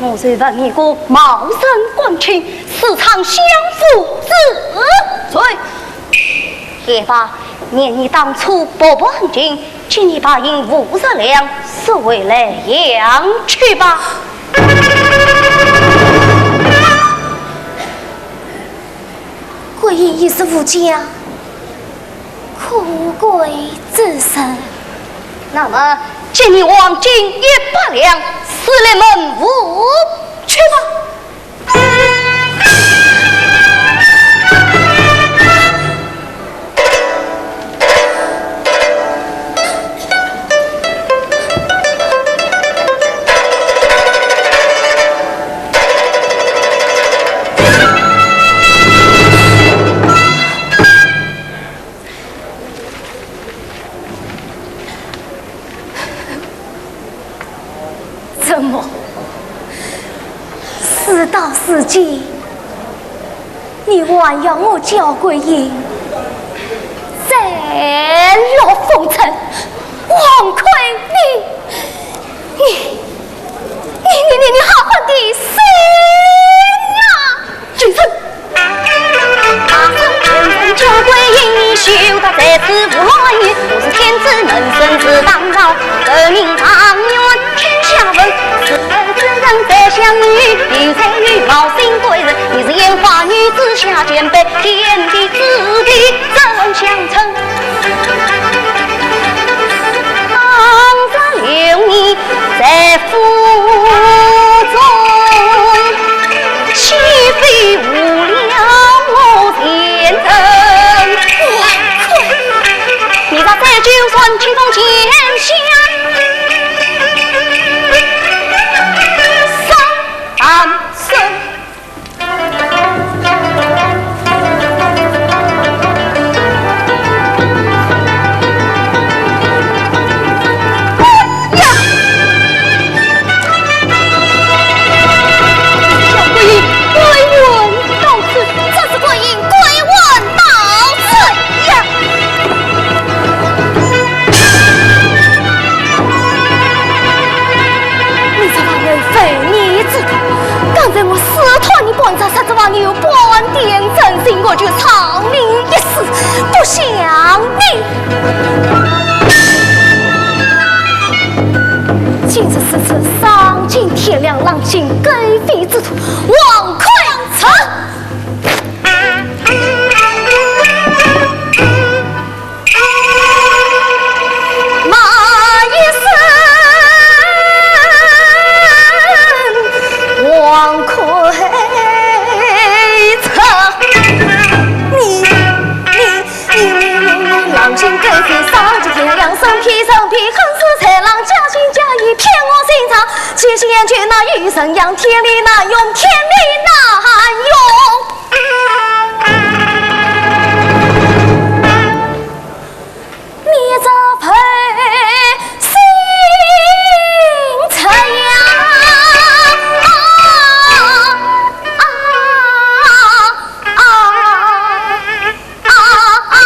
我虽问你个冒认官亲，私闯相府之罪。也罢，念你当初不问情，今日白银五十两，速回莱阳去吧。桂英一时无家， 可归之身。那么，给你黄金一百两，速来门户去吧。 怎么，事到如今，你还要我焦桂英再落风尘？王魁，你，你，你，你，你好好地想啊！ 进城。你这个人非义之徒，刚才我私闯你半只，实指望你有半点真心，我就饶你一死，不想你。今日如此丧尽天良、浪尽狗肺之徒，王魁臣！ 骂一声王魁臣。你，你，你，你，你，你，浪尽狗肺，丧尽天良，身披，身披，横尸豺狼，假情假意骗我心肠，七星眼去哪与神阳，天理难容，天理难容。 你这负心贼呀！啊，啊，啊，啊！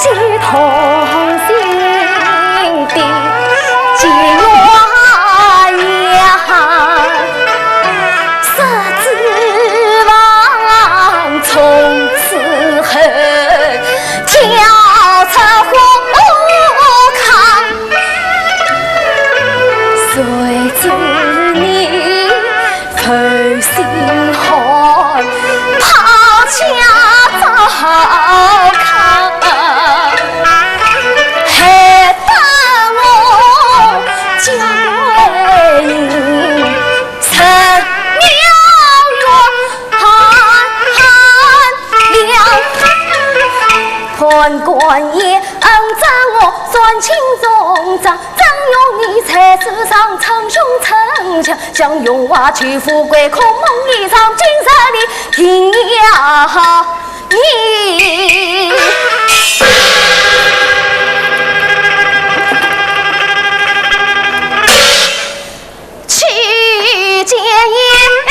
同心的情话呀，说之忘，从此后，跳出火坑，谁知你 负心汉，抛家走巷，害得我家为民，成了怨。判官也恩准我算清总账， 怎容你在世上称雄称强，想荣华求富贵，空梦一场，今日你定要命。去见阎王。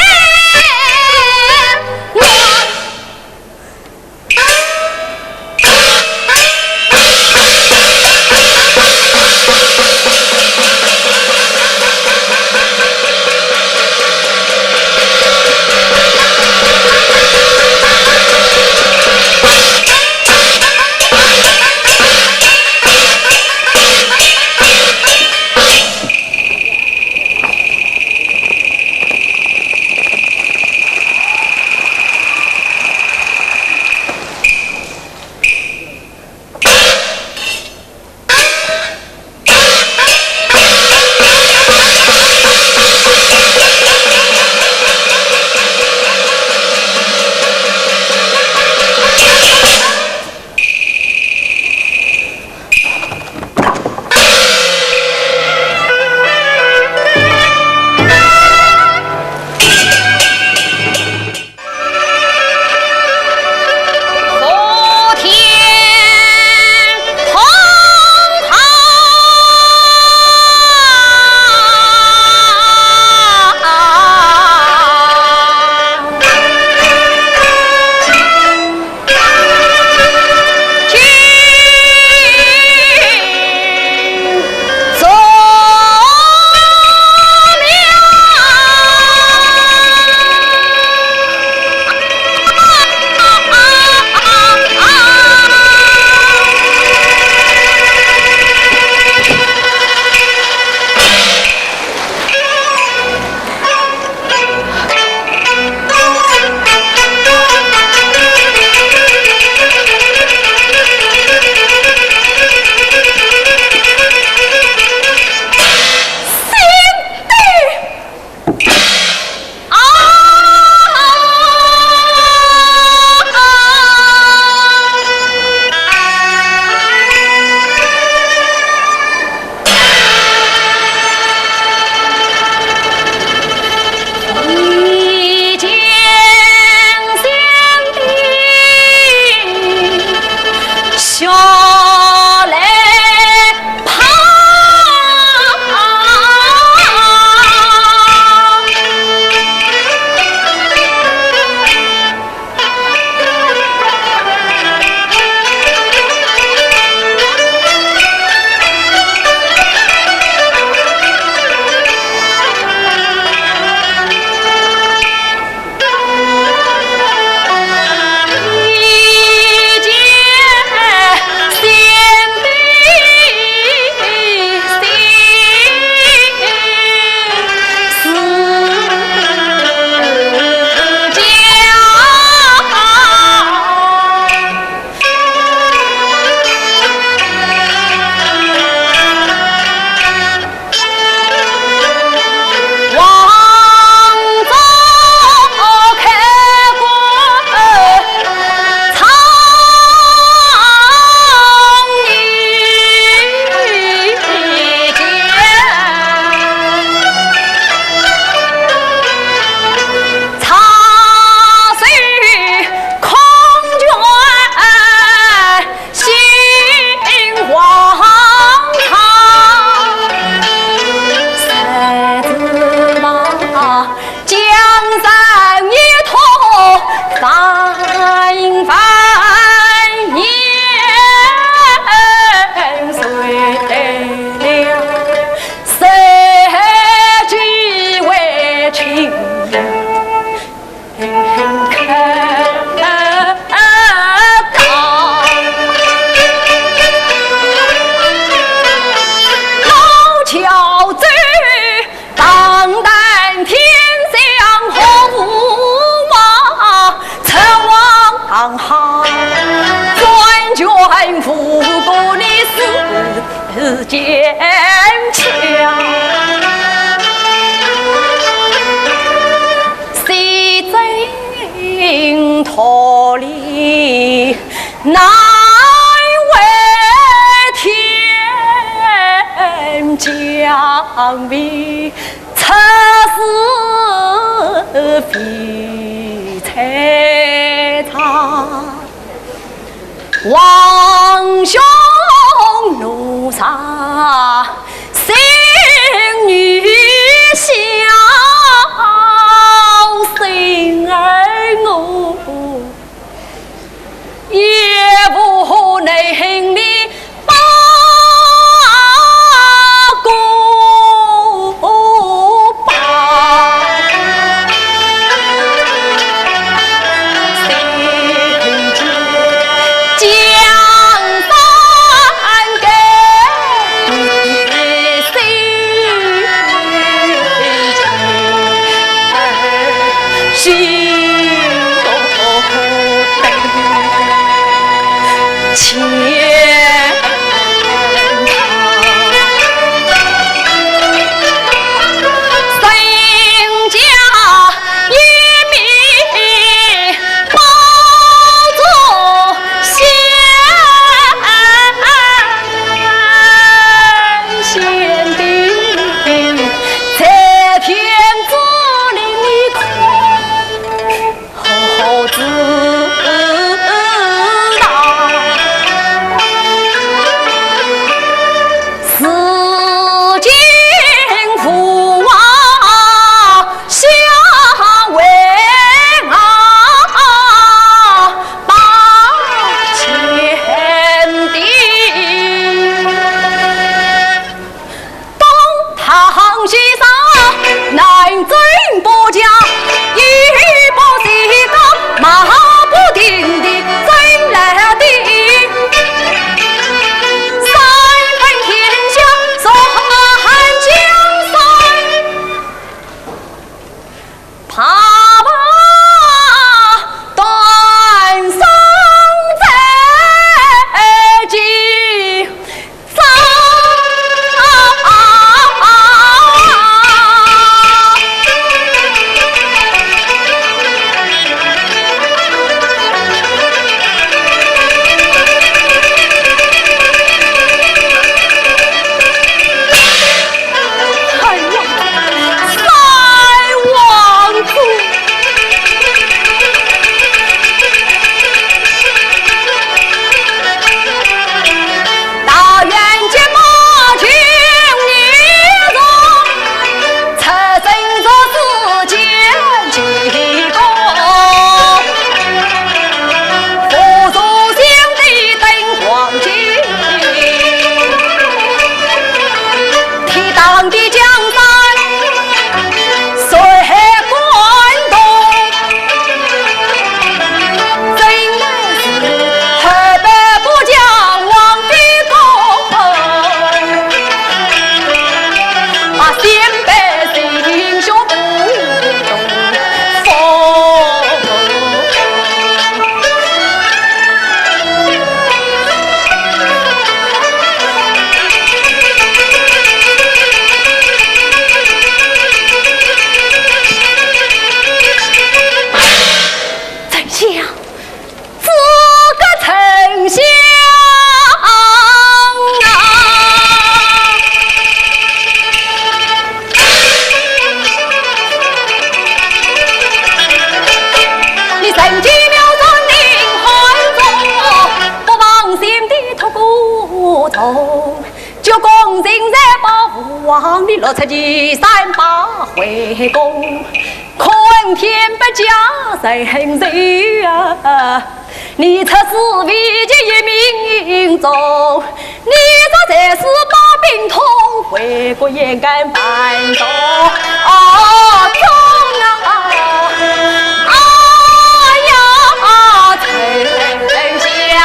里难为天降，未出世非才差。王兄奴才， 心女小，心儿我也无能力把个把。 江山更新，心头等千。 身家一命保住先，先帝在天之灵，你可知道？ 世间无话，下为啊八千的。东堂西上，南征北将，一步西高，马步定地征来的。 三分天下，坐安江山，拍马断送在即。 哎呀，三王子！ 大元节马群一众，出征入世见奇功，扶助先帝登黄金，替当地江山 谁敢动？真乃是河北武将王妃公，把先辈心胸不懂风。 丞相，这个丞相啊！ 你身居妙善林海中，不忘先帝托孤冢，鞠躬尽瘁把父亡，你六出奇山把回宫，可恨天不假人情啊！ 你出师未捷一命中，你这才是把病痛，为国也敢搬到中啊！哎呀，丞相啊！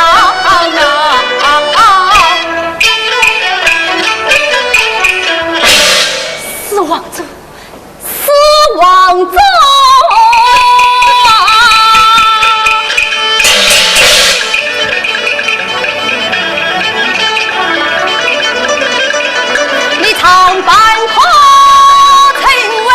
四王子， 四王子，你常伴他成为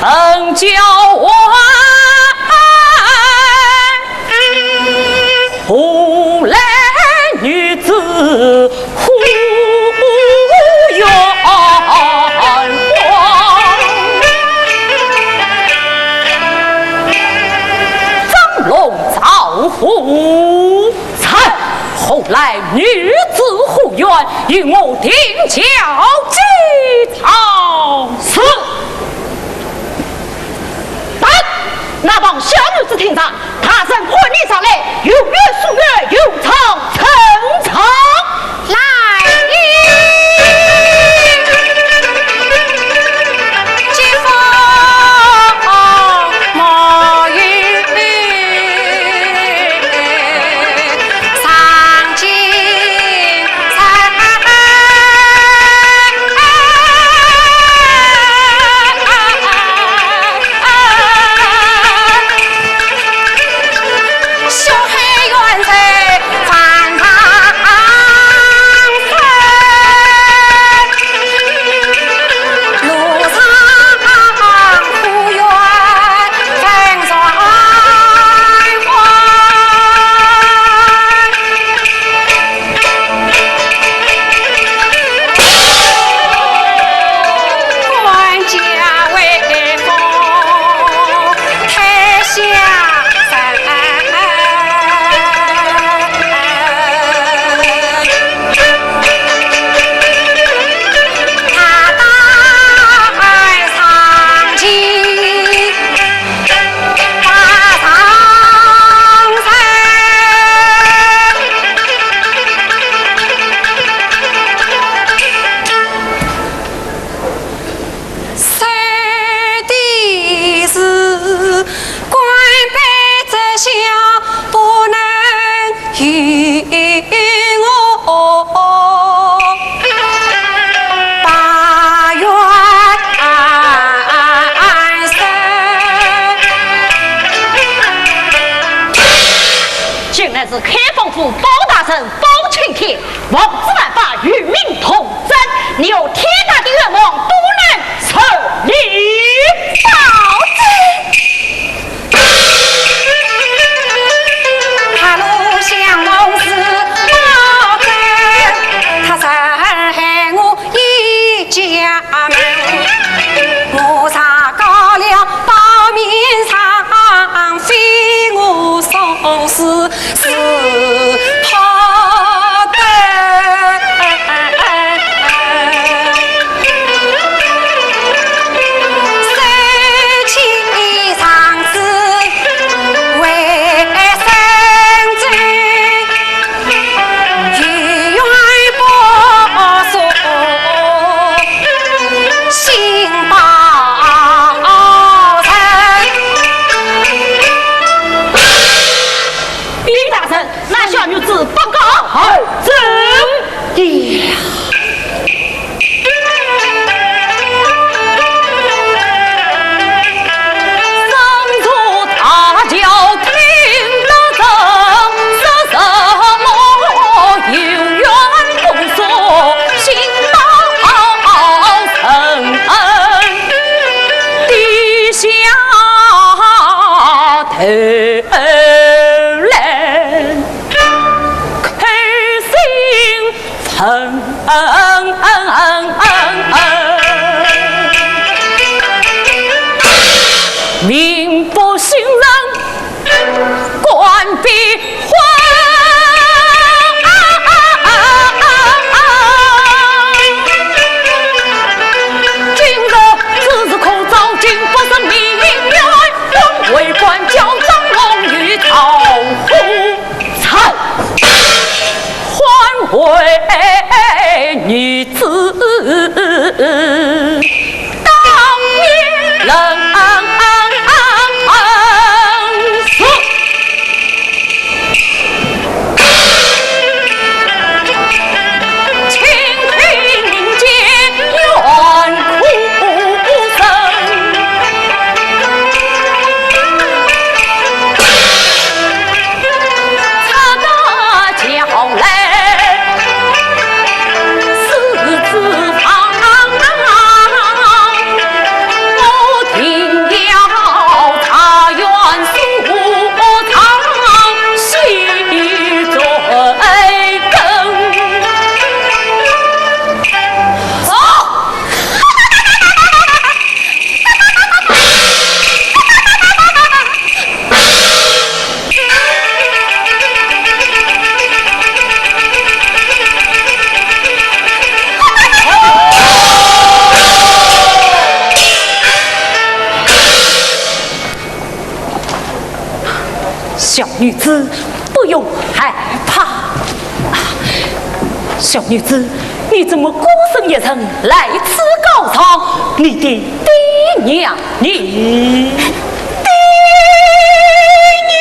陈教官，何来女子护院荒？张龙赵虎。 在，何来女子护院，与我定教几招。是。但那帮小女子听着，大人唤你上来，有冤诉冤，有唱陈唱。来。竟然是开封府包大人包青天，王子犯法与民同罪，你有天大的冤枉，都难受。你包子。嗯嗯嗯嗯嗯嗯，民不信任，官必昏。今日之事可昭，今不是民怨，本为官交账，龙与赵虎。 才换回女子当年人。请听民间怨哭声。 小女子不用害怕。小女子，你怎么孤身一人来此告状？你的爹娘呢？爹娘！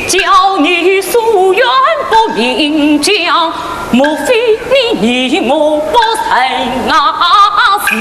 叫你诉冤不明讲，莫非你疑我不成啊是？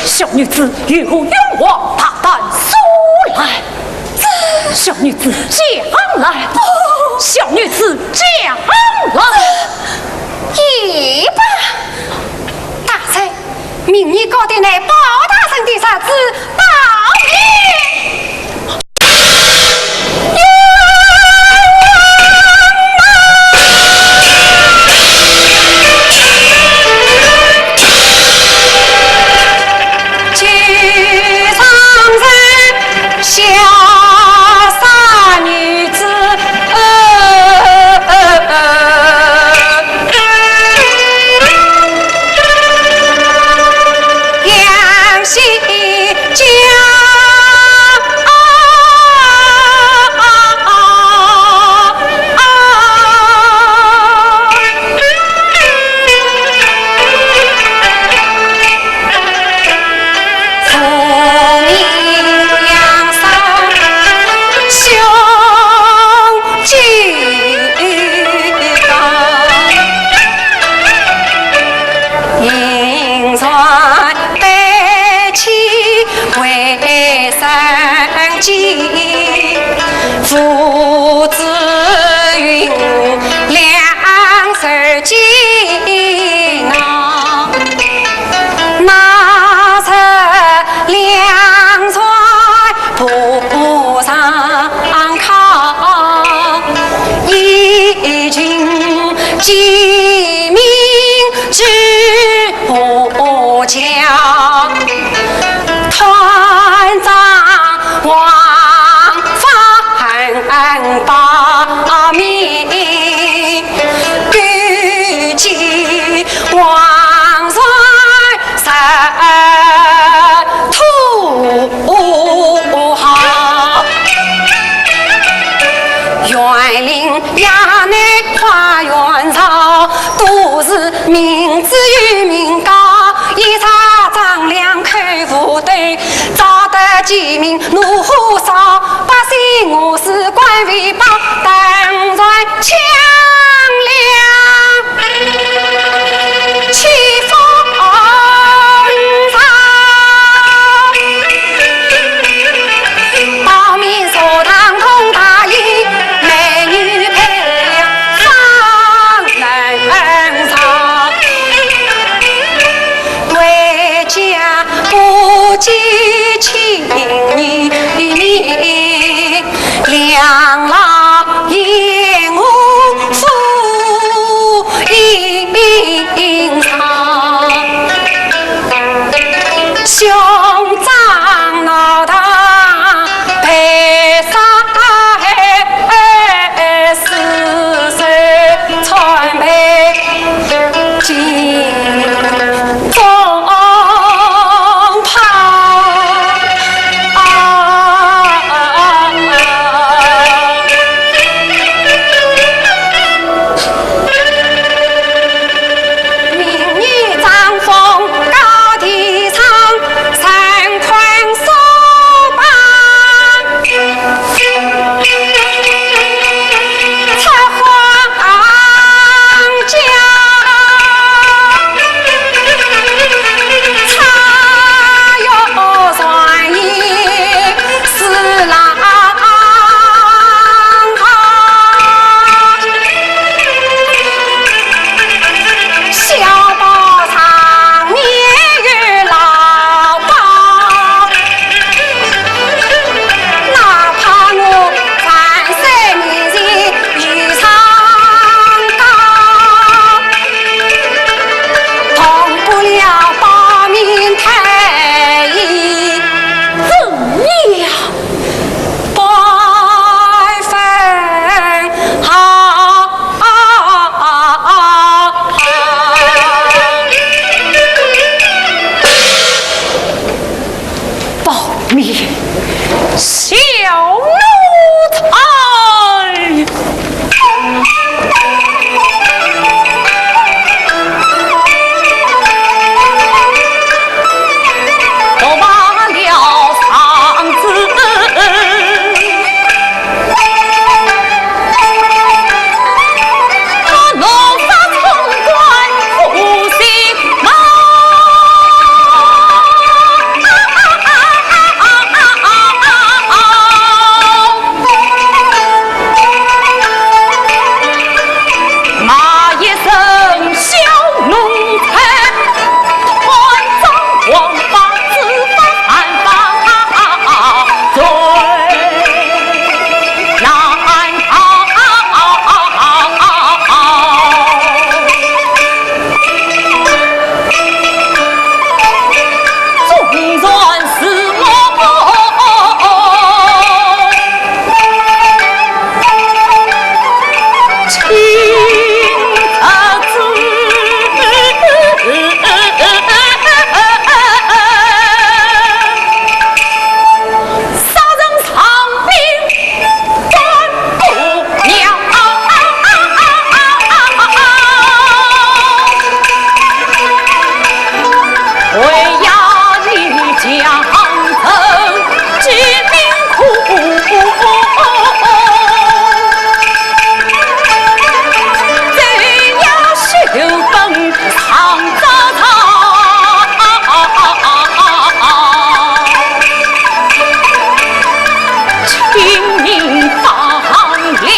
小女子有何冤枉，大胆说来。 小女子讲来，小女子讲来。一把大人，明日高抬乃包大人的侄子包勉。为呀你江城之民苦，怎样修本唐朝朝？清明放粮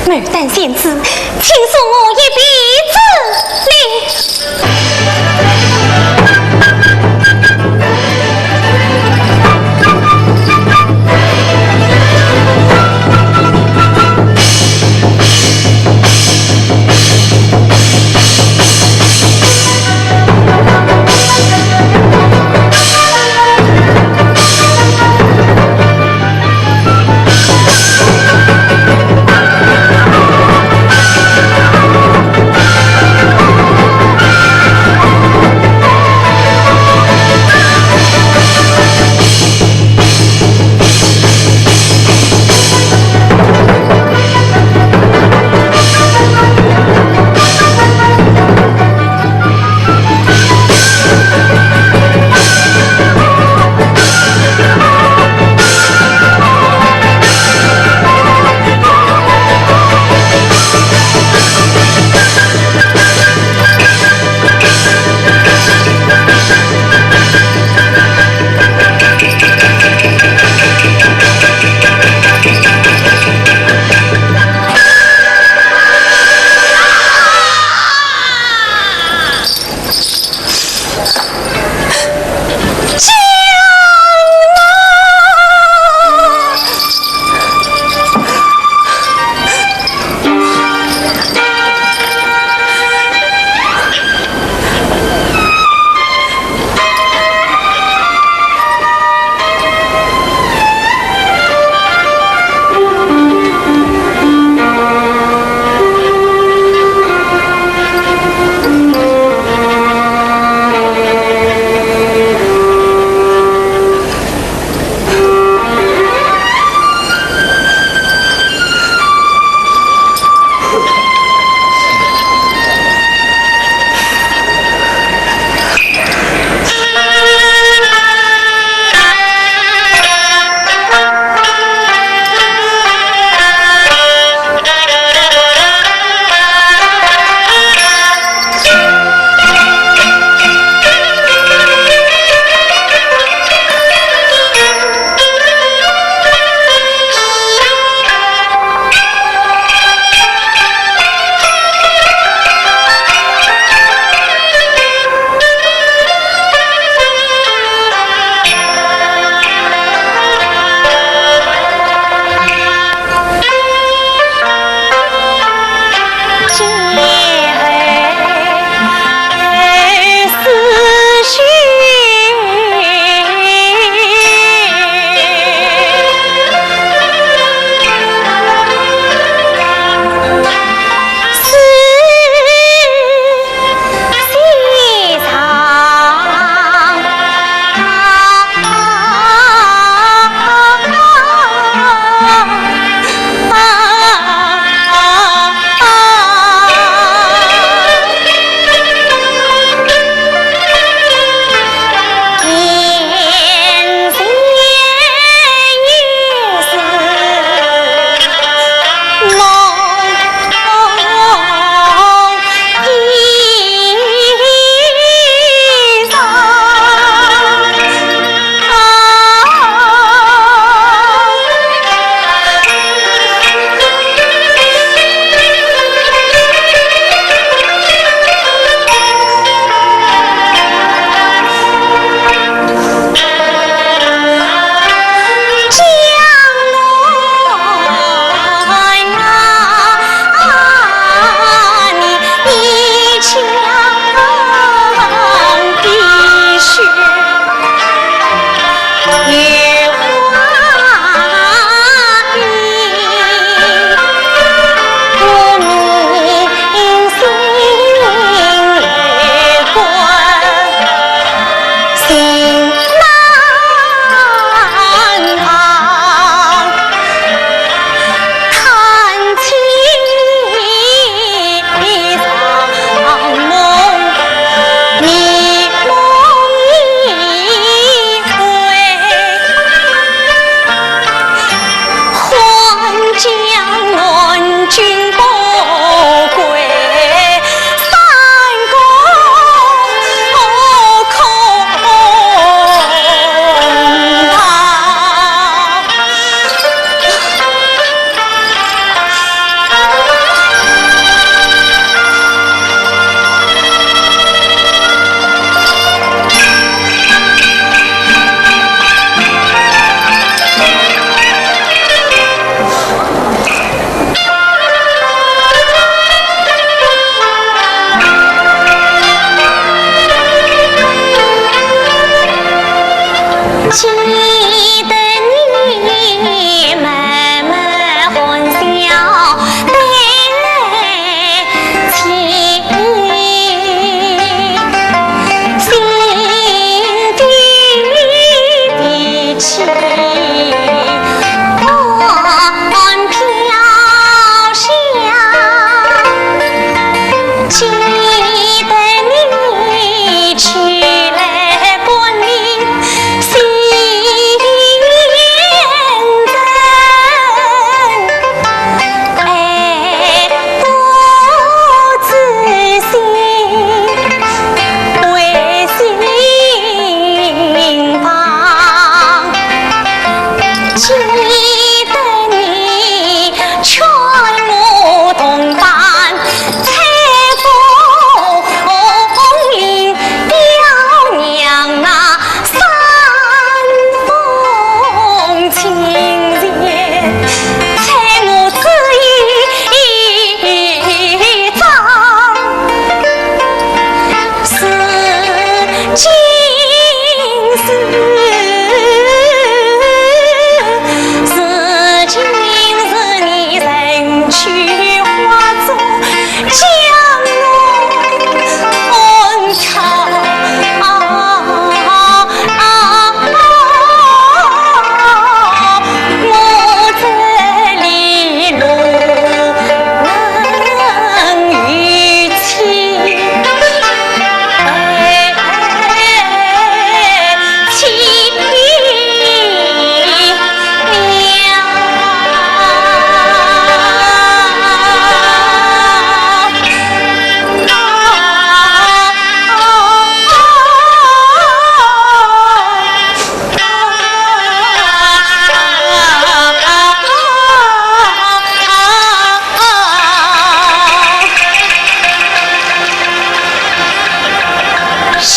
牡丹仙子，请送我一杯酒。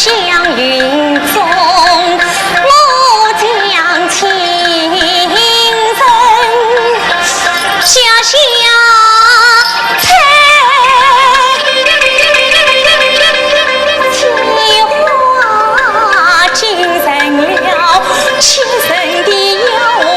祥云中，我将亲人写下在，此话惊人了七神的妖王。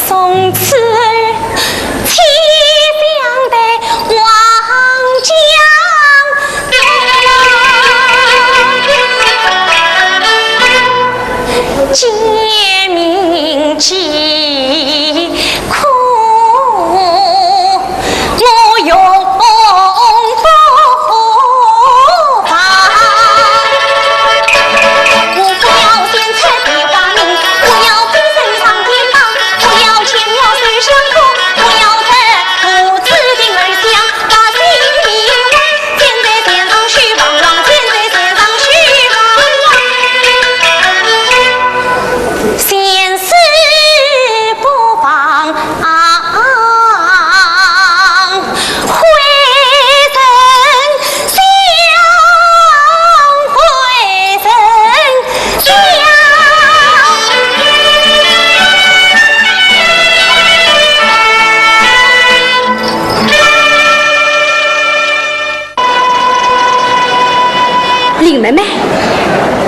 从此，千相对望江。林妹妹，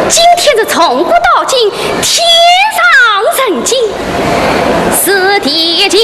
今天是从古到今，天上人间，是地间。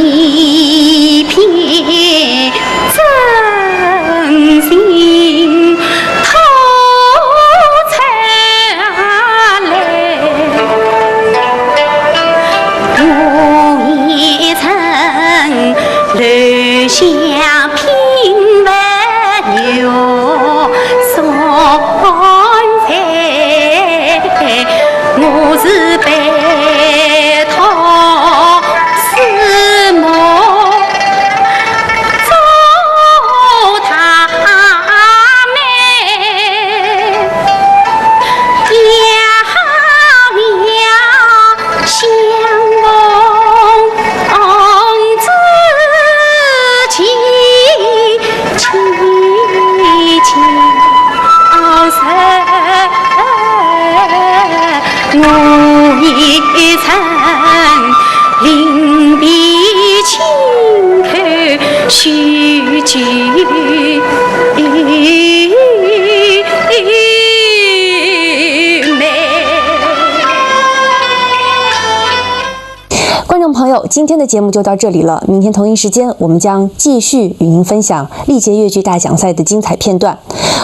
一片真情吐出来，红颜成留下品味又 我是被他思慕做他妹，也要相逢。 自己情交深，我一生临别亲口许句眉。 观众朋友，今天的节目就到这里了。明天同一时间，我们将继续与您分享历届越剧大奖赛的精彩片段。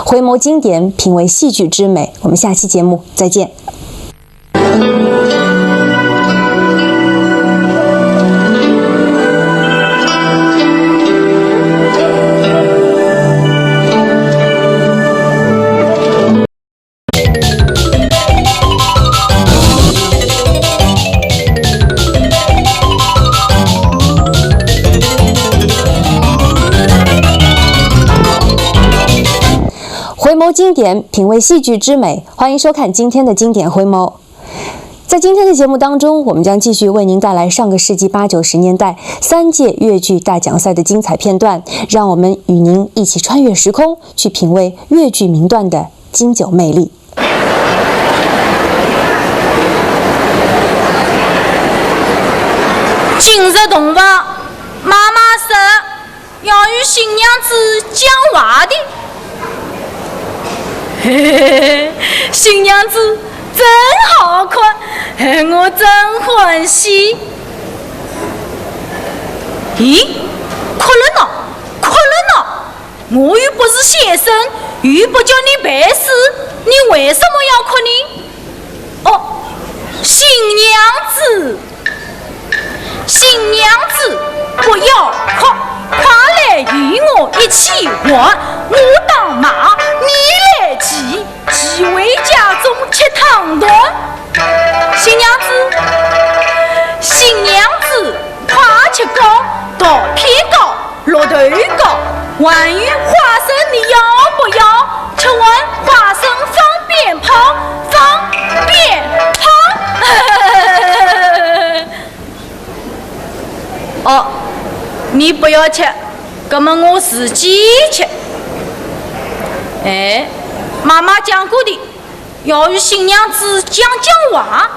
回眸经典，品味戏剧之美。我们下期节目再见。回眸经典，品味戏剧之美，欢迎收看今天的经典回眸。在今天的节目当中，我们将继续为您带来上个世纪八九十年代三届越剧大奖赛的精彩片段，让我们与您一起穿越时空，去品味越剧名段的经久魅力。 今日洞房，妈妈说要与新娘子讲话的。嘿嘿嘿，新娘子真好看，哎，我真欢喜。咦，哭了呢，哭了呢！ 我又不是先生，又不叫你背诗，你为什么要哭呢？哦，新娘子，新娘子，不要哭，快来与我一起玩。我打马，你来骑，骑回家中吃汤团。新娘子，新娘子，快吃糕，桃片糕， 绿豆糕，还有花生，你要不要？吃完花生放鞭炮，放鞭炮。哦，你不要吃，那么我自己吃。哎，妈妈讲过的， 要与新娘子讲讲话。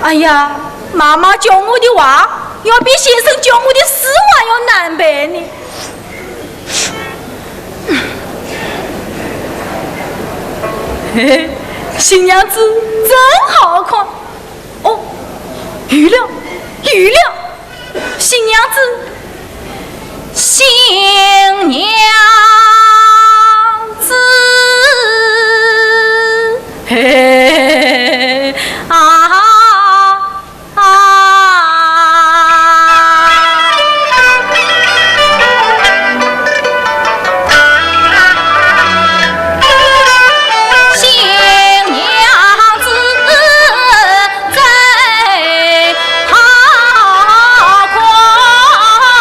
哎呀，妈妈教我的话，要比先生教我的诗还要难背呢。嘿嘿，新娘子真好看。哦，有了，有了。 新娘子，新娘子，嘿，啊，啊。新娘子 真好看。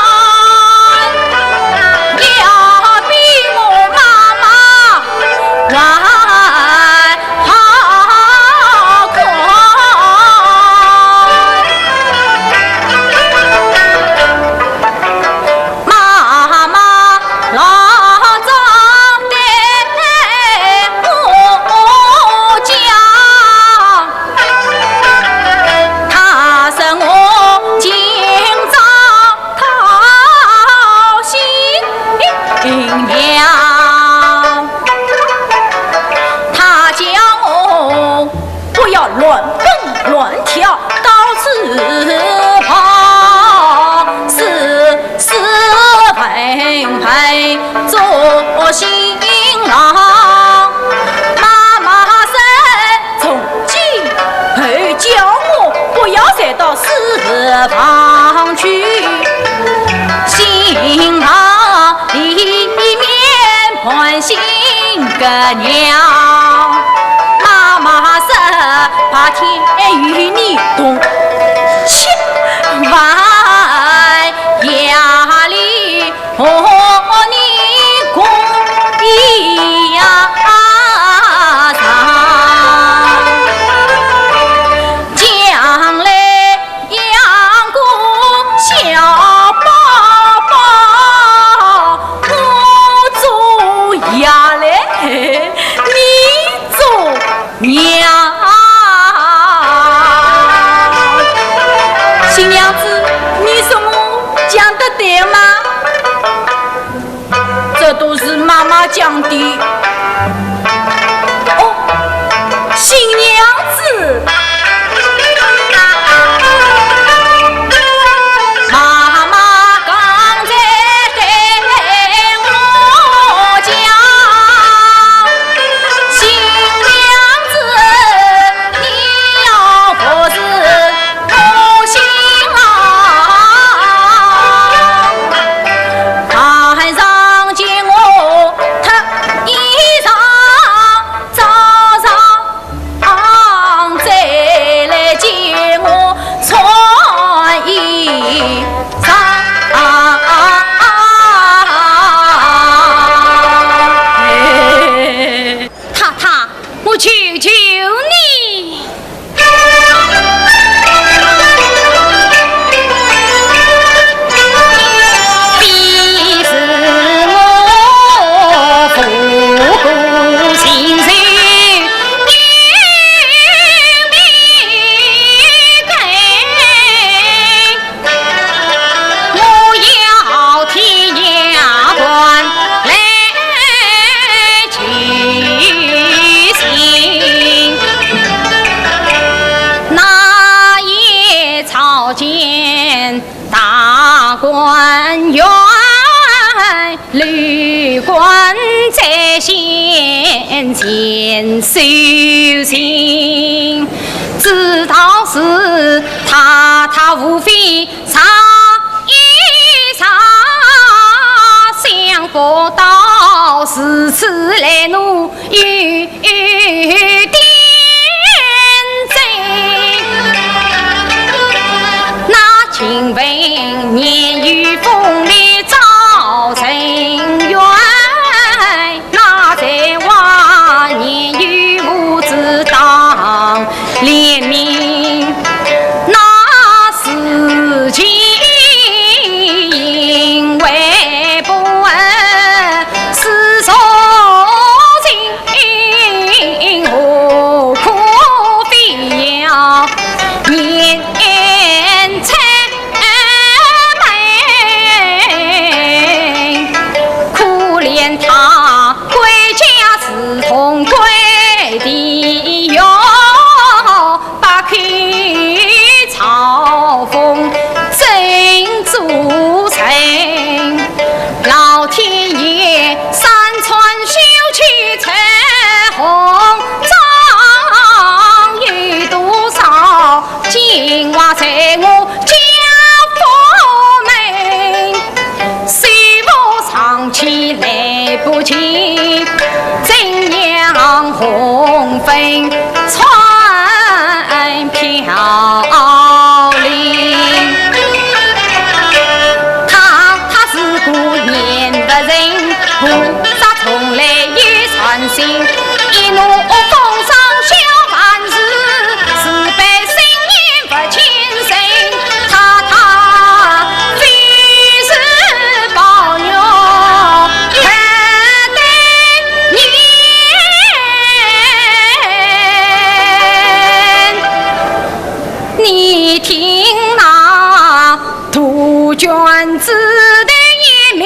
新郎，妈妈说，从今后叫我不要再到书房去。新房里面搬新个娘，妈妈说，白天与你同吃饭，夜里 和你共饮呀茶，将来养个小宝宝，我做爷嘞，你做 娘。新娘子，你说我讲得对吗？这都是妈妈讲的。哦，新娘子。妈妈刚才对我讲， 新娘子，你要服侍我新郎，看上见我脱衣裳，早上再来见我穿衣裳。 太太，我求求你。我要替丫鬟来求情，那夜朝见大观园。 刘关在先前受刑，知道是太太无非查一查，想不到如此来奴 有点罪。那晴雯年幼风流招人怨，那才华年幼无知当怜悯。那时情因为不问世俗情， 何苦非要言出门？可怜她归家如同归地獄， 八口嘲讽真做成。老天爷，山川修起彩虹，终有多少情话在我家府门。 虽无上去来不及，怎样红粉穿飘零？太太是个严不仁，菩萨从来也善心，一怒封赏小凡事，慈悲心念 不清醒，太太非是宝玉，还得念。你听那杜鹃枝头一鸣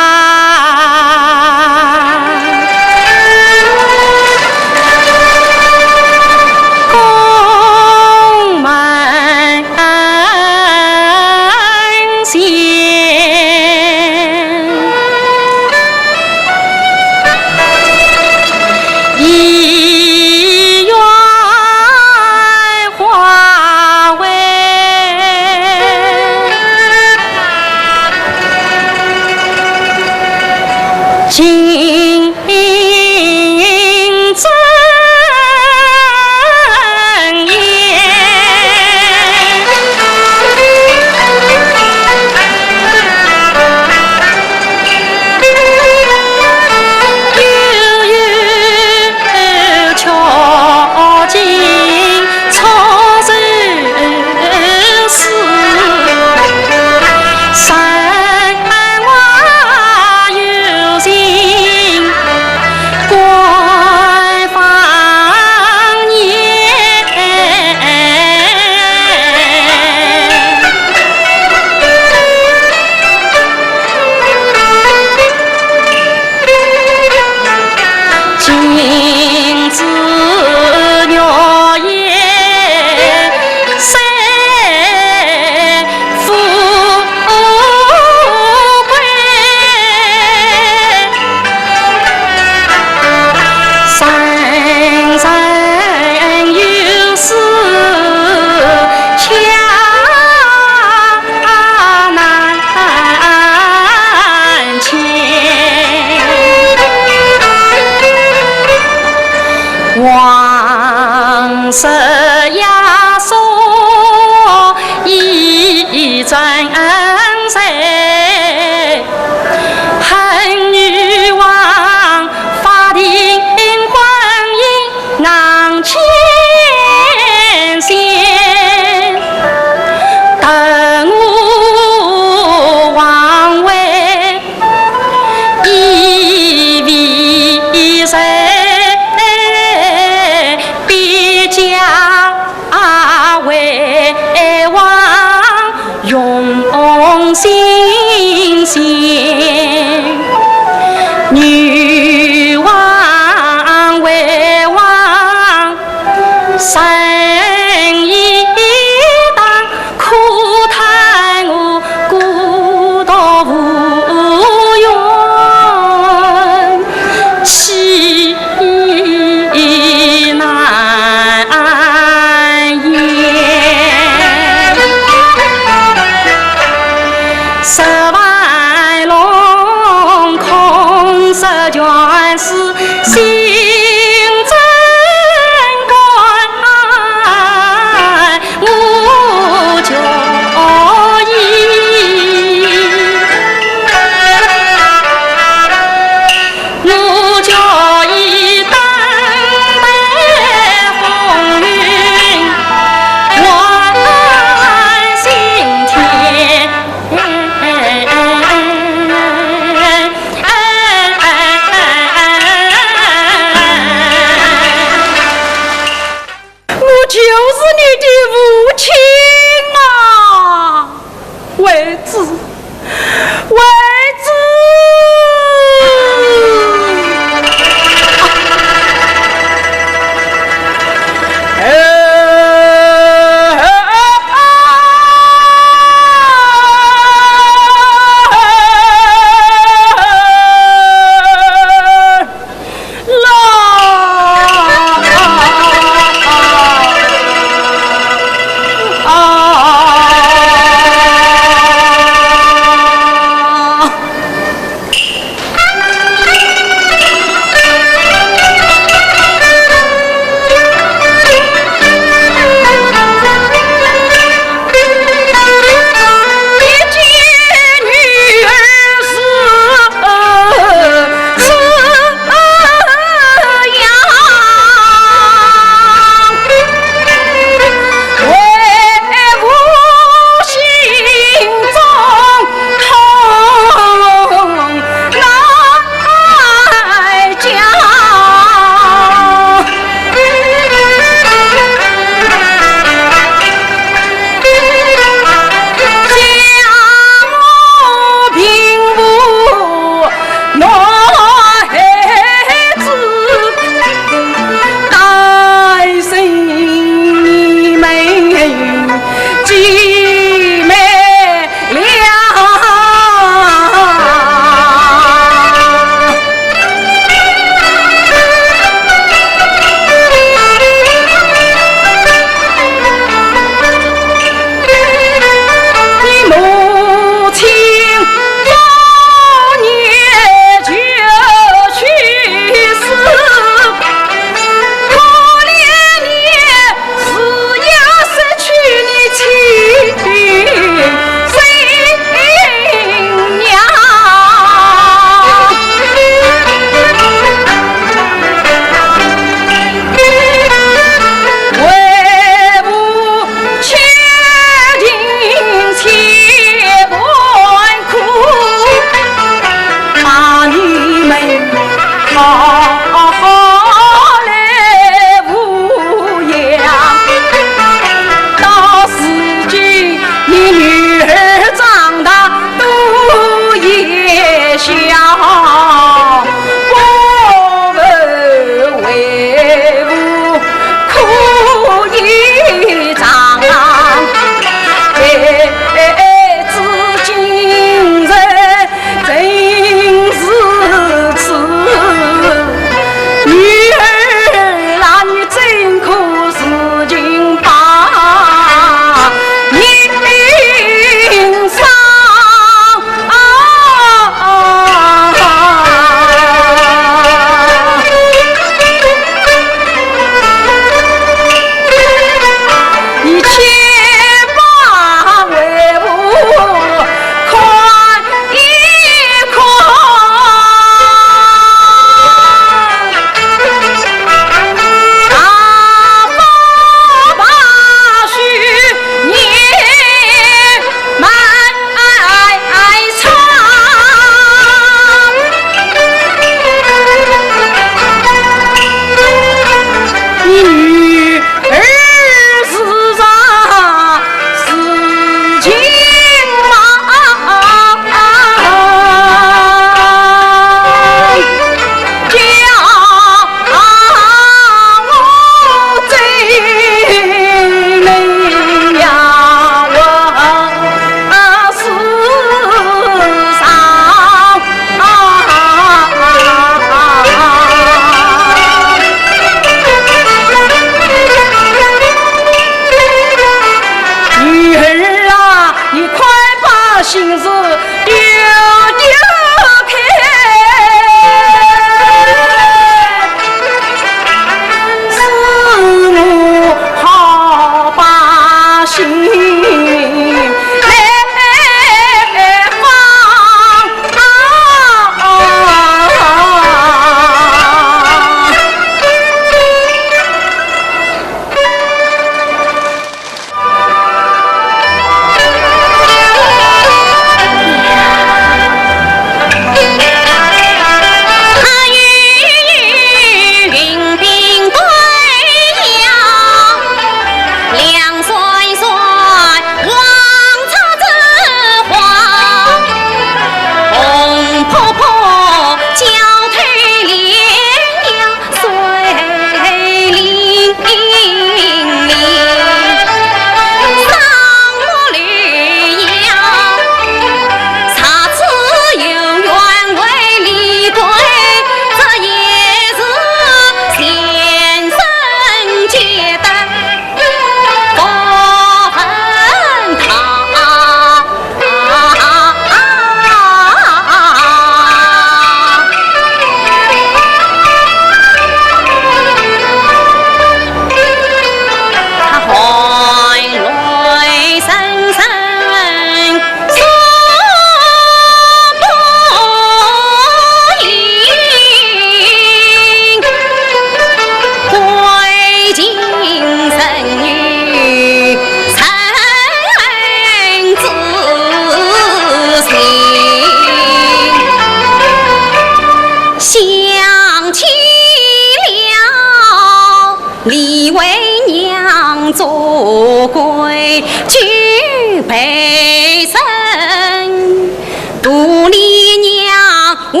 为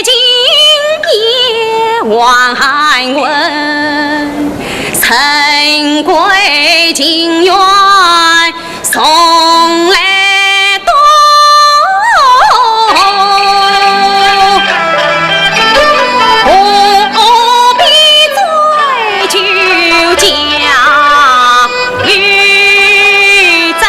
今夜黄昏，陈贵情愿送来多，何必再求佳与真。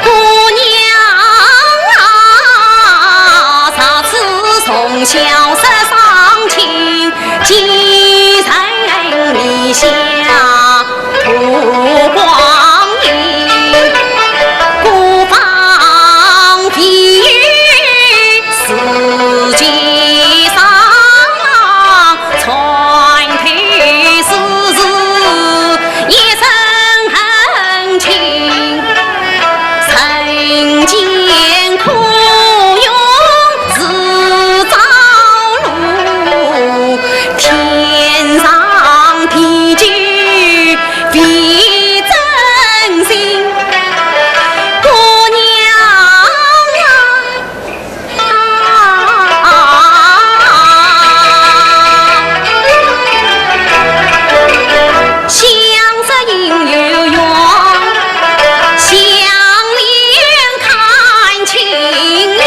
姑娘啊，若是从小失双亲，寄人篱下 度光阴，孤芳菲友世界上，穿透世事一身痕迹，人间苦用 是朝露，天长地久非真心。姑娘啊，相识应有缘，相 看清你，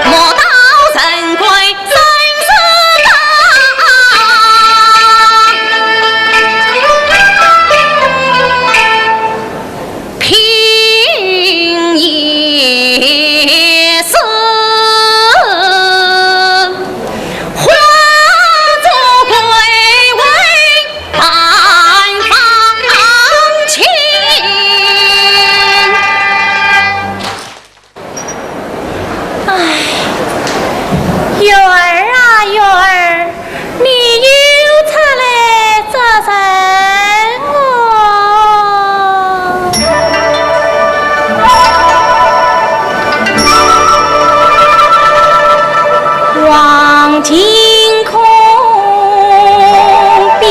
莫道人贵真是高。凭一世 花烛归位半方卿。唉，月儿啊，月儿， 你又出来做甚哦？望晴空冰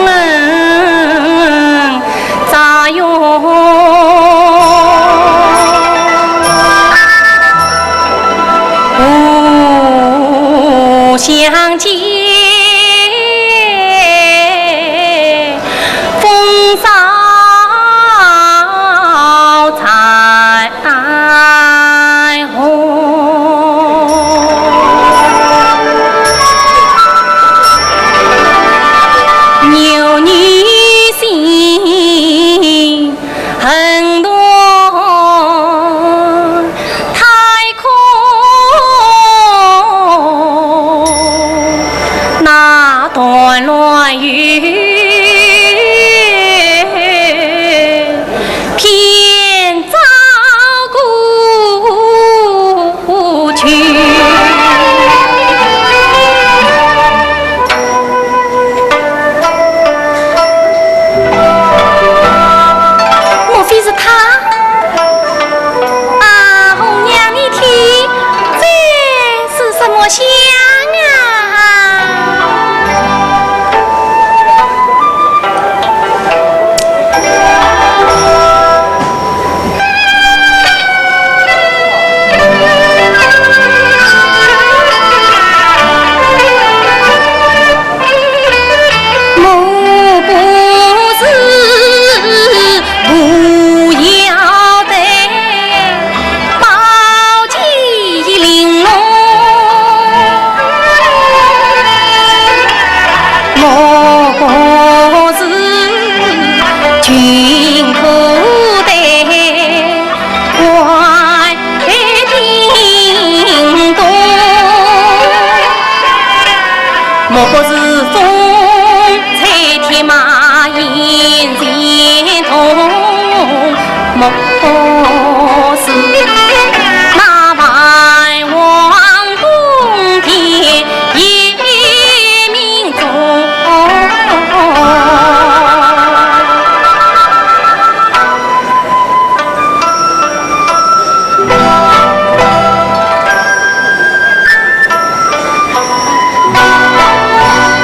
冷 朝阳。故乡间风骚残红。 牛女心恨断太空，那段乱语 偏照过去。莫非是他？啊，红娘，你听，这是什么响啊？ 莫不是狐妖对宝剑玲珑？莫不是君可对 关定东，莫不是风吹铁马引仙童，莫不是那蛮荒宫殿夜明 啊，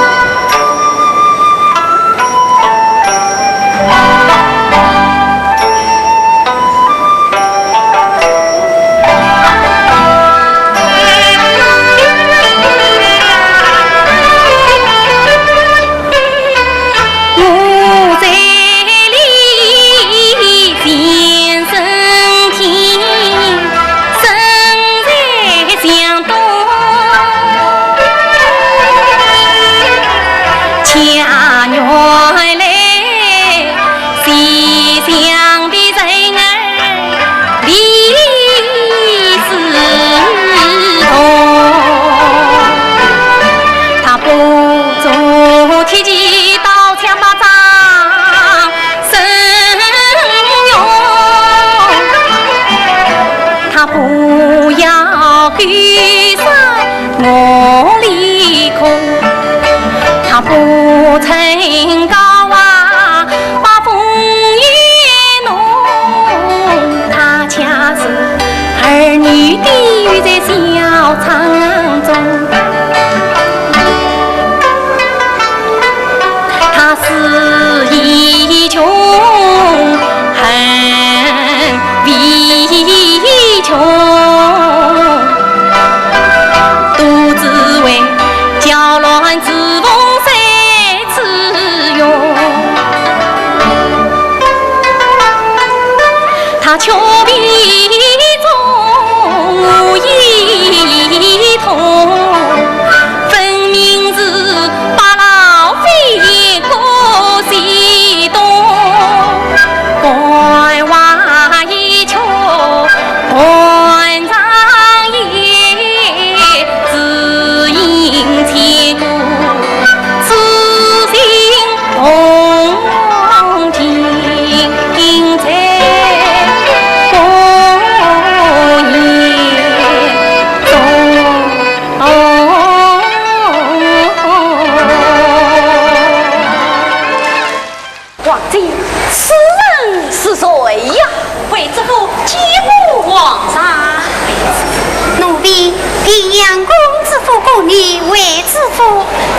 为知府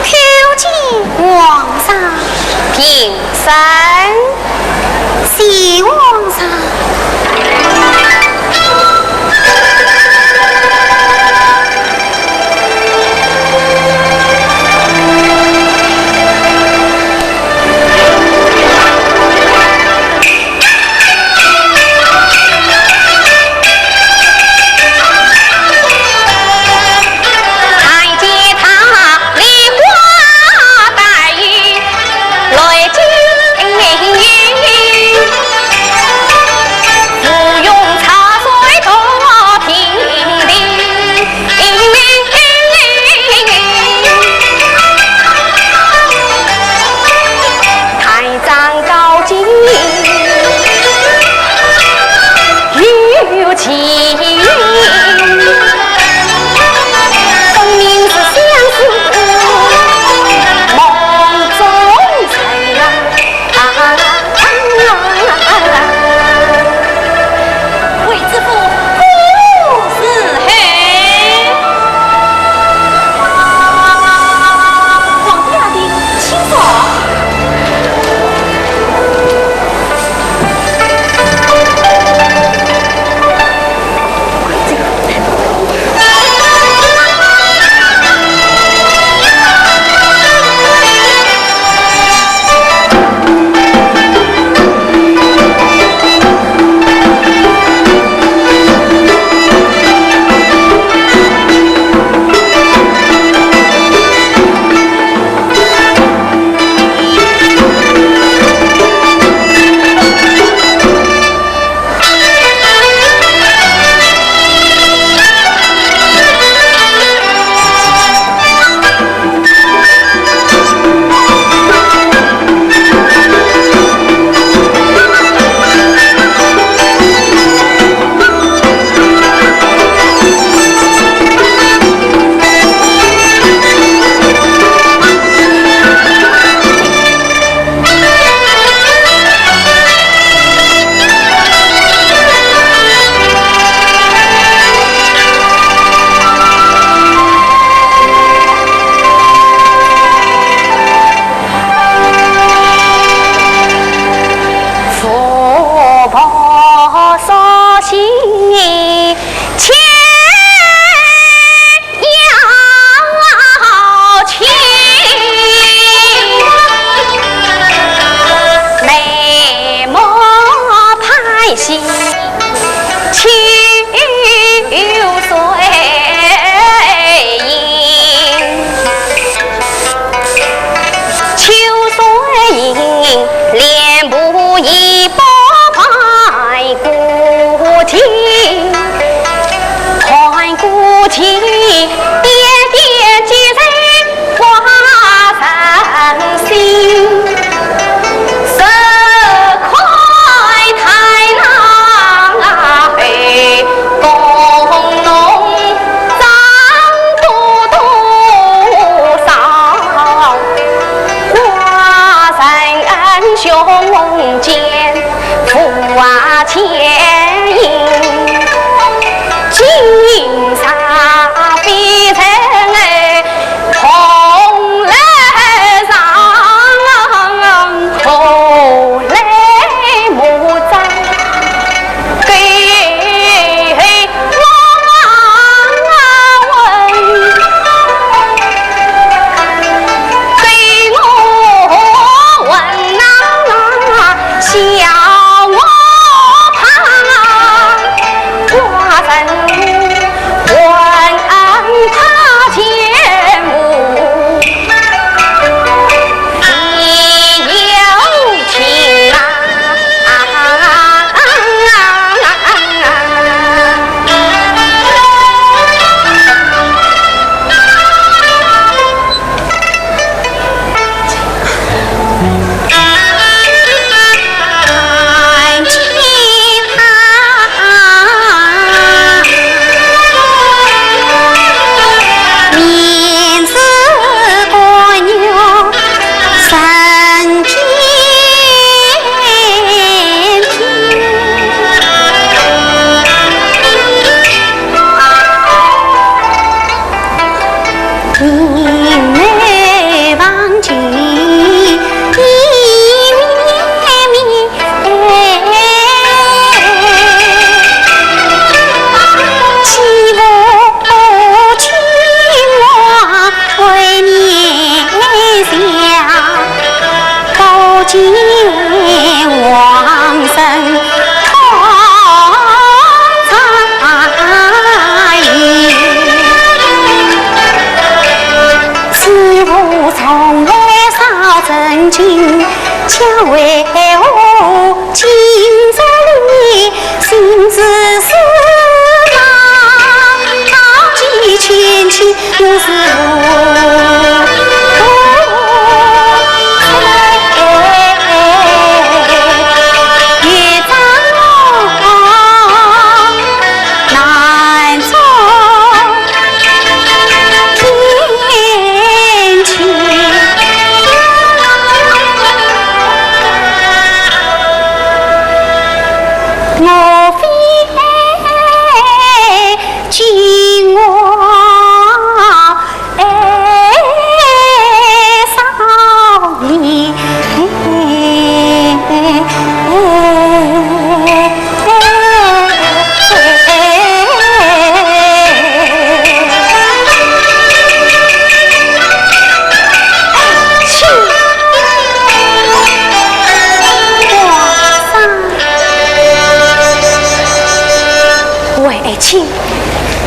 叩见皇上。平身。谢皇上。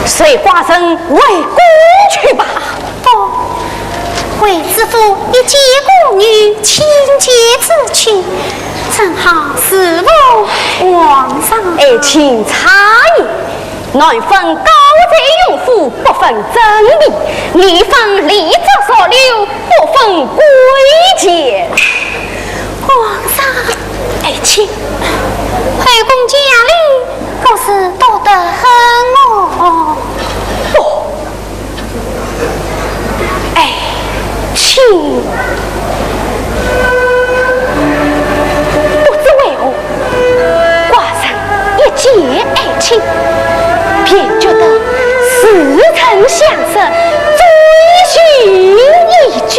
随寡人回宫去吧。不，卫知府一介宫女，轻贱之举，怎好侍奉皇上？爱卿差矣，男分高才荣华，不分真伪，女分礼则俗流，不分贵贱。皇上，爱卿，后宫佳丽， 可是多得很哦。不，爱卿，不知为何，寡人一见爱卿，便觉得似曾相识，最近已久。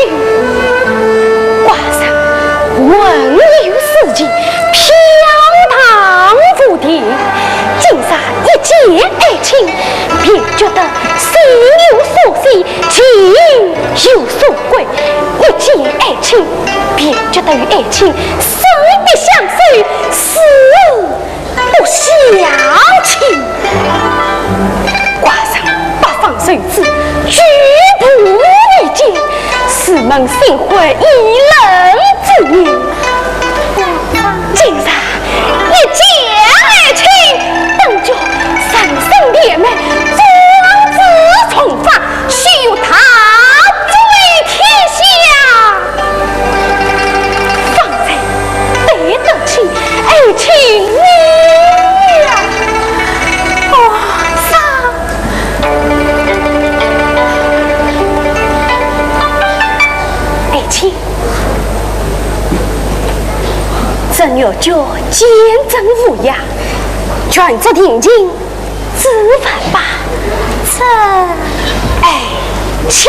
寡人魂游四 四季飘荡无定，今日一见爱卿，便觉得心有所系，情有所归。一见爱卿，便觉得与爱卿生别相许，死 不相弃。寡人八方受制，举步维艰，试问新婚已冷之年。今日一见爱卿，本觉人生便满，壮志重返，须有大志为天下。 方才对得起爱卿你呀。皇上。爱卿，朕越觉坚贞无恙，愿这定情 自问吧。这……爱卿。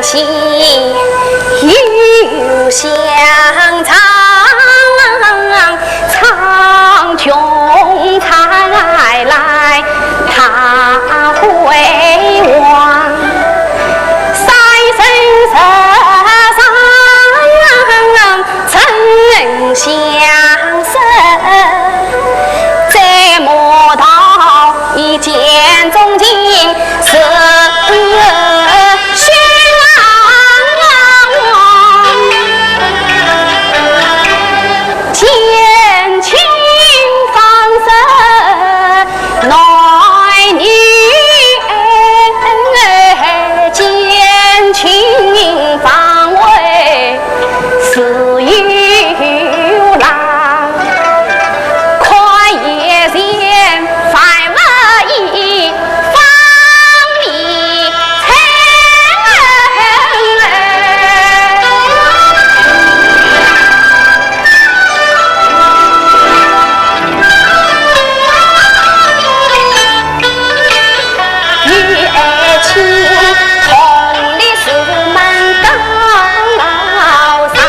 西游降，苍苍穹苍来踏辉煌，三生石上真相识，再莫道一见钟情。 是血啊，见情方知男女，见情方为自由郎。看眼前 万物已荒廢，与爱情同的是门当户对。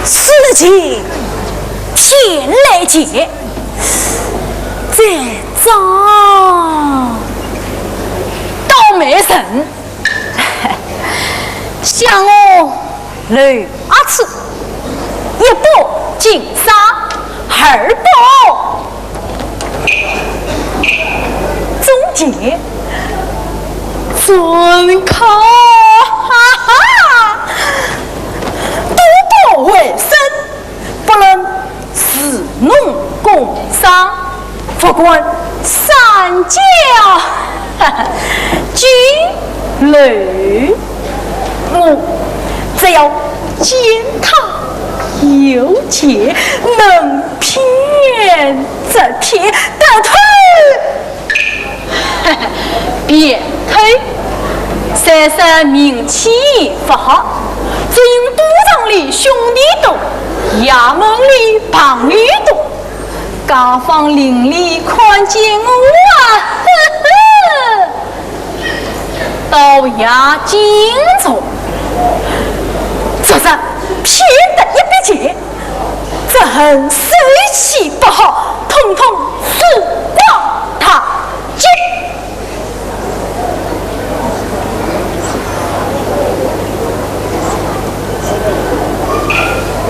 此情天来见，再造倒霉人。 想我刘阿初，一饱经商，二饱中钱，真可哈哈，多多为生。 不论士农工商，不管三教九流，我只要见他有钱，能骗则骗，得退 别推，三生名气不好，只因赌场里兄弟多，衙门里朋友多，街坊邻里看见我啊，呵呵，倒也敬重。只是骗得一笔钱， 这恨水气不好，统统输光他去。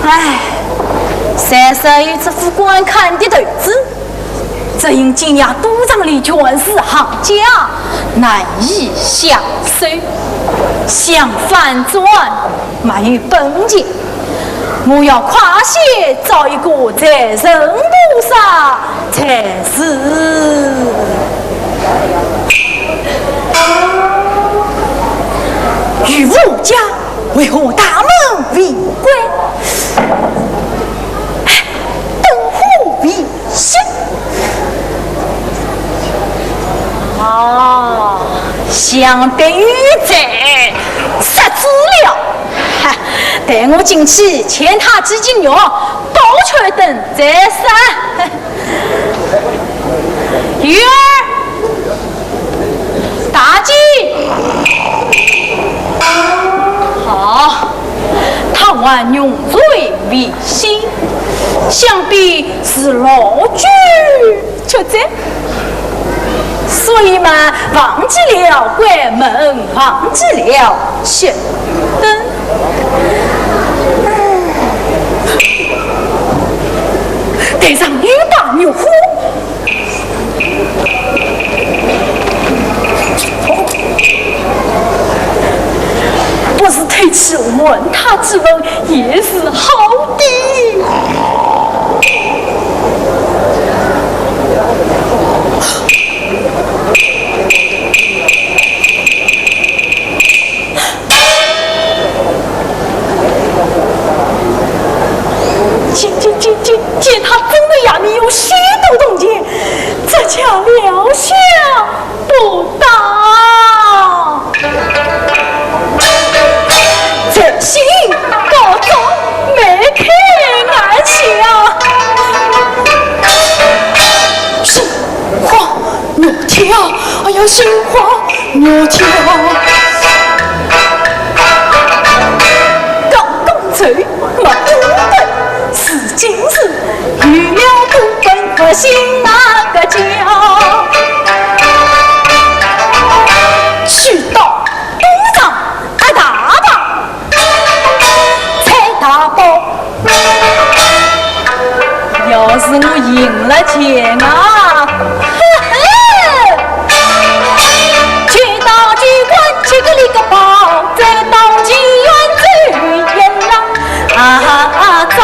唉，三生有这副官看的头子，只因今夜赌场里全是行家，难以下手。想反转，没有本钱。 我要快些找一个财神菩萨才是。与我家为何大门未关？灯火未 熄。哦，想必有贼，杀猪了。哈，待我进去牵他几斤肉，保全等再算。鱼儿，大姐。好，他还用罪未醒，想必是老酒 吃醉，所所以嘛，忘记了关门，忘记了熄灯。台上有大玉壶，不是推去还他之恩，也是好的。 见，见，见，见，见他真的衙门有许多铜钱，这叫料想不到。这心高中没开玩笑。是。 花，玉条，哎呀，心花，玉条。刚刚走，没有的，是今日有了多本和心那个家。去到东上，啊，大道。 蔡大宝，要是我赢了钱啊，呵呵，去到机关吃个里个饱，再到妓院走一浪，啊，啊，啊，走。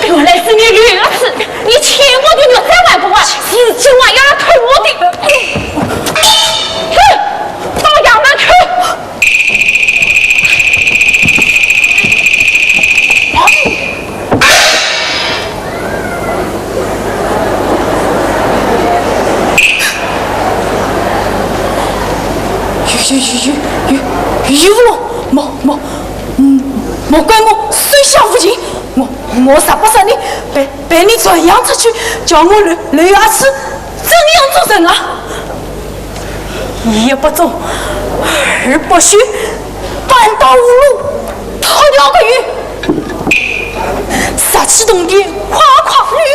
原来是你刘阿姊，你欠我的玉簪还不还？是今晚要来偷我的。哼，到衙门去！ 有，有，有，有，有，有，莫，莫，嗯，莫怪我手下无情，我，我若不杀你，被，被你传扬出去，叫我刘，刘阿姊怎样做人啊？ 一不忠，二不孝，半道无路，脱掉个鱼，拾起铜钿快快溜。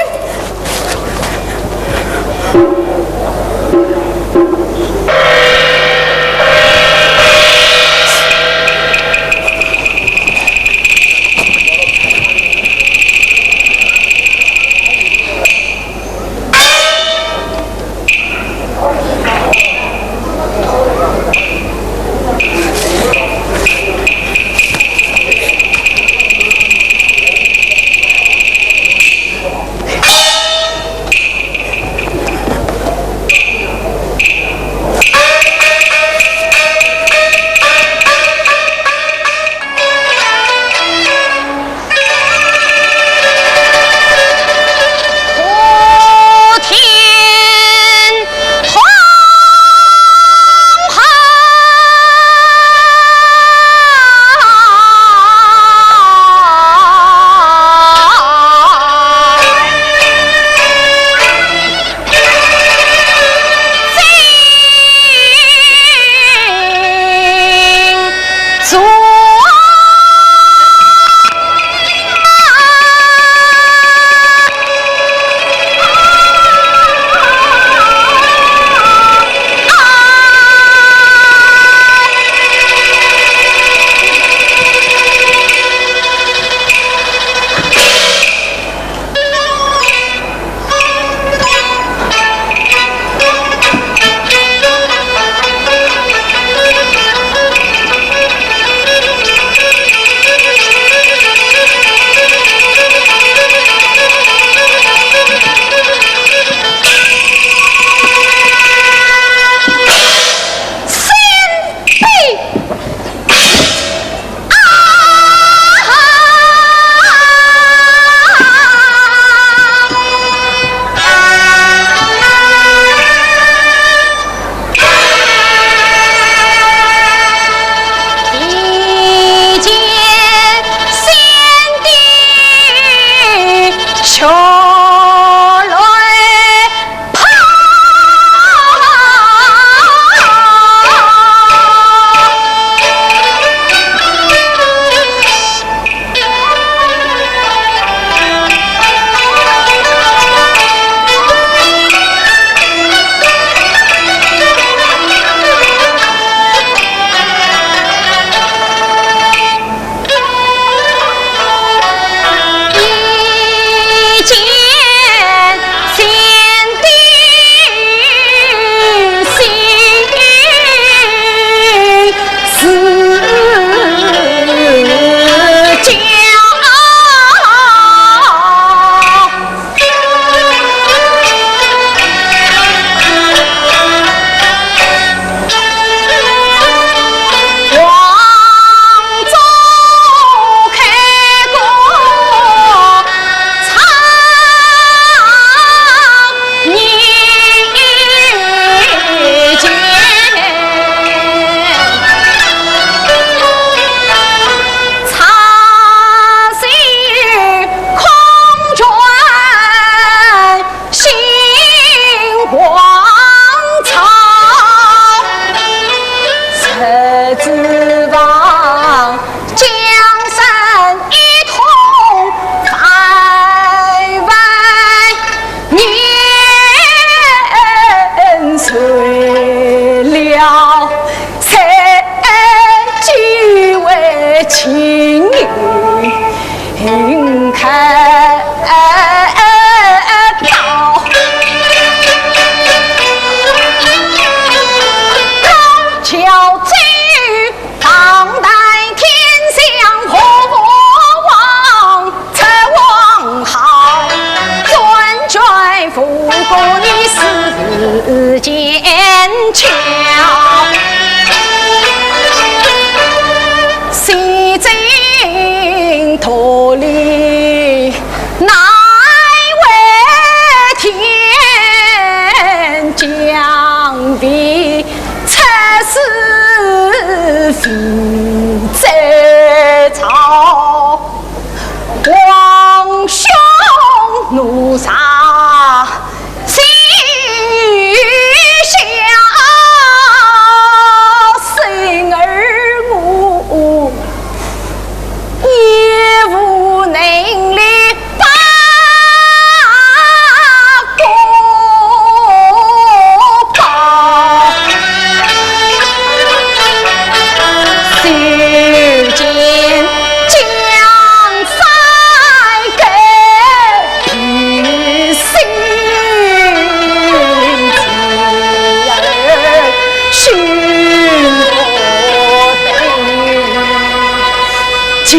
见。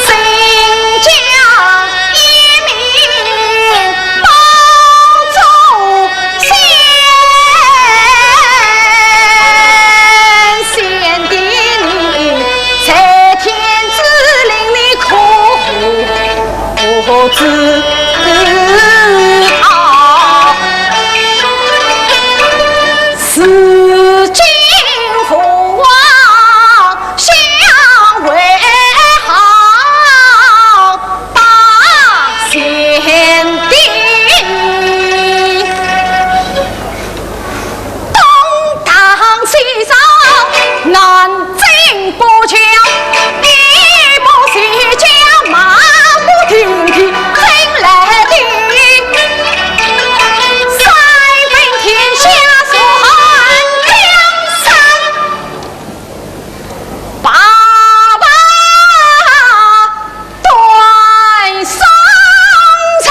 新疆一名帮主先贤的你，在天之灵，你可 不知道，如今父王相会好，拜先帝。 东堂西上，南征北剿，一步西将，马不停蹄，真来的三分天下，坐安江山。 爸爸断送在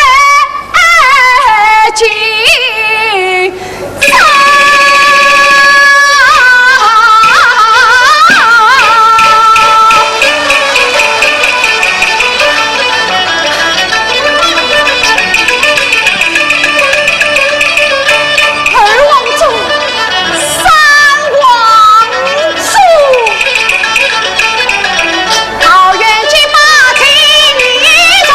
京城。 二王中，三王中，桃园结拜第一桩，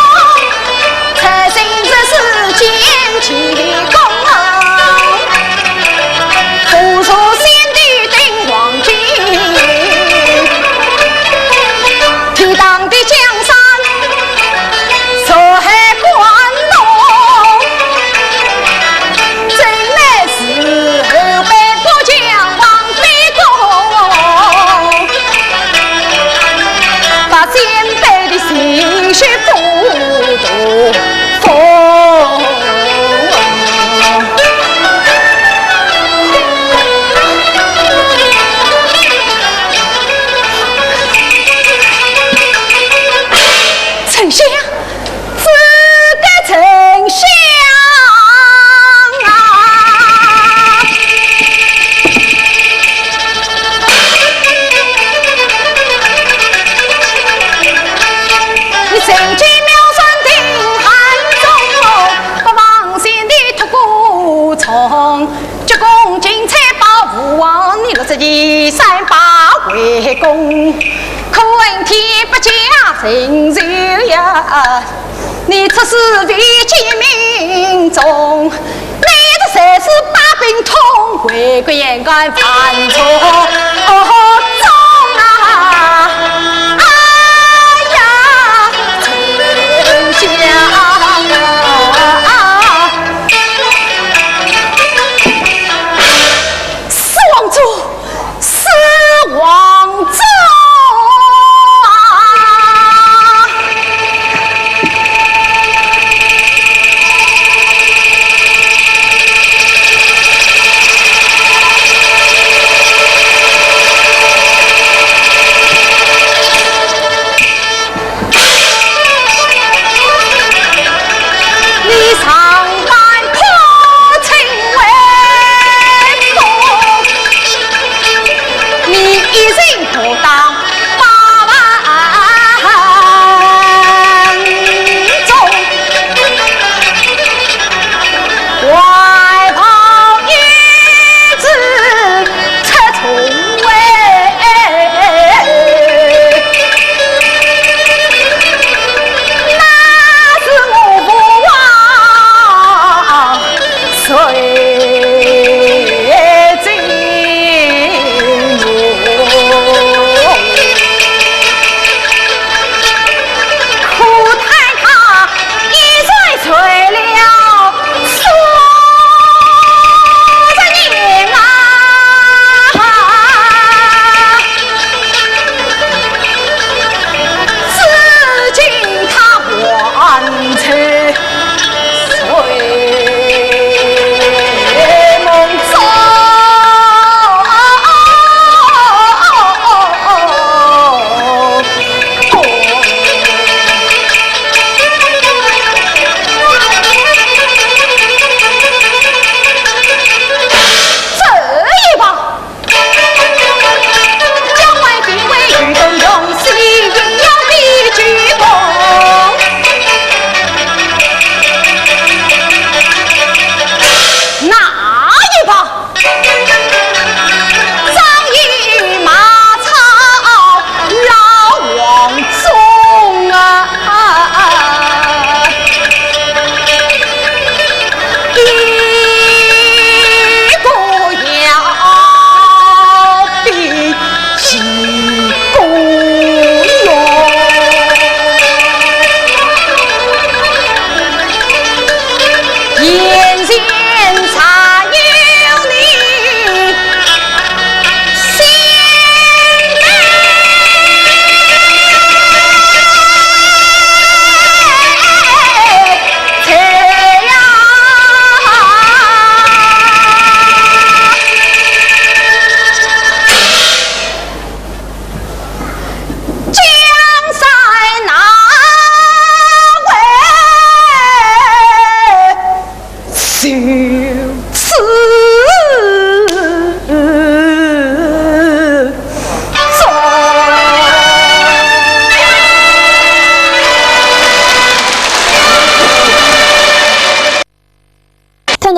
才行这世间奇功，不如先帝登黄金，天堂的江山。 山海关东，真乃是后辈不讲王非公，把先辈的心血不读风。 丞相，这个丞相啊！你曾经描山定汉中，八王先帝托孤从，鞠躬尽瘁报父王，你落在骊山把围攻。 可恨天不降人寿呀，你出师未见明宗，你这才是把兵痛，为国眼看犯错中啊！哎呀，丞相啊！ 四王子，四王子啊！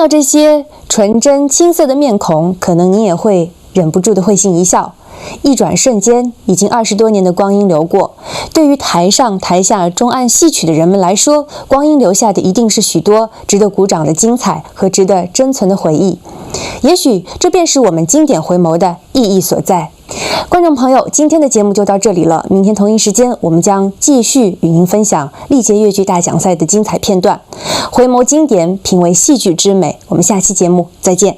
到这些纯真青涩的面孔，可能您也会忍不住的会心一笑。一转瞬间，已经二十多年的光阴流过，对于台上台下中岸戏曲的人们来说，光阴留下的一定是许多值得鼓掌的精彩和值得珍存的回忆。也许这便是我们经典回眸的意义所在。观众朋友，今天的节目就到这里了。明天同一时间，我们将继续与您分享历届越剧大奖赛的精彩片段。回眸经典，品味戏剧之美。我们下期节目再见。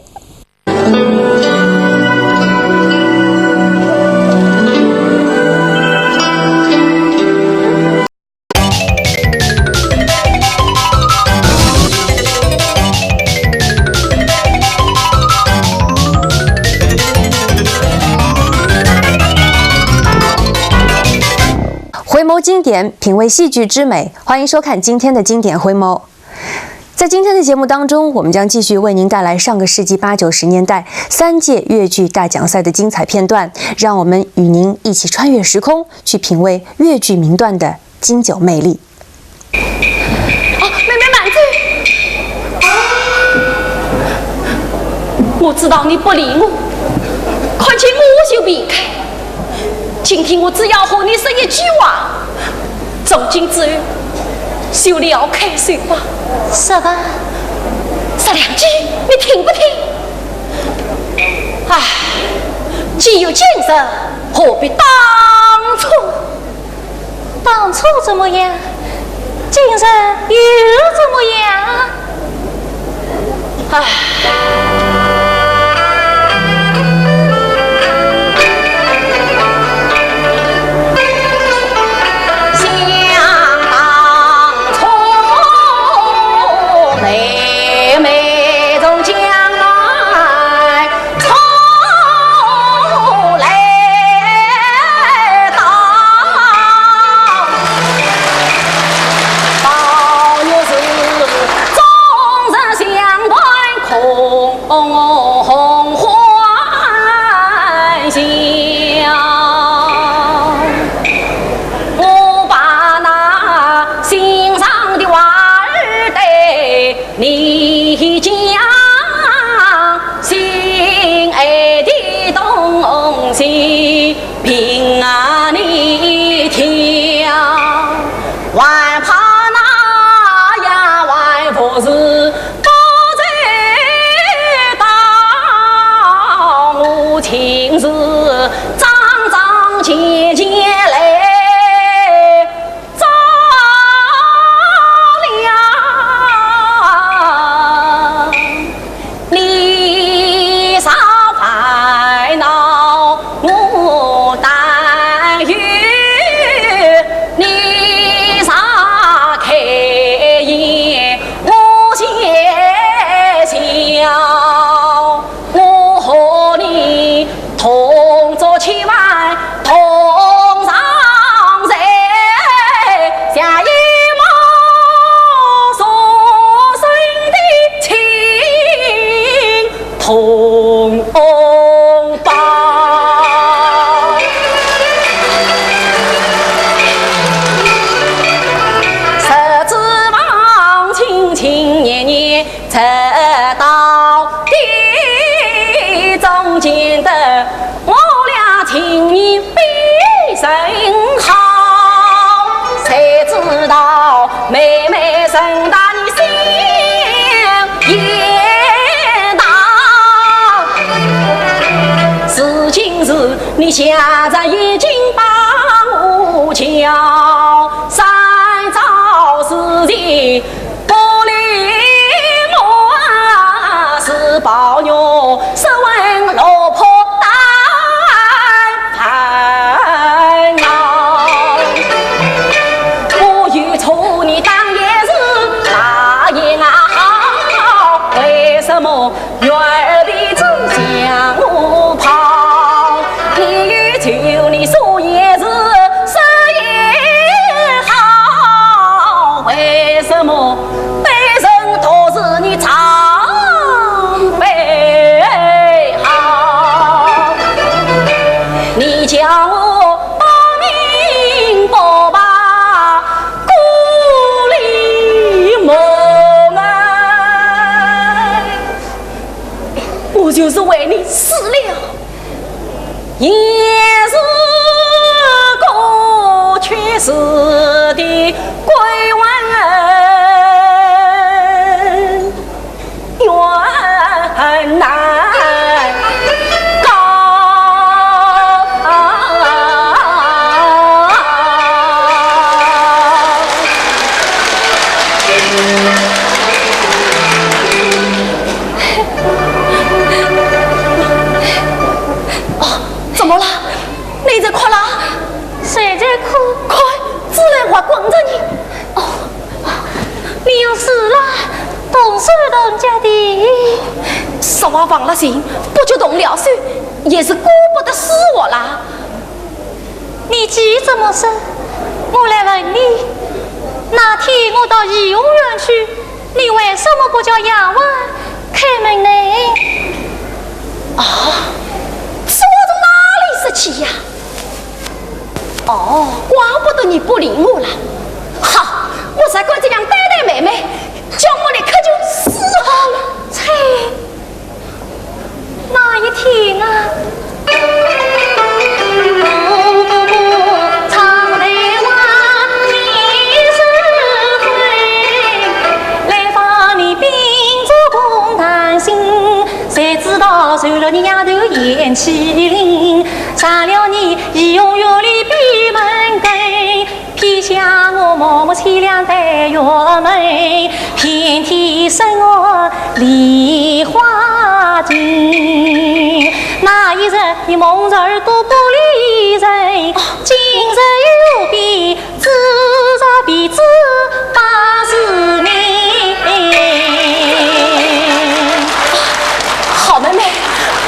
回眸经典，品味戏剧之美。欢迎收看今天的经典回眸。在今天的节目当中，我们将继续为您带来上个世纪八九十年代三届越剧大奖赛的精彩片段，让我们与您一起穿越时空，去品味越剧名段的经久魅力。哦，妹妹慢走。我知道你不理我，看见我就避开。今天我只要和你说一句话，从今之后，就了开手吧。说吧。说两句，你听不听？唉，既有今日，何必当初？ 当初怎么样？今日又怎么样？唉。就是为你死了。也是过去时的鬼魂怨难告。哦，怎么了？你在哭啦？谁在哭？快，紫兰花滚着你。哦，你要死了，动手动脚的。说话忘了形，不就动了手，也是顾不得死活啦。你急什么事？我来问你，那天我到怡红院去，你为什么不叫丫鬟开门呢？啊，这话从哪里说起呀？哦，怪不得你不理我了。好，我才敢这样对待妹妹，叫我立刻就死好了。切，那一天啊， 好妹妹，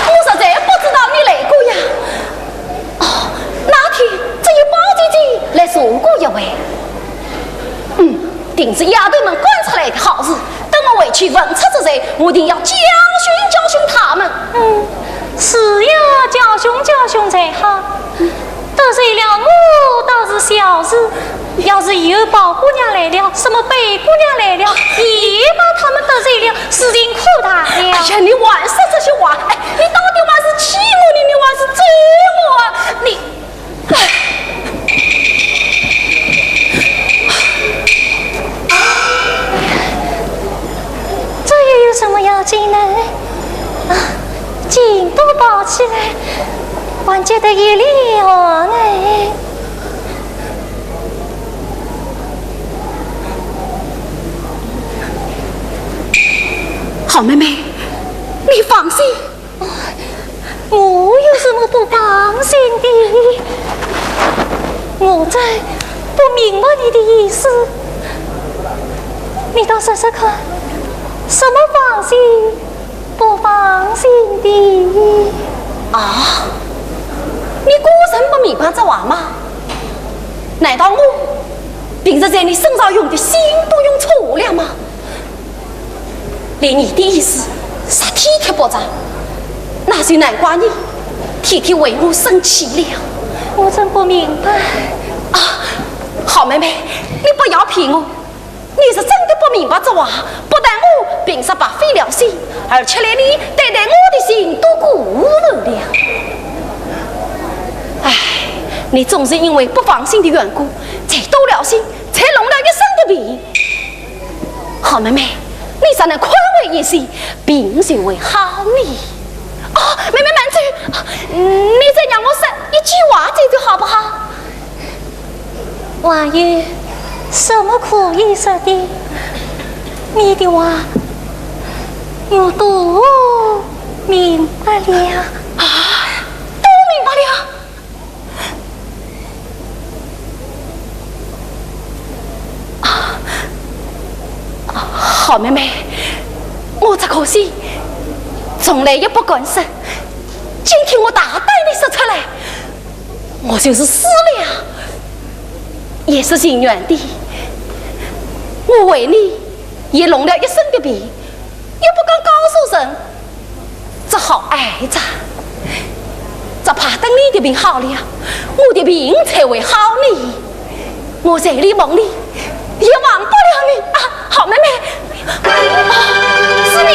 我实在不知道你来过呀。哦，那天只有宝姐姐来坐过一回。嗯，定是丫头们干出来的好事，等我回去问出是谁，我定要教训教训他们。嗯，是要教训教训才好。 得罪了我倒是小事，要是以后宝姑娘来了，什么贝姑娘来了，也把他们得罪了，事情可大了。哎呀，你还说这些话？哎，你到底还是气我呢，你还是咒我啊？你，哎。 这又有什么要紧呢？啊，紧都抱起来，还觉得一粒哦哎。好妹妹，你放心。 我有什么不放心的？我真不明白你的意思。你倒说说看，什么放心不放心的？啊，你果真不明白这话吗？难道我平时在你身上用的心都用错了吗？ 连你的意思，煞体贴不着，那就难怪你天天为我生气了。我真不明白。啊，好妹妹，你不要骗我，你是真的不明白这话，不但我平时白费了心，而且连你对待我的心都辜负了。唉，你总是因为不放心的缘故，才多了心，才弄了一身的病。 好妹妹，你若能宽慰一些，病就会好呢。哦，妹妹慢走，你再让我说一句话，这就好不好？还有什么可以说的？你的话我都明白了。啊，都明白了？ 啊，好妹妹，我这颗心从来也不敢说，今天我大胆地说出来，我就是死了，也是情愿的。我为你也弄了一身的病， 也不敢告诉人，只好挨着。只怕等你的病好了，我的病才会好呢。我在你梦里也忘不了你啊，好妹妹。啊，是你。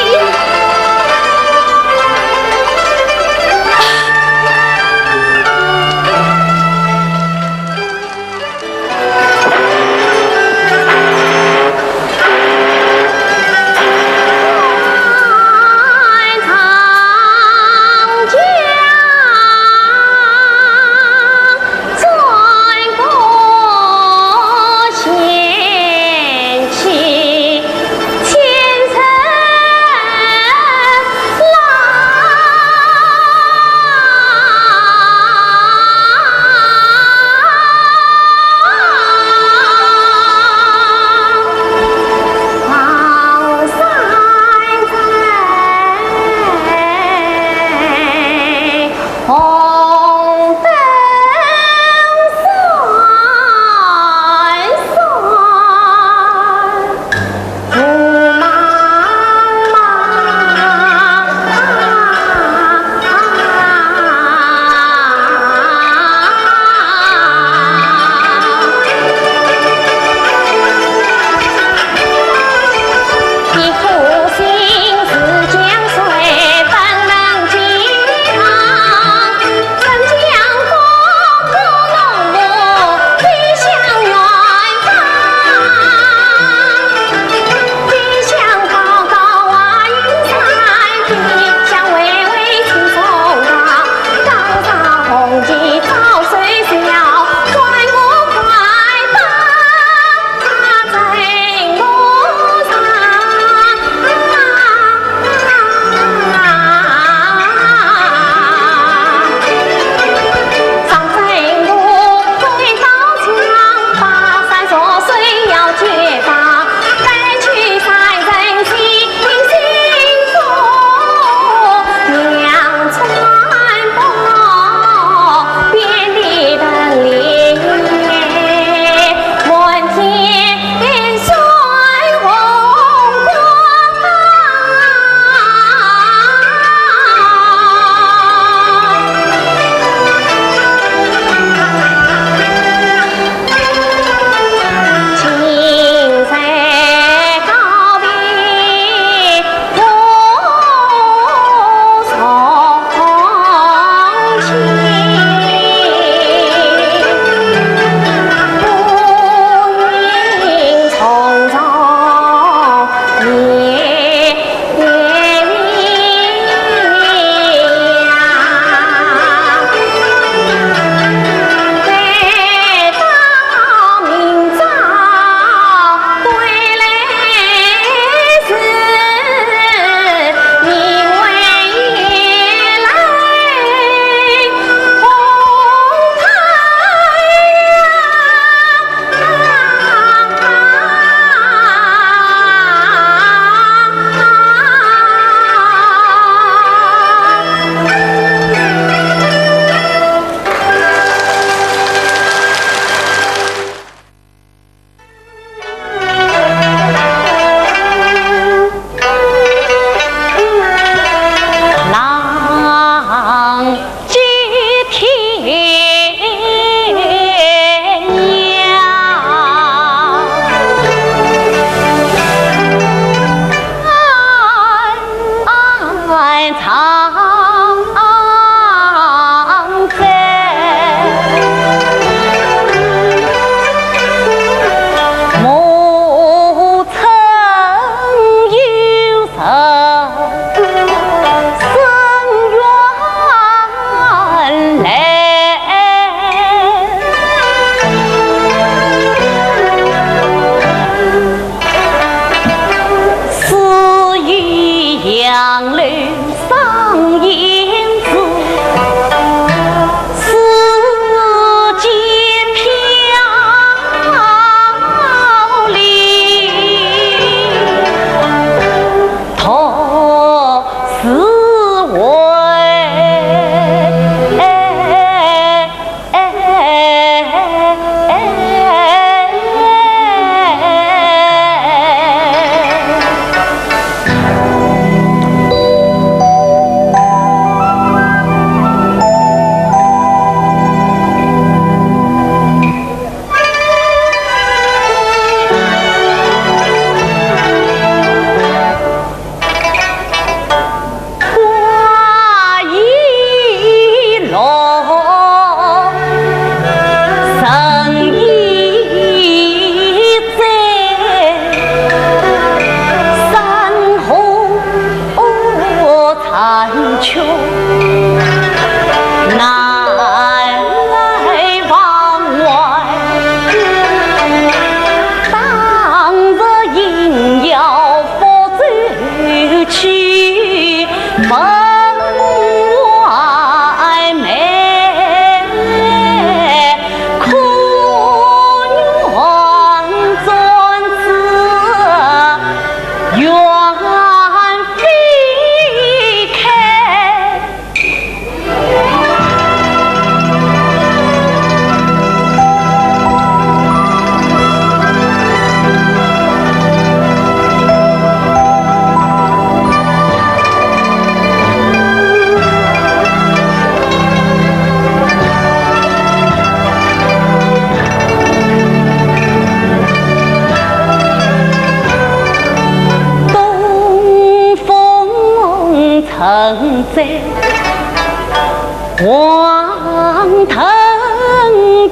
王登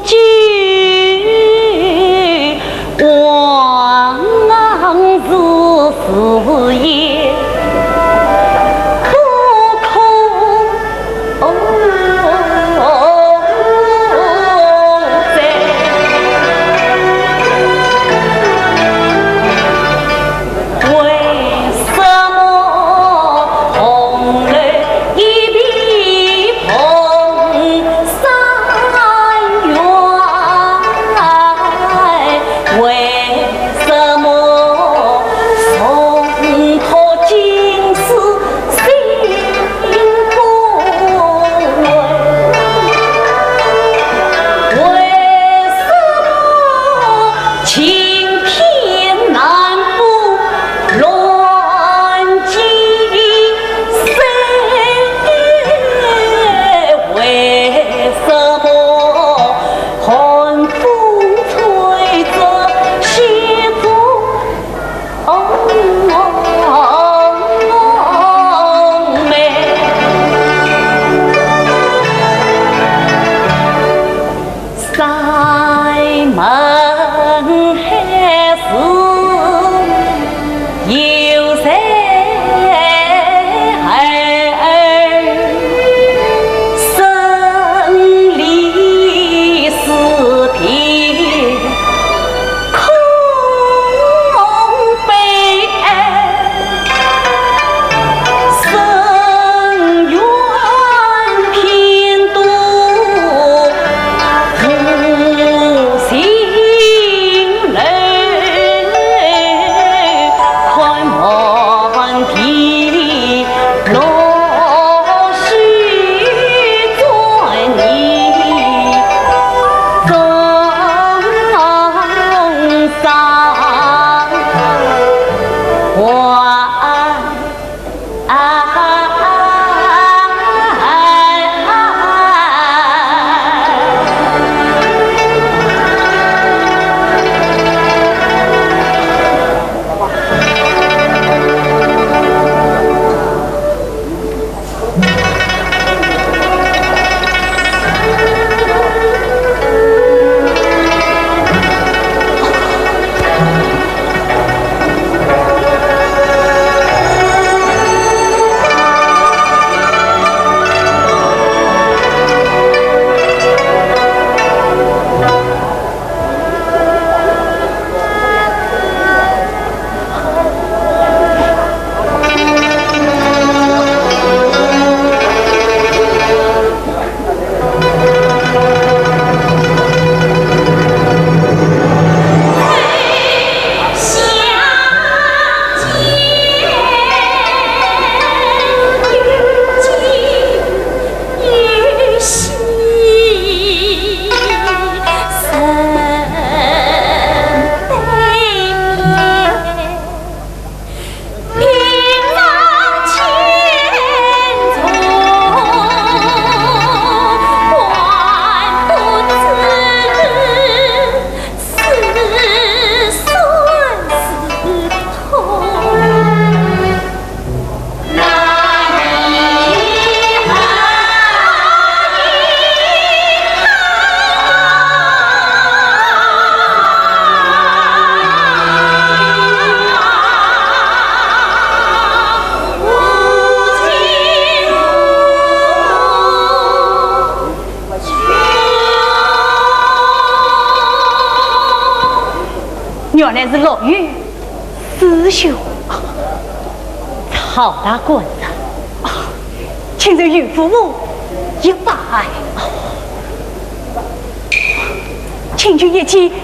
基，王氏也，可可哦哉。为什么红楼一片蓬 山原，为什么松柏尽是新不闻？为什么晴天南风 乱尽山，为什么寒风吹着雪中梅？ 山门海是有谁儿？生离死别空悲哀。 深院偏独无情人，看满地落雪沾泥。 原来是陆羽师兄。曹大官人。啊，请受岳父一拜。请君一见，饮酒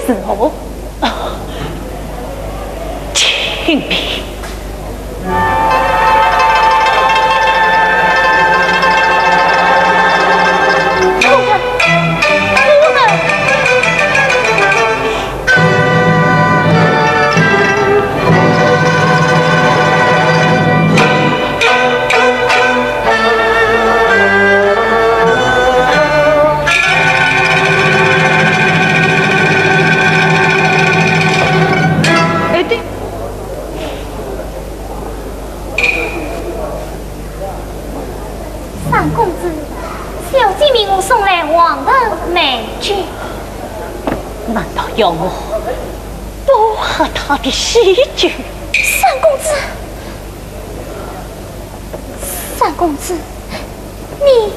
祝贺。啊，请便。 哎，对。送来黄藤美酒。难道要我不喝他的喜酒？三公子，三公子，你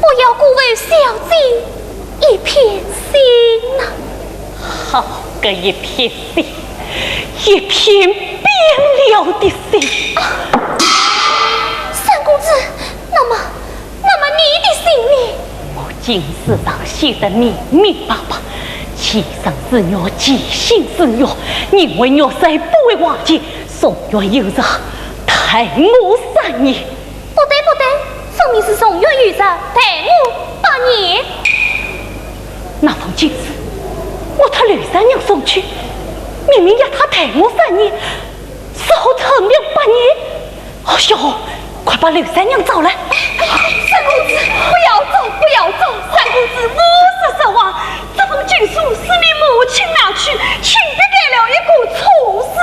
不要辜负小姐一片心呐。好个一片心，一片冰了的心。啊，三公子，那么，那么你的心呢？我经书上写得明明白白，其生是玉，其心是玉，宁为玉碎，不为瓦全，宋玉有若待我三年。不对，不对，分明是宋玉有若待我八年。那封经书，我托刘三娘送去，明明要他待我三年， 是我等了八年。哦哟，快把刘三娘找来。三公子，不要走，不要走，三公子，我说实话，这封经书是你母亲拿去，轻笔改了一个错字。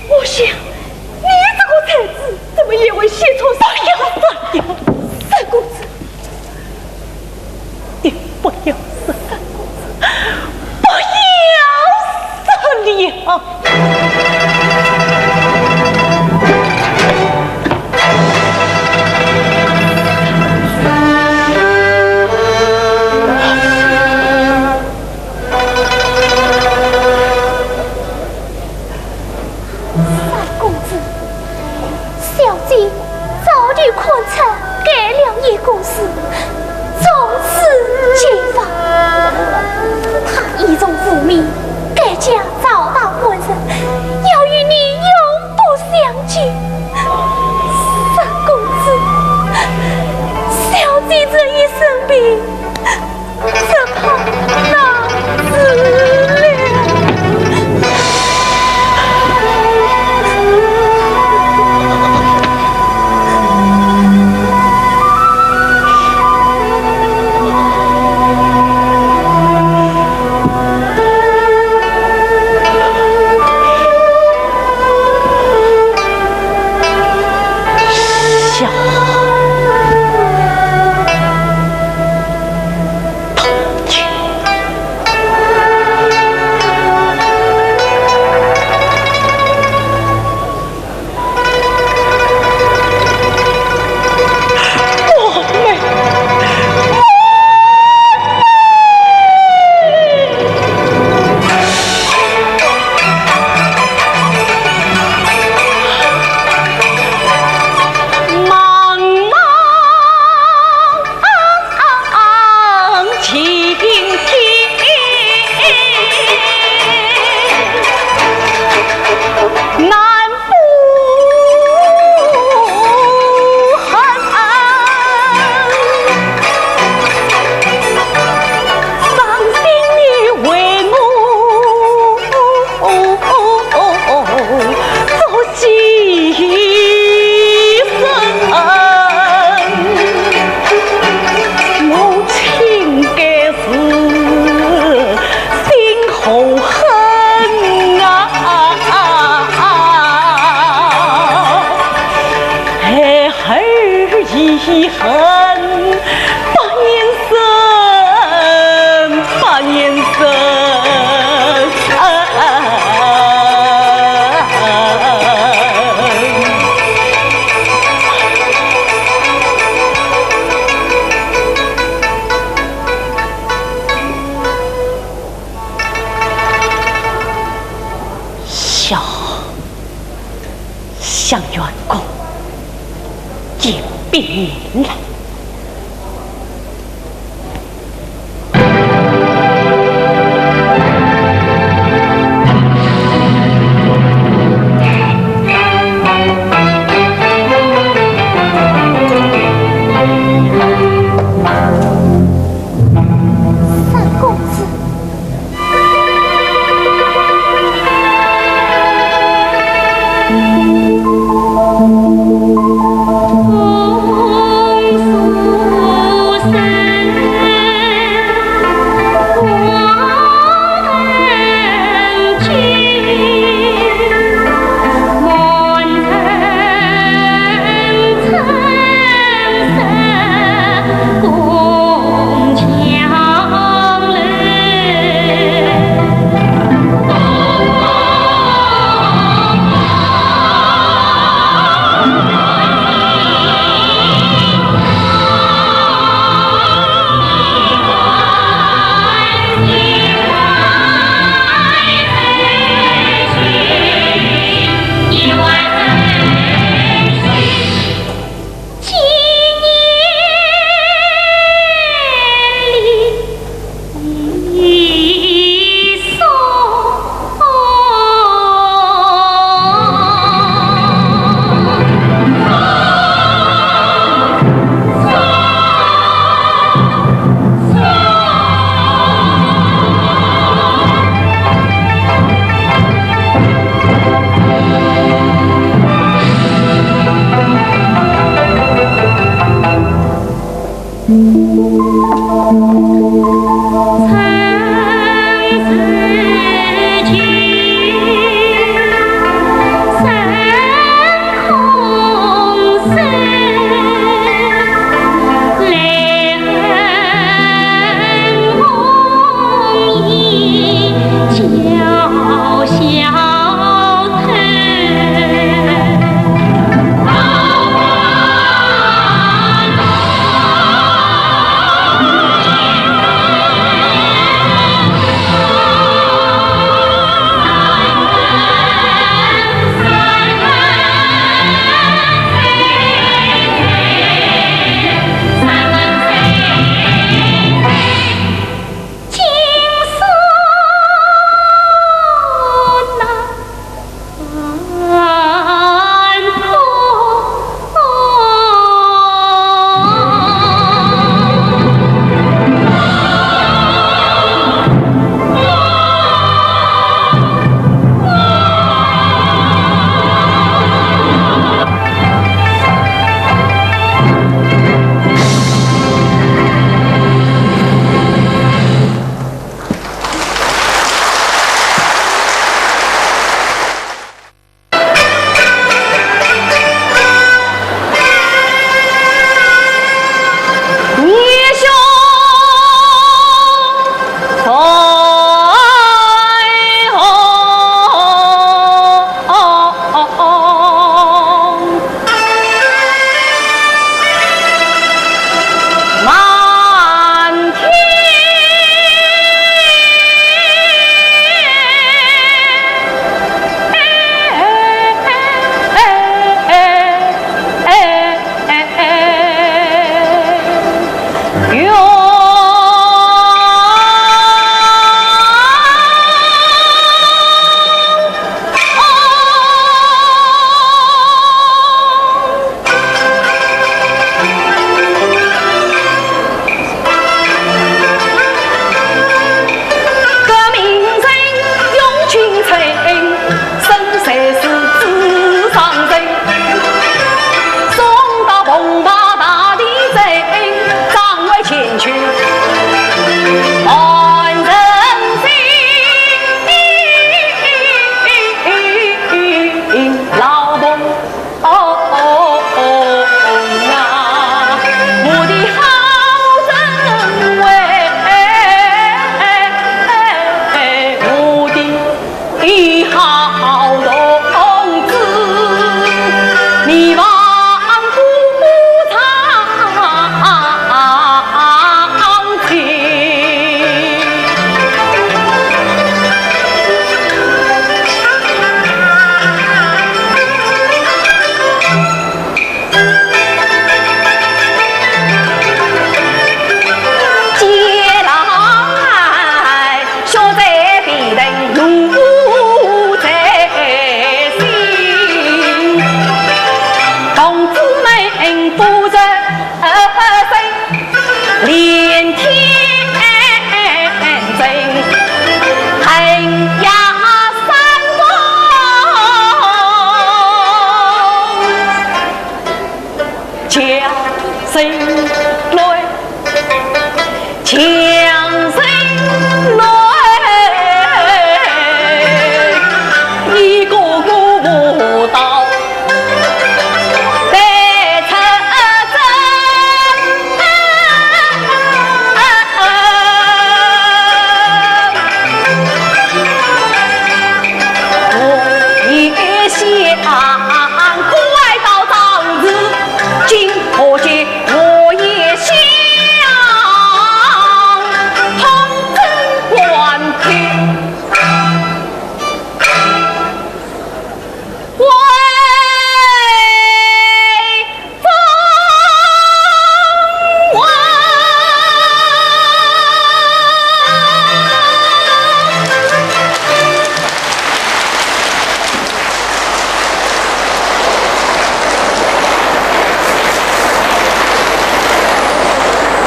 我想，你这个才子，怎么也会写错字？不要，不要，三公子。 你不要说三公子，不要说了。三公子，小姐早就看出改了一个字，从此绝望。她已从无名改嫁赵大官人，要与你永不相见。三公子，小姐这一生病， 只怕难辞了。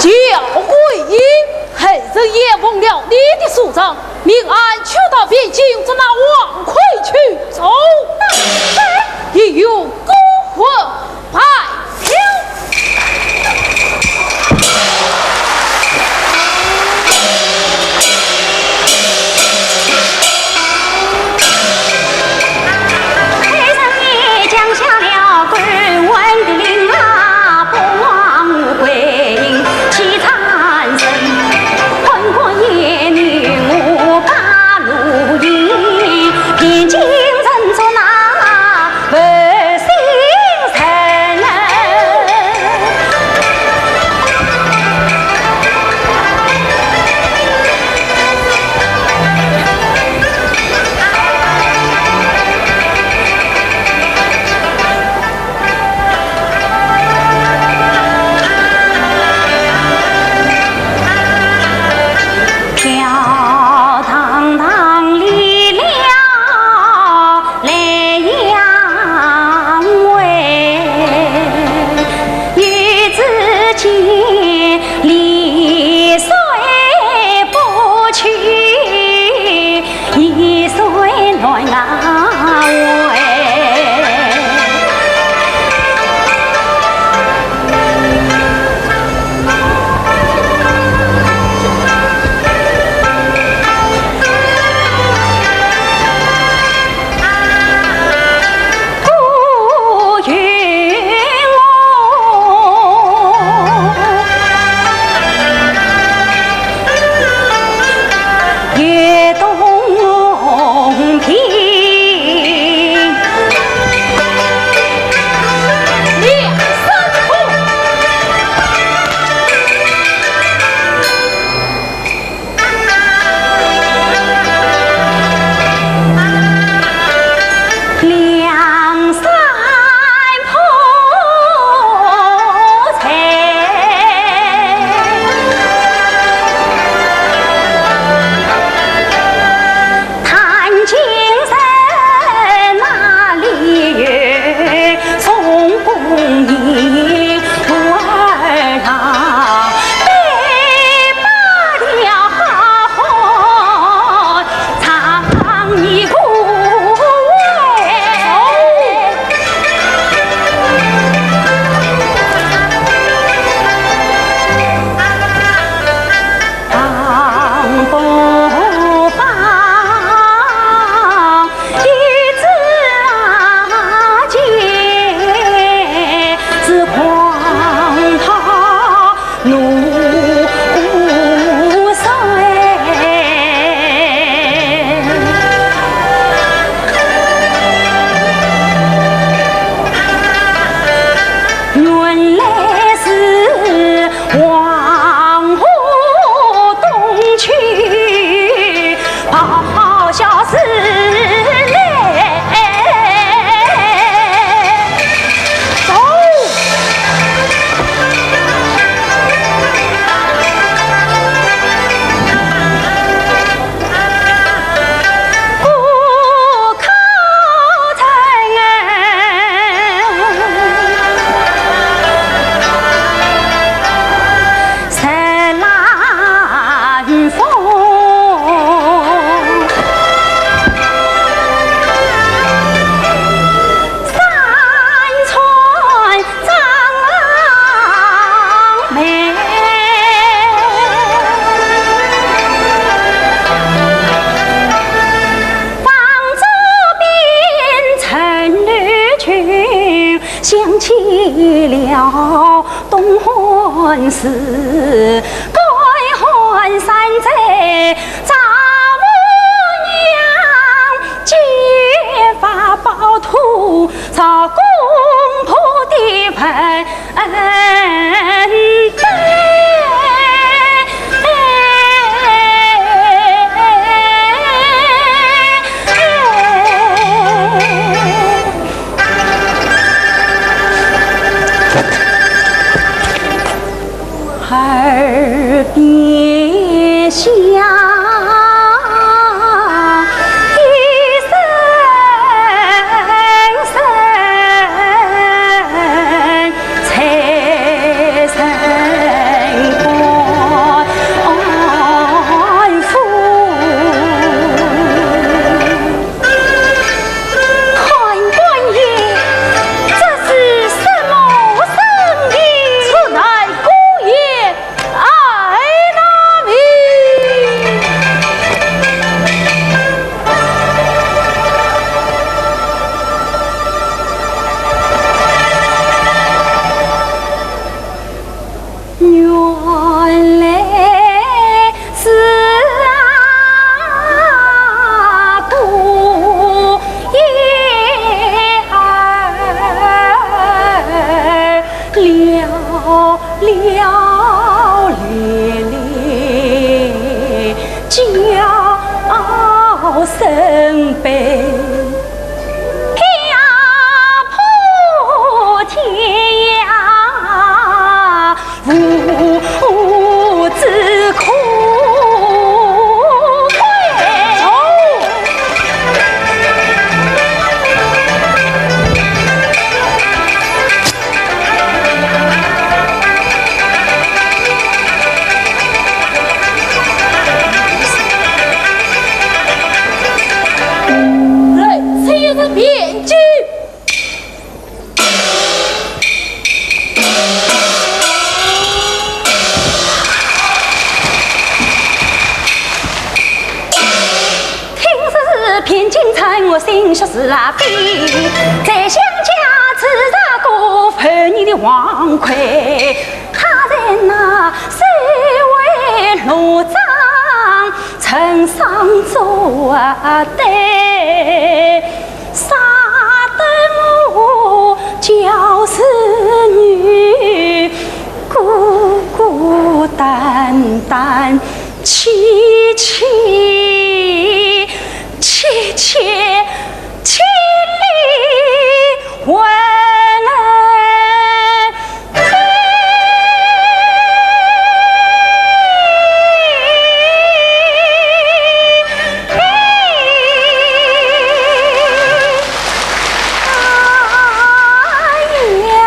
叫归阴，后人也奉了你的书状，命俺去到汴京捉拿王魁去斩。哎，也有过火拜了。是干旱山寨丈母娘，结发包土造公婆的坟碑。 耳边响一声声，财神官府。 判官爷，这是什么声音？此乃孤雁哀呐鸣。 原来是啊，姑爷儿了了咧咧叫声悲。 家破天涯，父子苦归。走。 来，请人便酒。听说是汴京城，我心说是啊非，在想家自杀过，分你的王魁，他在那水外罗帐， 成双作对，杀得我娇侍女孤孤单单，凄凄凄凄清丽魂。 哎呀，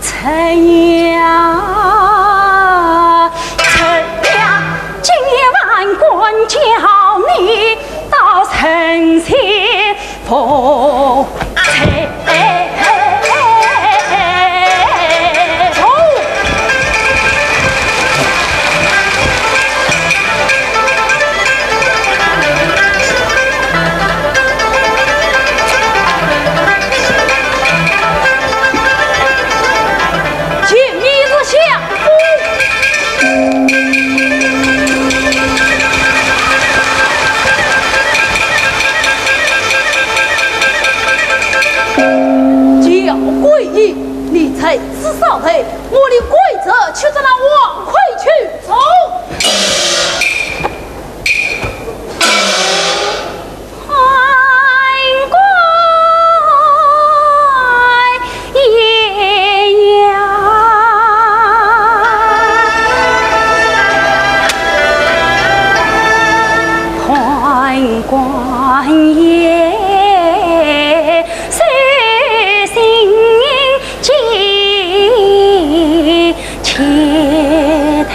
陈呀，陈呀，今夜万官叫你到神仙 佛前头。请你入下。 敫桂英，你在此稍待，我领桂泽去捉那王魁去。走。 判官爷呀，判官爷， 谁心急，且待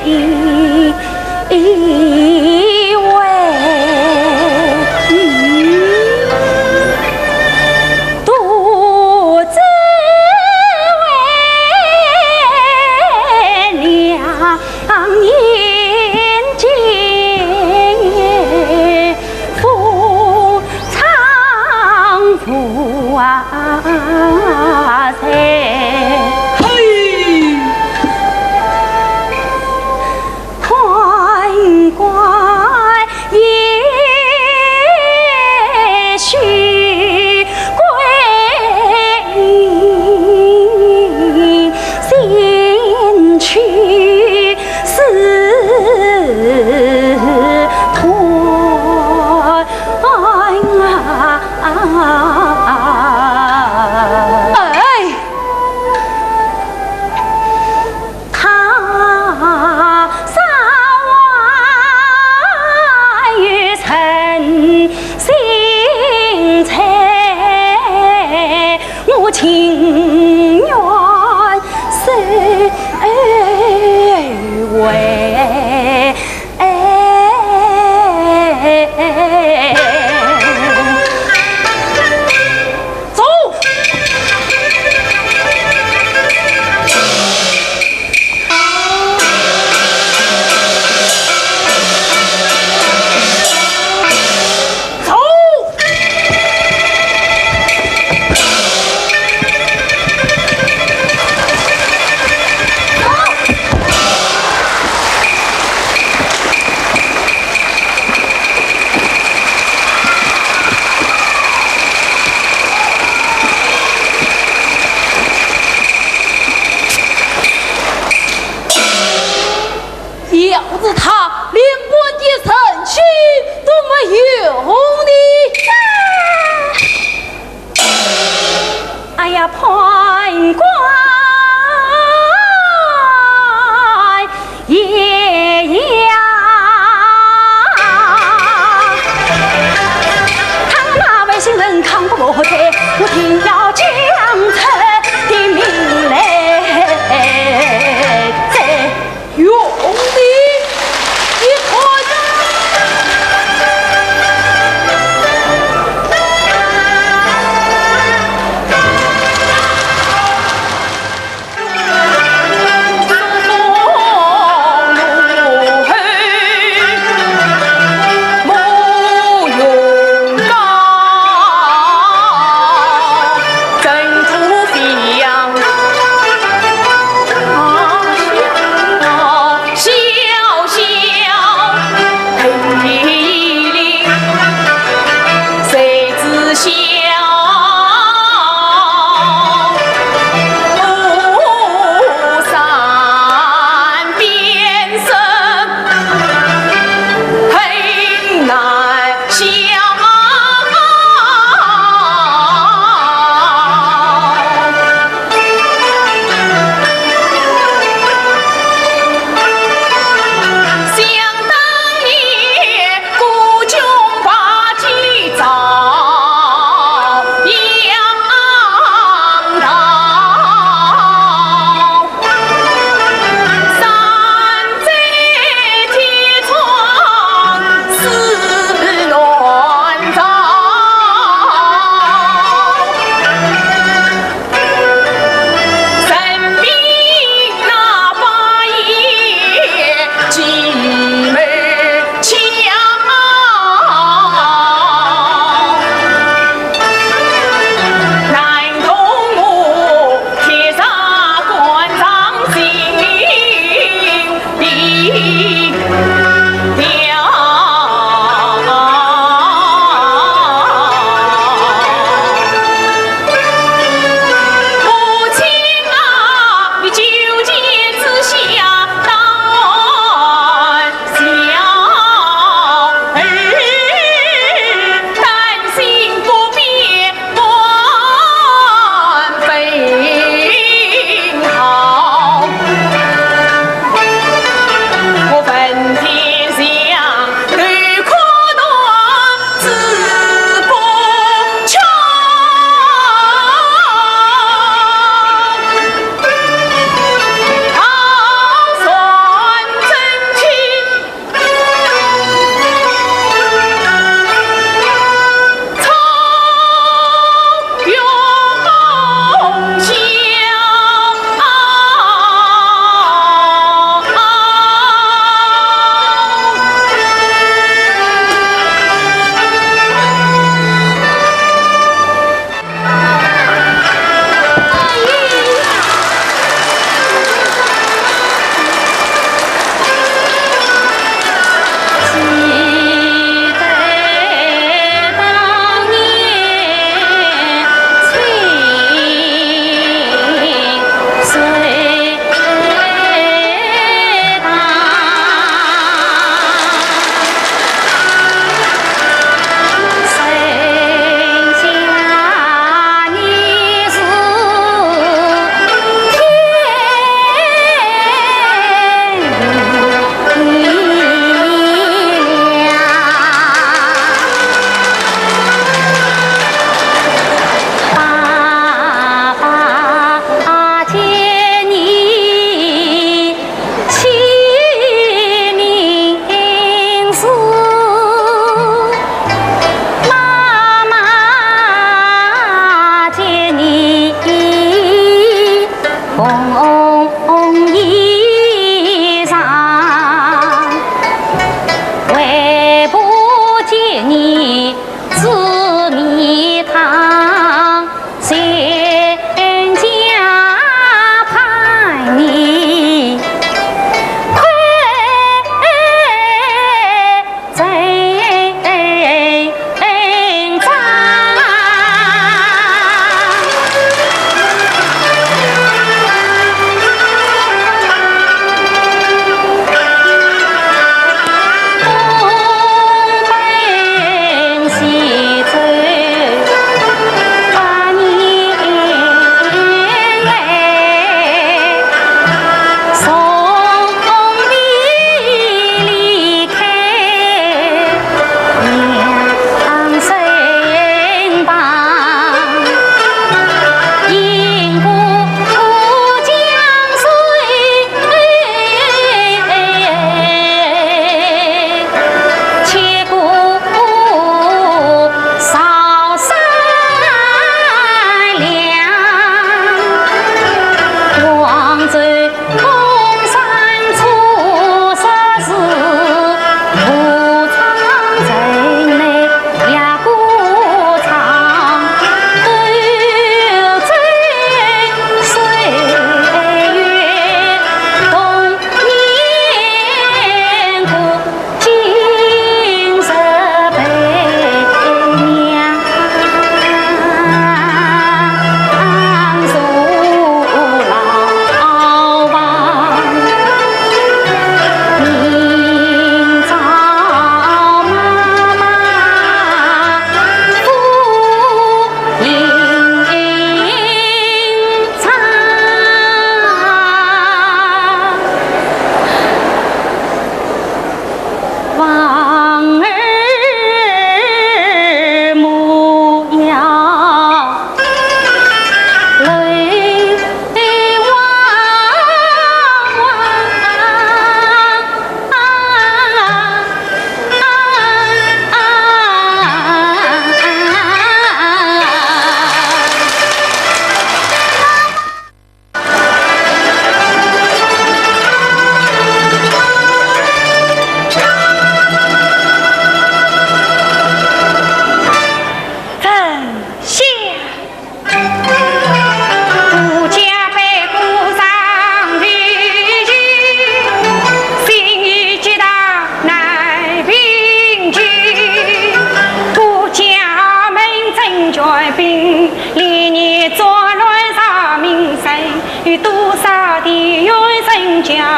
一回。独自为娘 眼睛，夫丈夫啊，在哎喂，哎，走。走。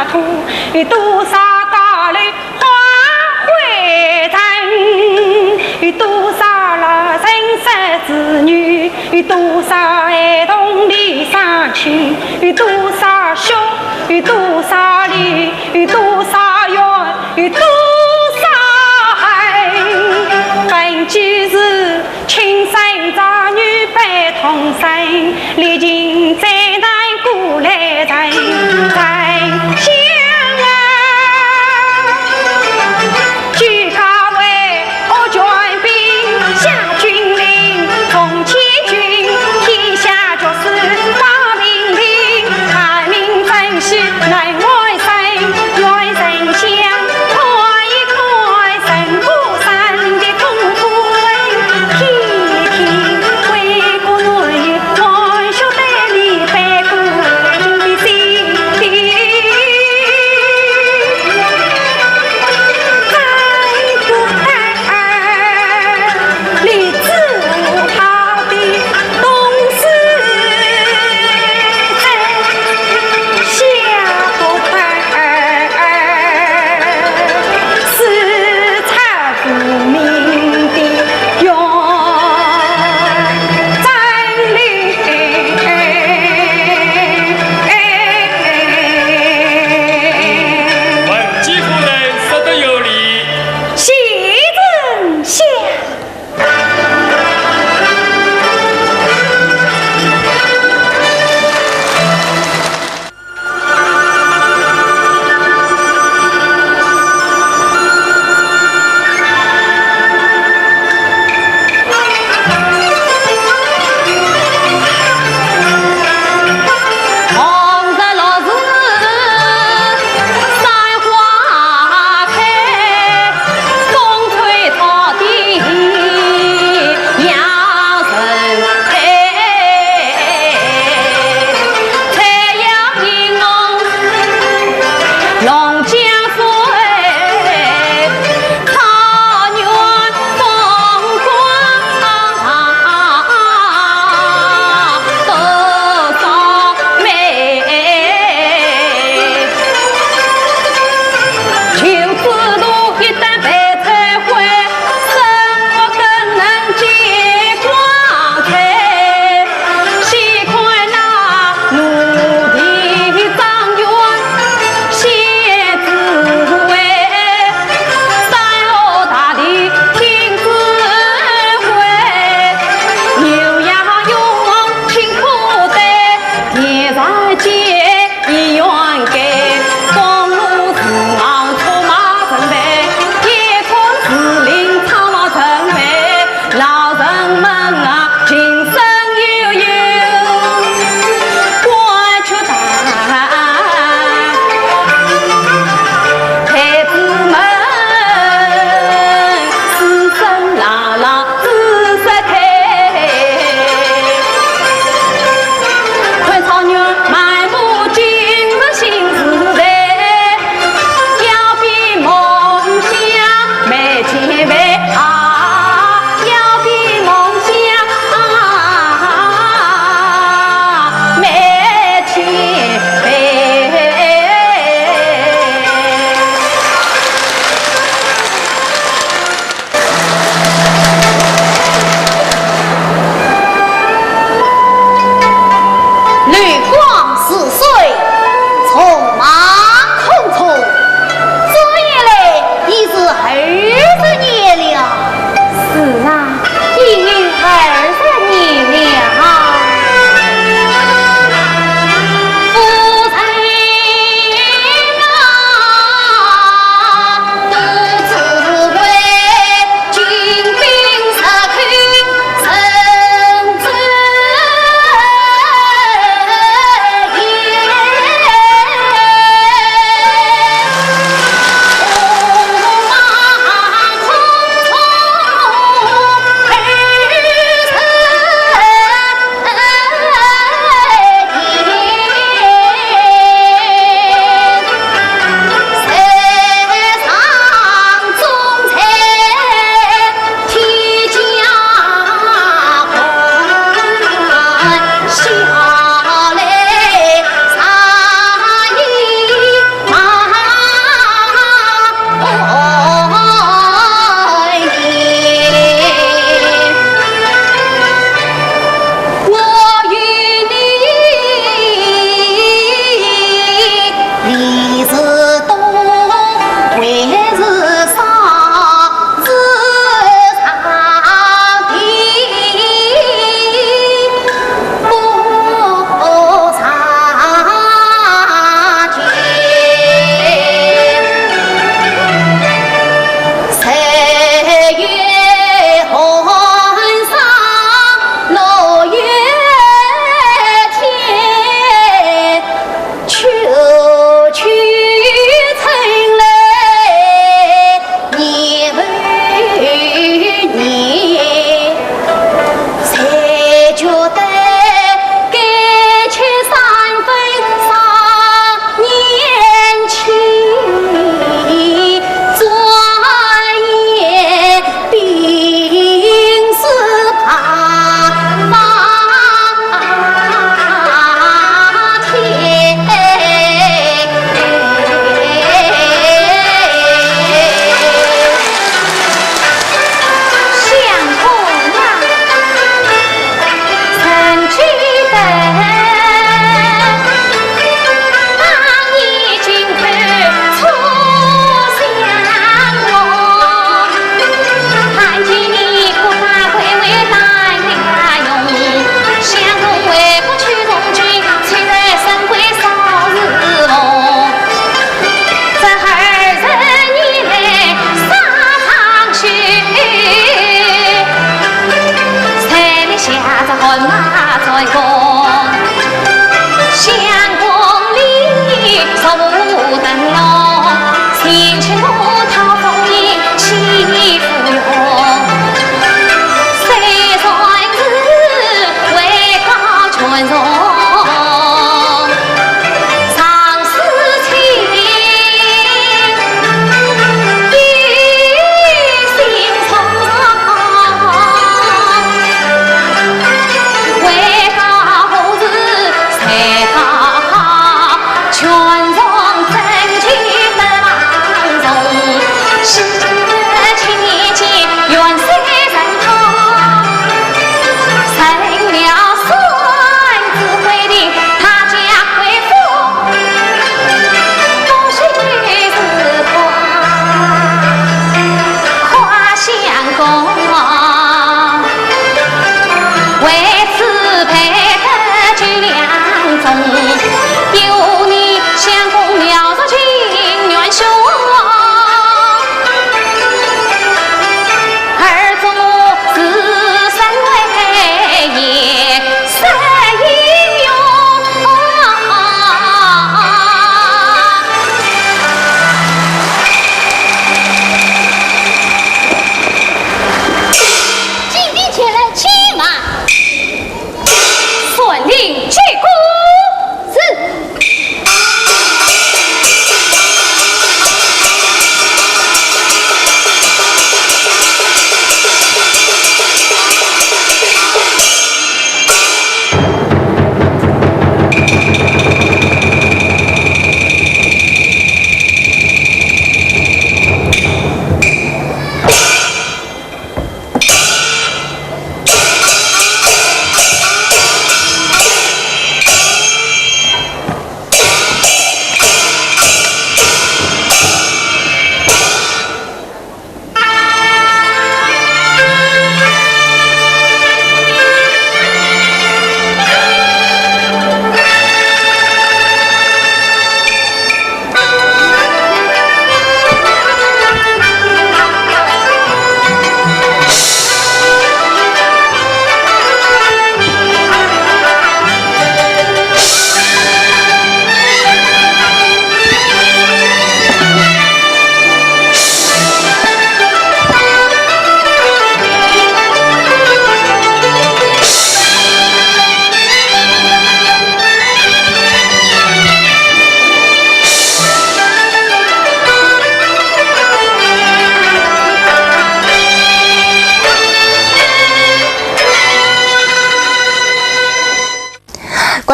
土，有多少高楼花会城，有多少老人失子女，有多少孩童离乡亲，有多少血，有多少泪，有多少冤，有多少恨。本就是 青山在女悲痛深，历尽灾难古来人。沉香啊，举高为我全兵下军令，奉千军天下决死保平平，万民珍惜能安身，愿沉香看一看，人不散的痛苦。 天天为国难，满血的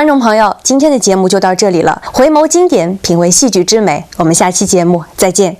观众朋友，今天的节目就到这里了。回眸经典，品味戏剧之美，我们下期节目再见。